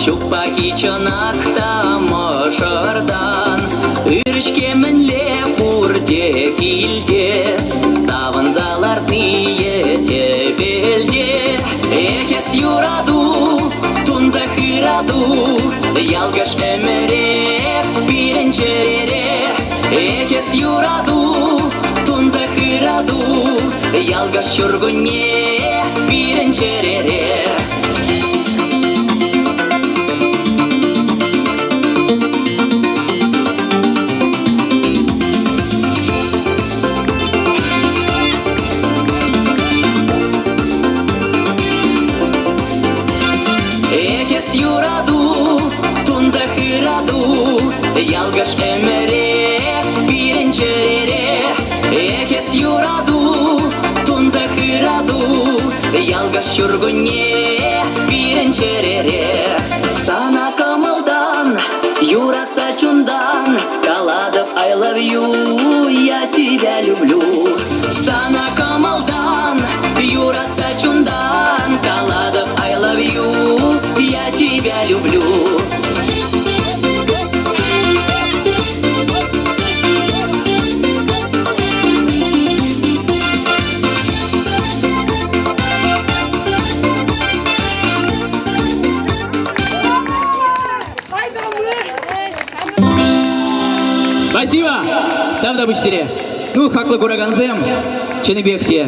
Ҫук-пахи чӑнах та мӑшӑртан. Ыр-ҫке мӗнле пурте килте, Савӑнса лартнийӗ тӗпелте. Эх, эс юрату, тунсӑх ырату, Ялкӑш ӗмӗрех пирӗн чӗрере. Эх, эс юрату, тунсӑх ырату, Ялкӑш ҫуркунне пирӗн чӗрере. Эх, эс юрату, тунсӑх ырату, Ялкӑш ӗмӗрех пирӗн чӗрере. Эх, эс юрату, тунсӑх ырату, Ялкӑш ҫуркунне пирӗн чӗрере. Сана кӑмӑлтан, юратса чунтан Калатӑп I love you, я тебя люблю. Сана кӑмӑлтан, юратса чунтан Калатӑп I love you, я тебя люблю. Спасибо! Тавтапуҫ сире. Ну, хаклӑ куракансем, чӑннипех те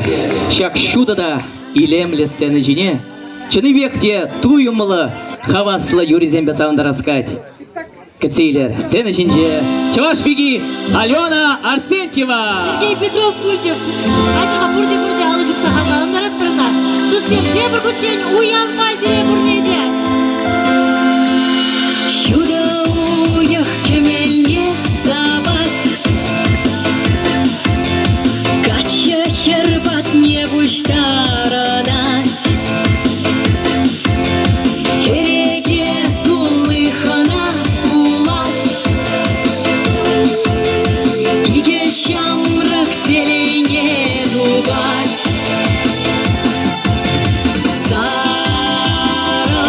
ҫак ҫутӑ та илемлӗ сцена ҫине чӑннипех те туйӑмлӑ, хаваслӑ юрисемпе савӑнтараскать. Кӗтсе илер сцена ҫинче чӑваш пики Алена Арсентьева! Сергей Петров пулчӗ. Айтӑр-ха пурте-пурте алӑ ҫупса хавхалантаратпӑр ӑна. Туссем, тепӗр хутчен уявпа сире пурне те! Ҫутӑ уйӑх кӗмелне савать. Каччӑ хӗр патне пуҫтарӑнать. Кӗреке тулли хӑна пулать. Икӗ ҫамрӑк телейне тупать. Сарӑ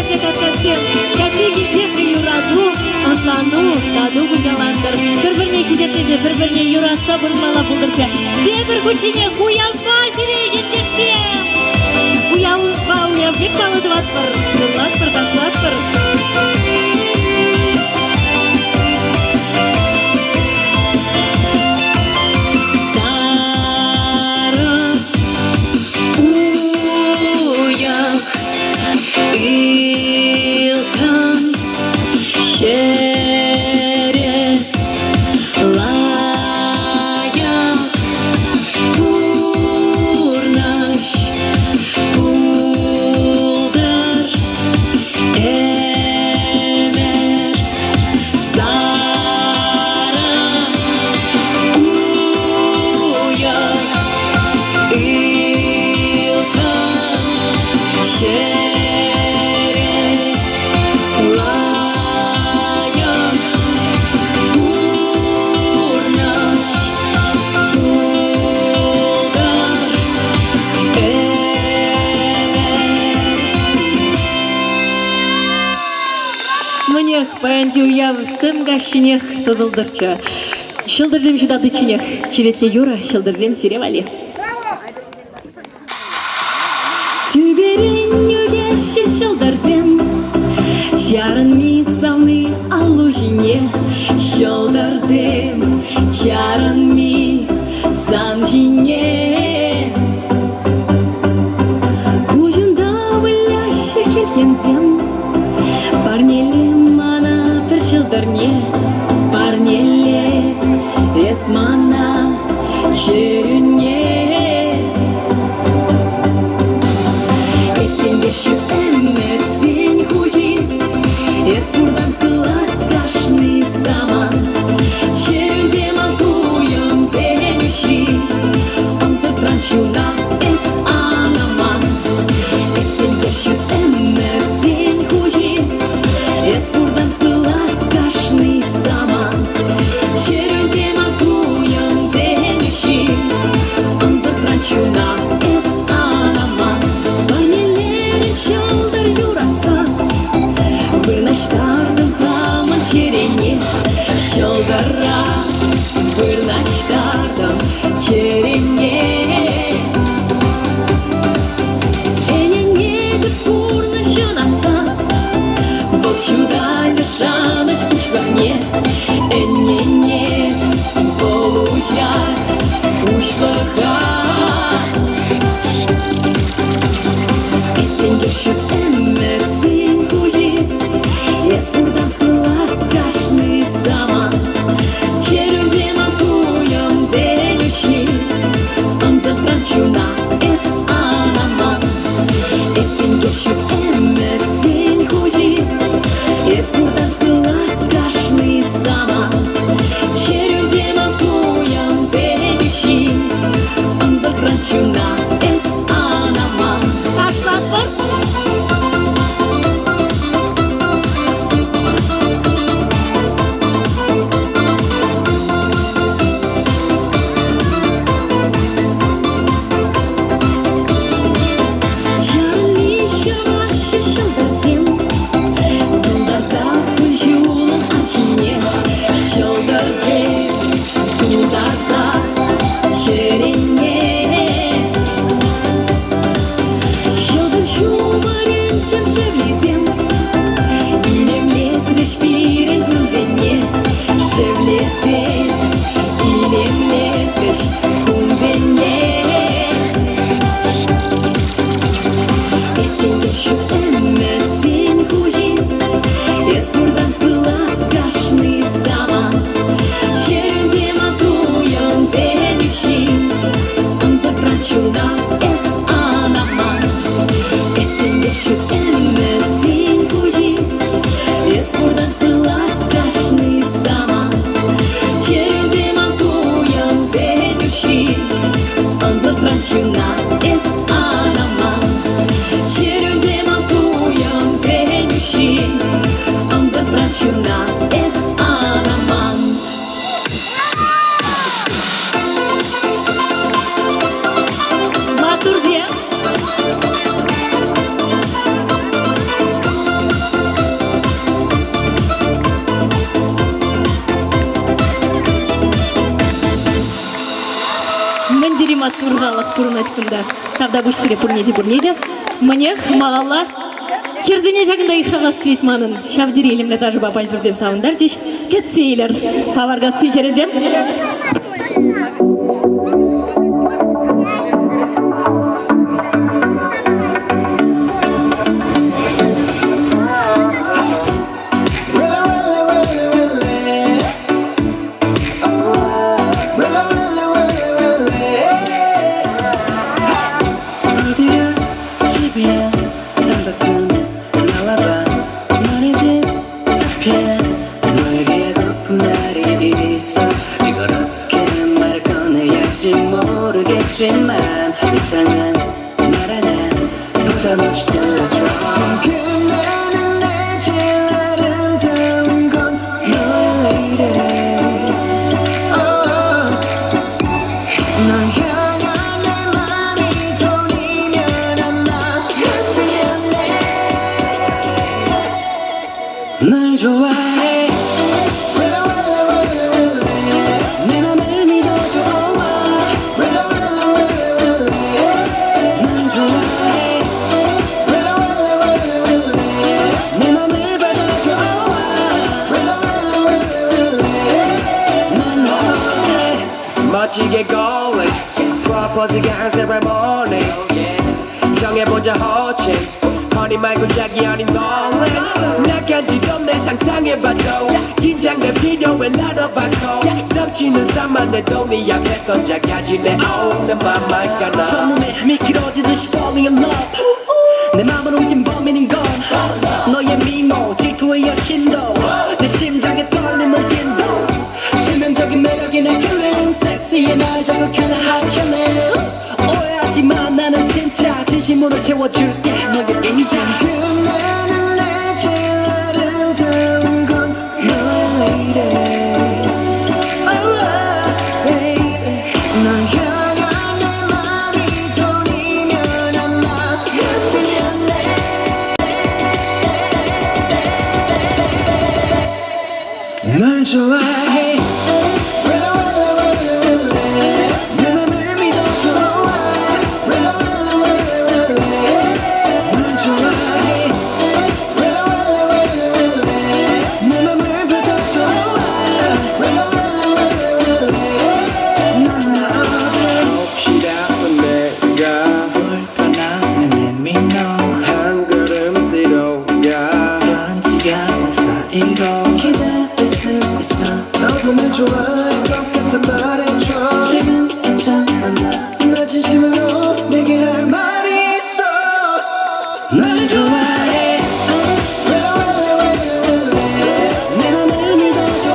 Хисеплӗ каткассем, кашни килтех юрату, ӑнлану, тату хуҫалантӑр. Пӗр-пӗрне хисеплесе, пӗр-пӗрне юратса пурӑнмалла пултӑрччӗ. Тепӗр хутченех уявпа сире, ентешсем! Уявпа уяв пек паллӑ тӑватпӑр, юрлатпӑр, ташлатпӑр. Сарӑ уйӑх ылтӑн ҫӗре лайӑх пурнӑҫ пултӑр ӗмӗр сарӑ уйӑх ылтӑн ҫӗре лайӑх пурнӑҫ пултӑр Мӗнех, паянхи уяв сӗм каҫченех тӑсӑлтӑрччӗ. Ҫӑлтӑрсем ҫутатичченех черетлӗ юрӑ ҫӑлтӑрсем сире валли. Тӳперен ӳкеҫҫӗ ҫӑлтӑрсем, чарӑнми савни аллу ҫине. Ҫӑлтӑрсем чарӑнми сан ҫине. Куҫунта выляҫҫӗ хӗлхемсем, парнеле мана пӗр ҫӑлтӑрне, парнеле эс мана чӗрӳне. Эсенде ҫут ӗмӗтсен хуҫи, эс пуртан пылак кашни самант. Чӗрӳнте ман туйӑмсен уҫҫи, ӑнсӑртран чуна эс ан аман. Эсенде ҫут ӗмӗтсен хуҫи, эс пуртан пылак кашни самант. Чӗрӳнте ман туйӑмсен уҫҫи, ӑнсӑртран чуна эс ан аман. Парнелерӗн ҫӑлтӑр юратса, вырнаҫтартӑм хамӑн чӗрене. Ҫӑлтӑра вырнаҫтартӑм чӗрене. Ӗненетӗп пурнӑҫӑн асса, вӑл ҫутатӗ шанӑҫ уҫлӑхне. Ӗненет вӑл уҫать уҫлӑха. Эсенге ҫут ӗмӗтсен хуҫи, эс пуртан пылак кашни самант. Чӗрӳнте ман туйӑмсен уҫҫи, ӑнсӑртран чуна эс ан аман. Эсенге ҫут ӗмӗтсен хуҫи, эс пуртан пылак кашни самант. курӑнать кунта. Тавтапуҫ сире пурне те, пурне те. Мӗнех, малалла. Хӗрсене ҫакӑнта йыхравлас килет манӑн. Ҫав тери илемлӗ ташӑпа паҫӑрсем савӑнтарчӗҫ. Кӗтсе илӗр, Паваркасси хӗрӗсем. 어디야 집이야 딴 나와봐 너네 집 앞에 너에게 고픈 말이 있어 이걸 어떻게 말을 꺼내야지 모르겠지만 이상한 말 하나 부담 없이 들어줘 지금 나는 내 제일 아름다운 건 너의 lady oh. 널 향한 내 맘이 돌리면 아마 흔들렸네 널 좋아해 내 맘을 믿어줘 널 좋아해 내 맘을 받아줘 넌 어때 멋지게 going 프로포즈가 한 ceremony 정해보자 호칭 honey 말고 자기 아님 darling 나 간지럽네 상상해봐도 긴장돼 필요해 나눠봐도 넘치는 삶만 해도 네 앞에선 작아지네 oh 내 맘 알까나 첫눈에 미끄러지듯이 falling in love 내 맘은 움진 범인인 건 너의 미모 질투의 여신도 내 심장의 떨림은 진도 치명적인 매력이 내 killing 섹시해 날 자극하는 hot chillin 오해하지마 나는 진짜 진심으로 채워줄게 너의 인생 지금 나는 내 제일 아름다운 건 너의 lady oh, baby 널 향한 내 맘이 돌리면 아마 흔들렸네 널 좋아해 내 맘을 믿어줘 널 좋아해 내 맘을 받아줘 넌 어때 혹시라도 내가 불편하면 let me know 한 걸음 뒤로 가 변치 않는 사이로 기다릴 수 있어 너도 날 좋아할 것 같아 말해줘 지금 당장 만나 나 진심으로 내게 할 말이 있어 널 좋아해 내 맘을 믿어줘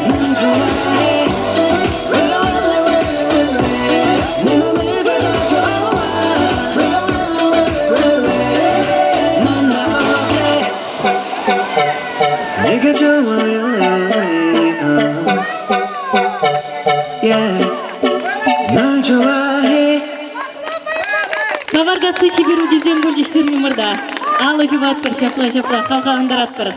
널 좋아해 내 맘을 받아줘 넌 나 어때 내가 좋아해 yeah. 널 좋아해 Паваркасси чиперукӗсем пулчӗҫ сирӗн умӑрта. Алӑ ҫупатпӑр, ҫапла-ҫапла хавхалантаратпӑр.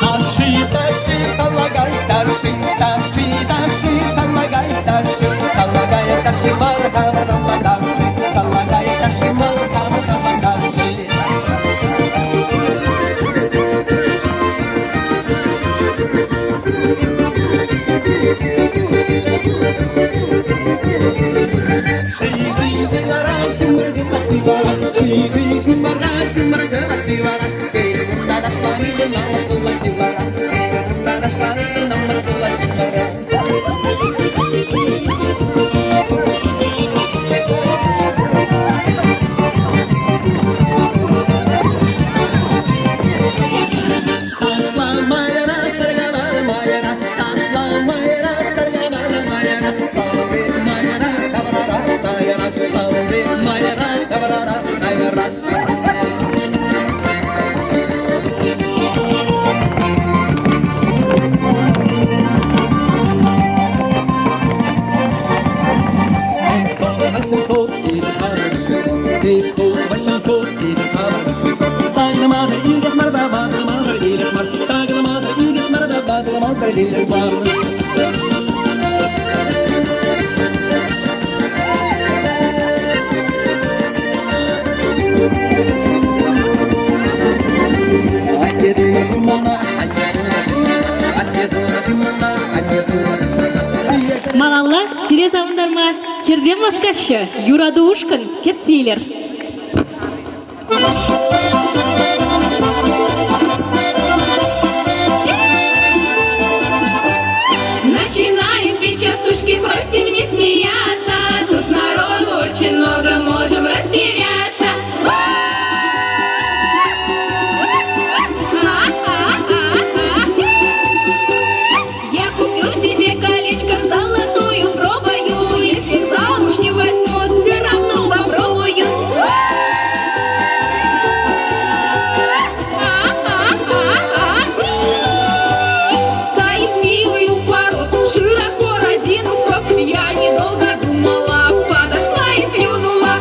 Ташши, ташши, саллагай, ташши, ташши, ташши, саллагай, ташши, саллагай, ташши, мар, хама, ташши, саллагай, ташши, мар, хама, хама, ташши. сур типӗ хамӑр. Такламасӑр ӳкес мар та ватӑлмасӑр вилес мар. Такламасӑр ӳкес мар та ватӑлмасӑр вилес мар. Атте тунӑ шумана, анне тунӑ шумана, атте тунӑ шумана, анне тунӑ шумана. Малалла сире савӑнтарма хӗрсем васкаҫҫӗ. Юрату ушкӑн кӗтсе илер. Начинаем петь частушки, просим не смеяться. Тут народу очень много, можем растеряться. Я куплю себе колечко золотую пробою. Если замуж не возьмут, все равно попробую. Стоит милый у ворот, широко разинув рот. Я недолго думала, подошла и плюнула.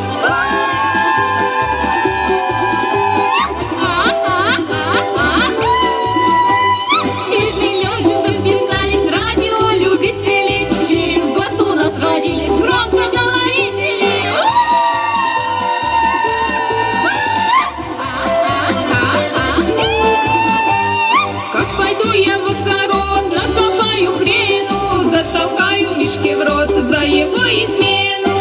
Из миллионов записались радиолюбители. Через год у нас родились громкоговорители. Как пойду я в огород, накопаю хрену, затолкаю мишке в рот за его измену.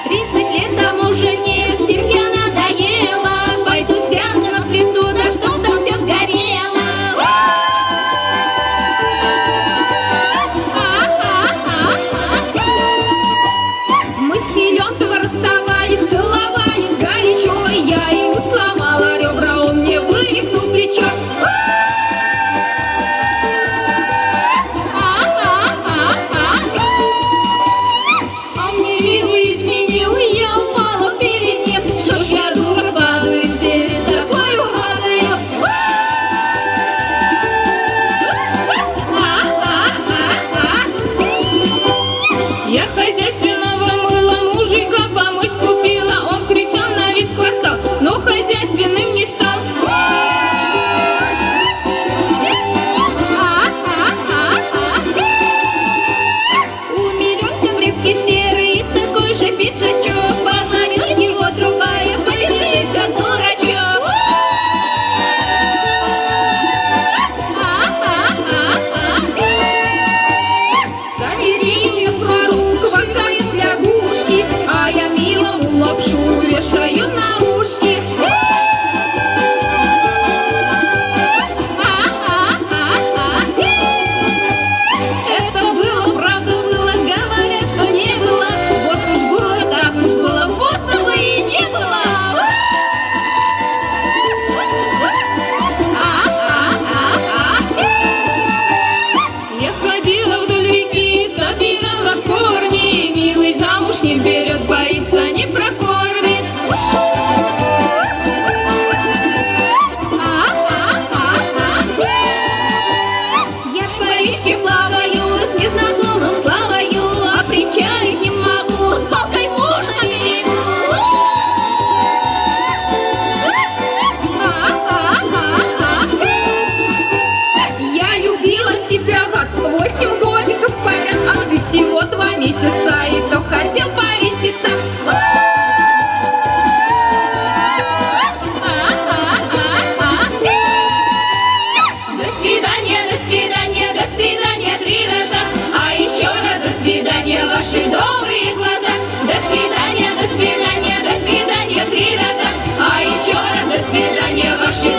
30 лет тому жене семья надоела, пойду сяду на плиту, да чтоб там все сгорело. Мы с Миленком расставались, целовались горячо. Я ему сломала ребра, он мне вывихнул плечо. А мне вилу изменил, я упала перед ним. Что ж я дура падаю перед такой гадою. Я хозяйственного мыла мужика помыть купила. Он кричал на весь квартал, но хозяйственным не стал. У Миленка брюки серые, такой же пиджачок. Позовет его другая, полежит как дурачок. Заверили проруб, квакают лягушки, а я милому лапшу вешаю на ушки. Это было, правда было, говорят, что не было. Вот уж было, так уж было, будто бы и не было. Я ходила вдоль реки, собирала корни. Милый замуж не берет, боится, не прокормит. Я по речке плаваю, с незнакомым плаваю, а причалить не могу, с палкой муж на берегу. Я любила тебя как 8 годиков подряд, а ты всего 2 месяца, и то хотел повеситься. До свидания, до свидания, до свидания 3 раза, а еще раз до свидания, ваши добрые глаза. До свидания, до свидания, до свидания 3 раза, а еще раз до свидания, ваши